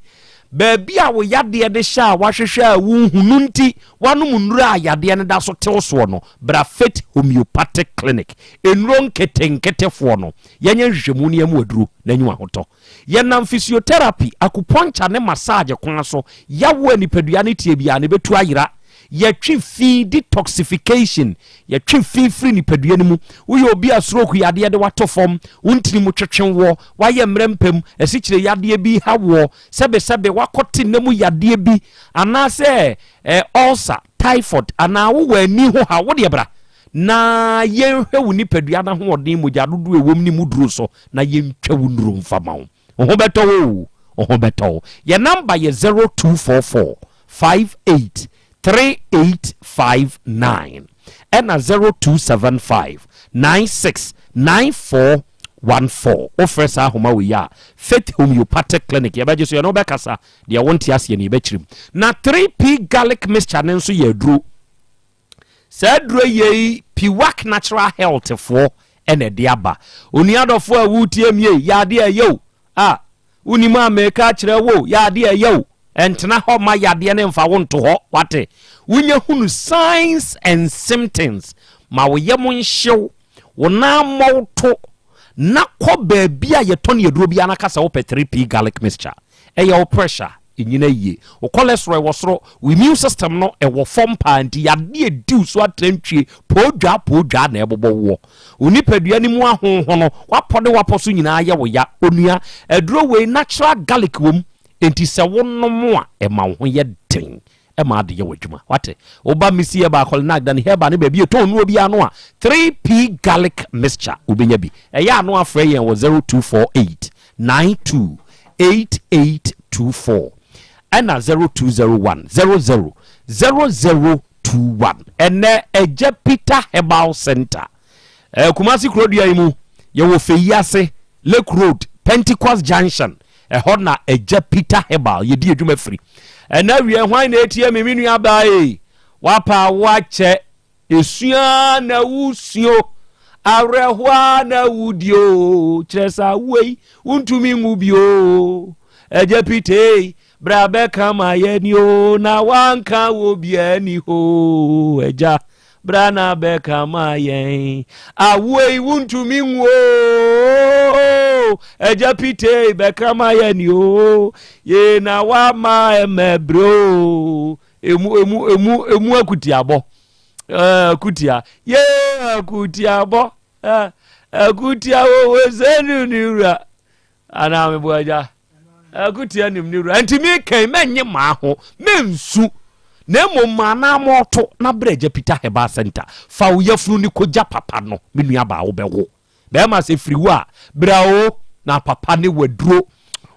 baabi a wo yadeɛ de hyɛ a wahwehwɛ a wonhu no nti wanom nnuro a yadeɛ no da so tew soɔ no, bra Faith Homeopathic Clinic. Nnuro nketenketefoɔ no, Yɛnyɛ nhwehwɛmu na yɛmmu aduro na nyi w'ahotɔ. Yɛnam physiotherapy, acupuncture ne massage kwan so yawo a nipadua no teɛ biara no ɛbɛtu ayera. Yɛtwe fi, detoxification, yɛtwe fi firi nipadua no mu. Woyɛ obi a stroke yadeɛ de wato fam, wo ntini mu twetwe woɔ, woayɛ mmerɛ mpam, asikyire yadeɛ bi ha woɔ, sɛbesɛbe woakɔte nna mu yadeɛ bi anaasɛ eh, ulcer, typhoid anaa wowɔ ani ho haw, wodeɛ bra Na yɛnhwɛ wo nipadua no ahoɔden, mogya dodoɔ a ɛwɔ mu ne mu duro so, na yɛntwa wo nnuro mfa ma wo. Wo ho bɛtɔ wo o, wo ho bɛtɔ wo. Yɛn namba yɛ 0244 58 3859 ɛna 0275 96 9414. Wofrɛ saa ahoma wei a, Faith Homeopathic Clinic yɛbɛgye so, yɛne wo bɛkasa, deɛ wonte aseɛ no yɛbɛkyerɛ mu. Na 3P Garlic Mixture no nso yɛ aduro. Saa aduro yei Piwak Natural Health foɔ na ɛde aba. Onua dɔfoɔ a woretie me ei, yɛ adeɛ a ɛyɛ o. Ah, wonim a meka akyerɛ wo o, yɛ adeɛ a ɛyɛ o. Ɛntena hɔ mma yadeɛ no mfa wo nto hɔ, wate. Wonya hunu signs and symptoms, ma wo yam nhyew, wo nan mmɔ wo to, na kɔ baabi a yɛtɔn aduro biara na ka sɛ wopɛ 3P garlic mixture. Ɛyɛ wo pressure nnyina yie, wo cholesterol ɛwɔ soro, wo immune system no ɛwɔ fam paa nti yadeɛ ɛdi wo so atrantwie, poodwaa poodwaa na ɛbobɔ woɔ. Wo nipadua no mu ahonhono, w'apɔ ne w'apɔ so nyinaa yɛ wo ya. Onua, aduro wei natural garlic wɔ mu nti sɛ wonom a ɛma wo ho yɛ den ma ade yɛ w'adwuma. Wate? Woba Missy Herbal, Kɔlenag, Dani Herbal ne baabi a yɛtɔn nnuro biara no a, 3P Garlic Mixture wobɛnya bi. Ɛyɛ a no afrɛ yɛn wɔ 0248 92 8824 ɛna 0201 00 0021. Ɛnɛ Agya Peter Herbal Center, eh, Kumasi kurodua yi mu, yɛwɔ Feyi ase, Lake Road, Pentecost Junction, ɛhɔ na Agya Peter Herbal yɛdi adwuma firi. Ɛnɛ awie hwan na ɛtie me, me nua baa ei, wapa awo akyɛ, esu ara na wusua o, awerɛhoɔ ara na wudi o, kyerɛ sɛ awoɔ yi wontumi nwu bio o, Agya Peter ei, bra bɛka ma yɛni o, na wanka wɔ biara ni hɔ o, Agya. Bra na bɛka ma yɛn. Awoɔ yi wontumi nwu oo. Agya Peter bɛka ma yɛn ni oo. Yee na wama ɛmɛ brɛ oo. Emu emu emu emu akutiabɔ. Ɛɛ akutia. Yee akutiabɔ. Ɛɛ akutia wo wo sɛ ne wura. Anaa meboa agya. Akutia nim ne wura. Nti mekɛn mɛnye maa ho, mensu. Na mmom maa na mɔɔto na brɛ agya Peter Herbal Center. Fa wo yafunu ne kogya papa no, me nua baa wobɛwo. Bɛrima sɛ firi wo a, bra o, na papa ne waduro.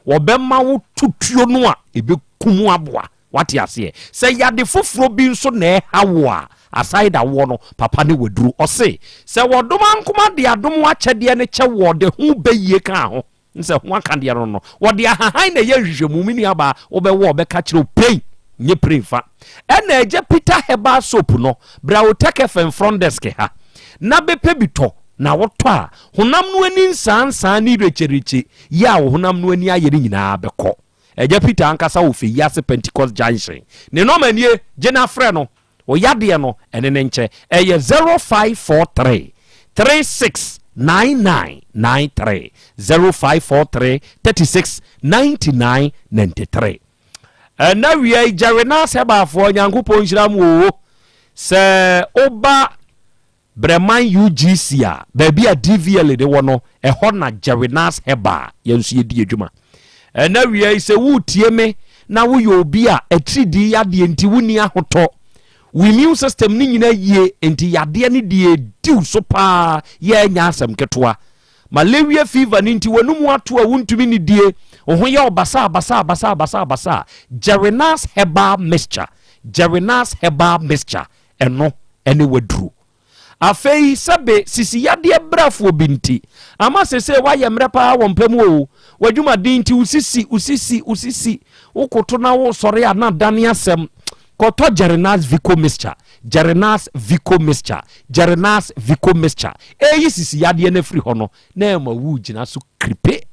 Wɔbɛma wo tutuo no a ɛbɛkum aboa. Wate aseɛ? Sɛ yade foforɔ bi nso na ɛha wo a, Aside awoɔ no, papa ne waduru. Ɔse, sɛ wɔdom ankoma de adom akyɛdeɛ no kyɛ woɔ de ho bɛyie kaa ho. Nsɛ ho aka deɛ no no, wɔde ahahan na ɛyɛ nhwehwɛmu. Me nuabaa, wobɛwɔ a ɔbɛka kyerɛ wo pren, nyɛ pren fa. Ɛna agya Peter Herbal Soap no, bra Otec FM front desk ha na bɛpɛ bi tɔ, na wotɔ a, honam no ani nsaansaa ne rekyerekye yi a wo honam no ani ayɛ no nyinaa bɛkɔ. Agya Peter ankasa wɔ Feyiase Pentecost Junction. Ne nɔma nie, gye na frɛ no. Wo yadeɛ no, ɛne no nkyɛ. Ɛyɛ 0543 36 99 93, 0543 36 99 93. Ɛna wia yi, Jerry Nas Herbaafoɔ, Nyankopɔn nhyira mo oo. Sɛ woba Breman UGC a, baabi a DVLA no wɔ no, ɛhɔ na Jerrynas Herbal yɛn nso yɛdi adwuma. Ɛnɛ awia yi, sɛ woretie me na woyɛ obi a atiridii yadeɛ nti wonni ahotɔ, wo immune system no nyina yie nti yadeɛ no deɛ ɛdi wo so paa yɛ ɛnyɛ asɛm ketewa. Malaria fever no nti w'anum ato a wontumi nidie, wo ho yɛ wo basaa basaa basaa basaa basaa, Jerrynas Herbal Mixture, Jerrynas Herbal Mixture ɛno ne w'aduro. Afei sɛbe sisi yadeɛ brɛfoɔ bi nti, ama sesei woayɛ mmerɛ paa wɔ mpa mu o, w'adwumaden nti wo sisi, wo sisi, wo sisi, wo koto na wo sɔre a na adane asɛm. Kɔtɔ Jerenas Vico Mixture, Jerenas Vico Mixture, Jerenas Vico Mixture. Ɛyi sisi yadeɛ no afiri hɔ no, na ɛma wo gyina so kripe.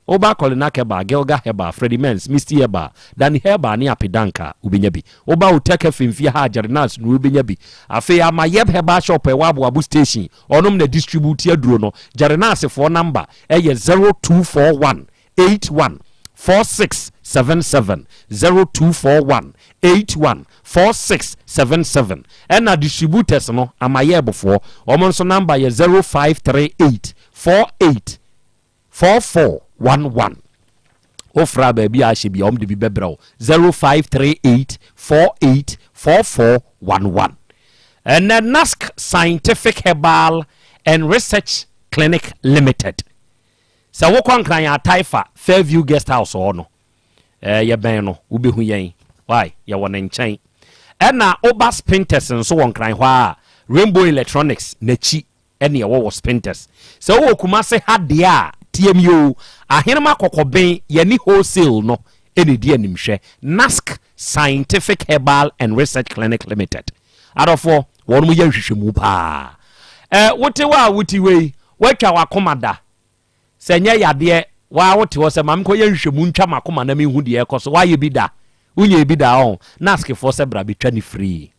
Woba Kolinak Herbal, Gilga Herbal, Freddie Mens, Misty Herbal, Danny Herbal ne Apidank a, wobɛnya bi. Woba Otec FM fie ha a, Jernas nnuro wobɛnya bi. Afei Amayɛb Herbal Shop a ɛwɔ Aboabo Station, ɔnom na distribute aduro no. Jernas foɔ number yɛ 0241 81 4677, 0241 81 4677. Ɛna distributors no, Amayɛb foɔ, wɔn nso number yɛ 0538 48 4411 Wofrɛ a baabi a ahyɛ bia wɔde bi bɛbrɛ wo 0538 48 4411 Ɛnɛ NASC Scientific Herbal and Research Clinic Limited Sɛ wokɔ Nkran Ataifa Fairview Guest House hɔ no eh, yɛbɛn no wobɛhu yɛn why yɛwɔ ne nkyɛn Ɛna woba Spintex nso wɔ Nkran hɔ a Rainbow Electronics n'akyi ɛne ɛwɔ wɔ Spintex. Sɛ wowɔ Kumase ha deɛ a, tie me oo, Ahenema Kɔkɔben, yɛne wholesale no na ɛdi animhwɛ, NASC Scientific Herbal and Research Clinic Limited. Adɔfoɔ, wɔnom yɛ nhwehwɛmu paa. Ɛ, wote hɔ a wote hɔ yi, woatwa w'akoma da? Sɛ ɛnyɛ yadeɛ, wo ara wote hɔ sɛ ma menkɔyɛ nhwehwɛmu ntwa m'akoma na menhu deɛ ɛrekɔ so, woayɛ bi da? Wonyɛɛ bi da, ɔho? NASC foɔ sɛ bra bɛtwa ne free.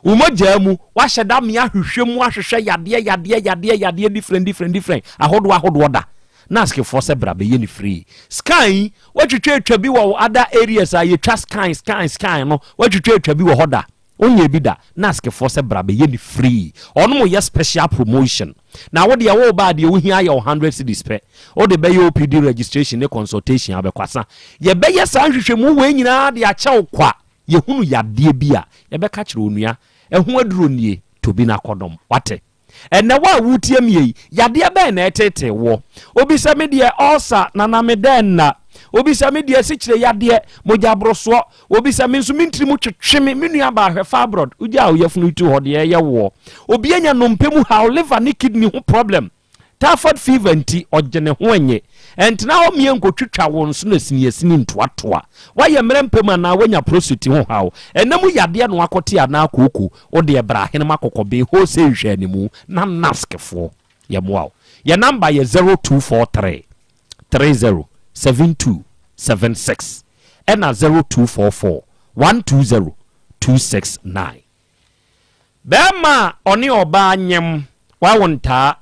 Wo mogyaa mu, woahyɛ da mea hwehwɛ mu ahwehwɛ yadeɛ yadeɛ yadeɛ yadeɛ different different different ahodoɔ ahodoɔ da. Nursefoɔ sɛ bra bɛyɛ no free. Scan yi, woatwitwa atwa bi wɔ wo other areas a yɛtwa scan scan scan no, woatwitwa atwa bi wɔ hɔ da? Wonyɛɛ bi da? Nursefoɔ sɛ bra bɛyɛ no free. Ɔnom yɛ special promotion. Na wo deɛ woreba a deɛ wohia yɛ wo hundred cedis pɛ. Wode bɛyɛ OPD registration ne consultation abɛkɔ asa. Yɛbɛyɛ saa nhwehwɛmu wei nyinaa de akyɛ wo kwa. Yɛhunu yadeɛ bi a, yɛbɛka kyerɛ onua, ɛho aduro nie, tɔ bi na kɔnom. Wate? Ɛnnɛ wo a woretie me yi, yadeɛ bɛn na ɛreteetee woɔ? Obi sɛ me deɛ ulcer, nana me dɛ nna. Obi sɛ me deɛ asikyire yadeɛ, mogya borosoɔ. Obi sɛ me nso me ntiri mu twetwe me, me nua baa hwɛ fibroid, wogyaa wo yafunu yi to hɔ deɛ ɛyɛ woɔ. Obi anya nnompe mu haw, liver ne kidney ho problem. Typhoid fever nti, ɔgye ne ho nnye. Ɛntena hɔ mmea nkotwitwa wo nsono asiniasini ntoatoa. Woayɛ mmerɛ mpɛ mu anaa woanya prostate ho haw. Ɛna mu yadeɛ na woakɔte anaa kooko. Wo deɛ bra Ahenem Akɔkɔben wholesale nhwɛanimu na NASC foɔ yɛmmoa wo. Yɛn number yɛ 0243 30 72 76 ɛna 0244 120 269. Bɛrima a ɔne ɔbaa nyem, wawo ntaa.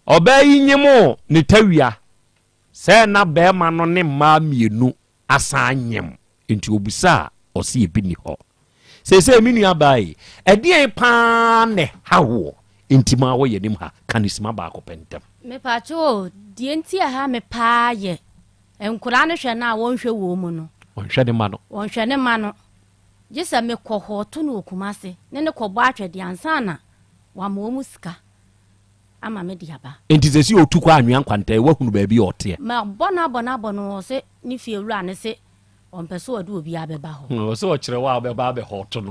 Ɔbaa yi nyem o, ne tawia. Sɛ na bɛrima no ne mmaa mmienu asan anyem, nti ɔbisa a, ɔse ebi nni hɔ. Seesei me nua baa yi, ɛdeɛn paa na ɛha woɔ nti maa wɔ yɛn anim ha? Ka no sima baako pɛ ntɛm. Mepaakyɛw o, deɛ nti a ɛha me paa yɛ nkoraa no hwɛ no a wɔnhwɛ wɔn mu no. Wɔnhwɛ ne mma no. Wɔnhwɛ ne mma no. Gye sɛ mekɔ hɔ to no wɔ Kumasi ne no kɔbɔ atwɛdeɛ ansa na wama wɔn sika ama me de aba. Enti seesei ɔtu kɔ anwea nkwanta yi, woahunu baabi a ɔteɛ? Mabɔ no abɔ no abɔ no, ɔse ne fiewura no se ɔmpɛ sɛ ɔde obiara bɛba hɔ. Ɔse ɔkyerɛ wo a wobɛba abɛhɔɔto no.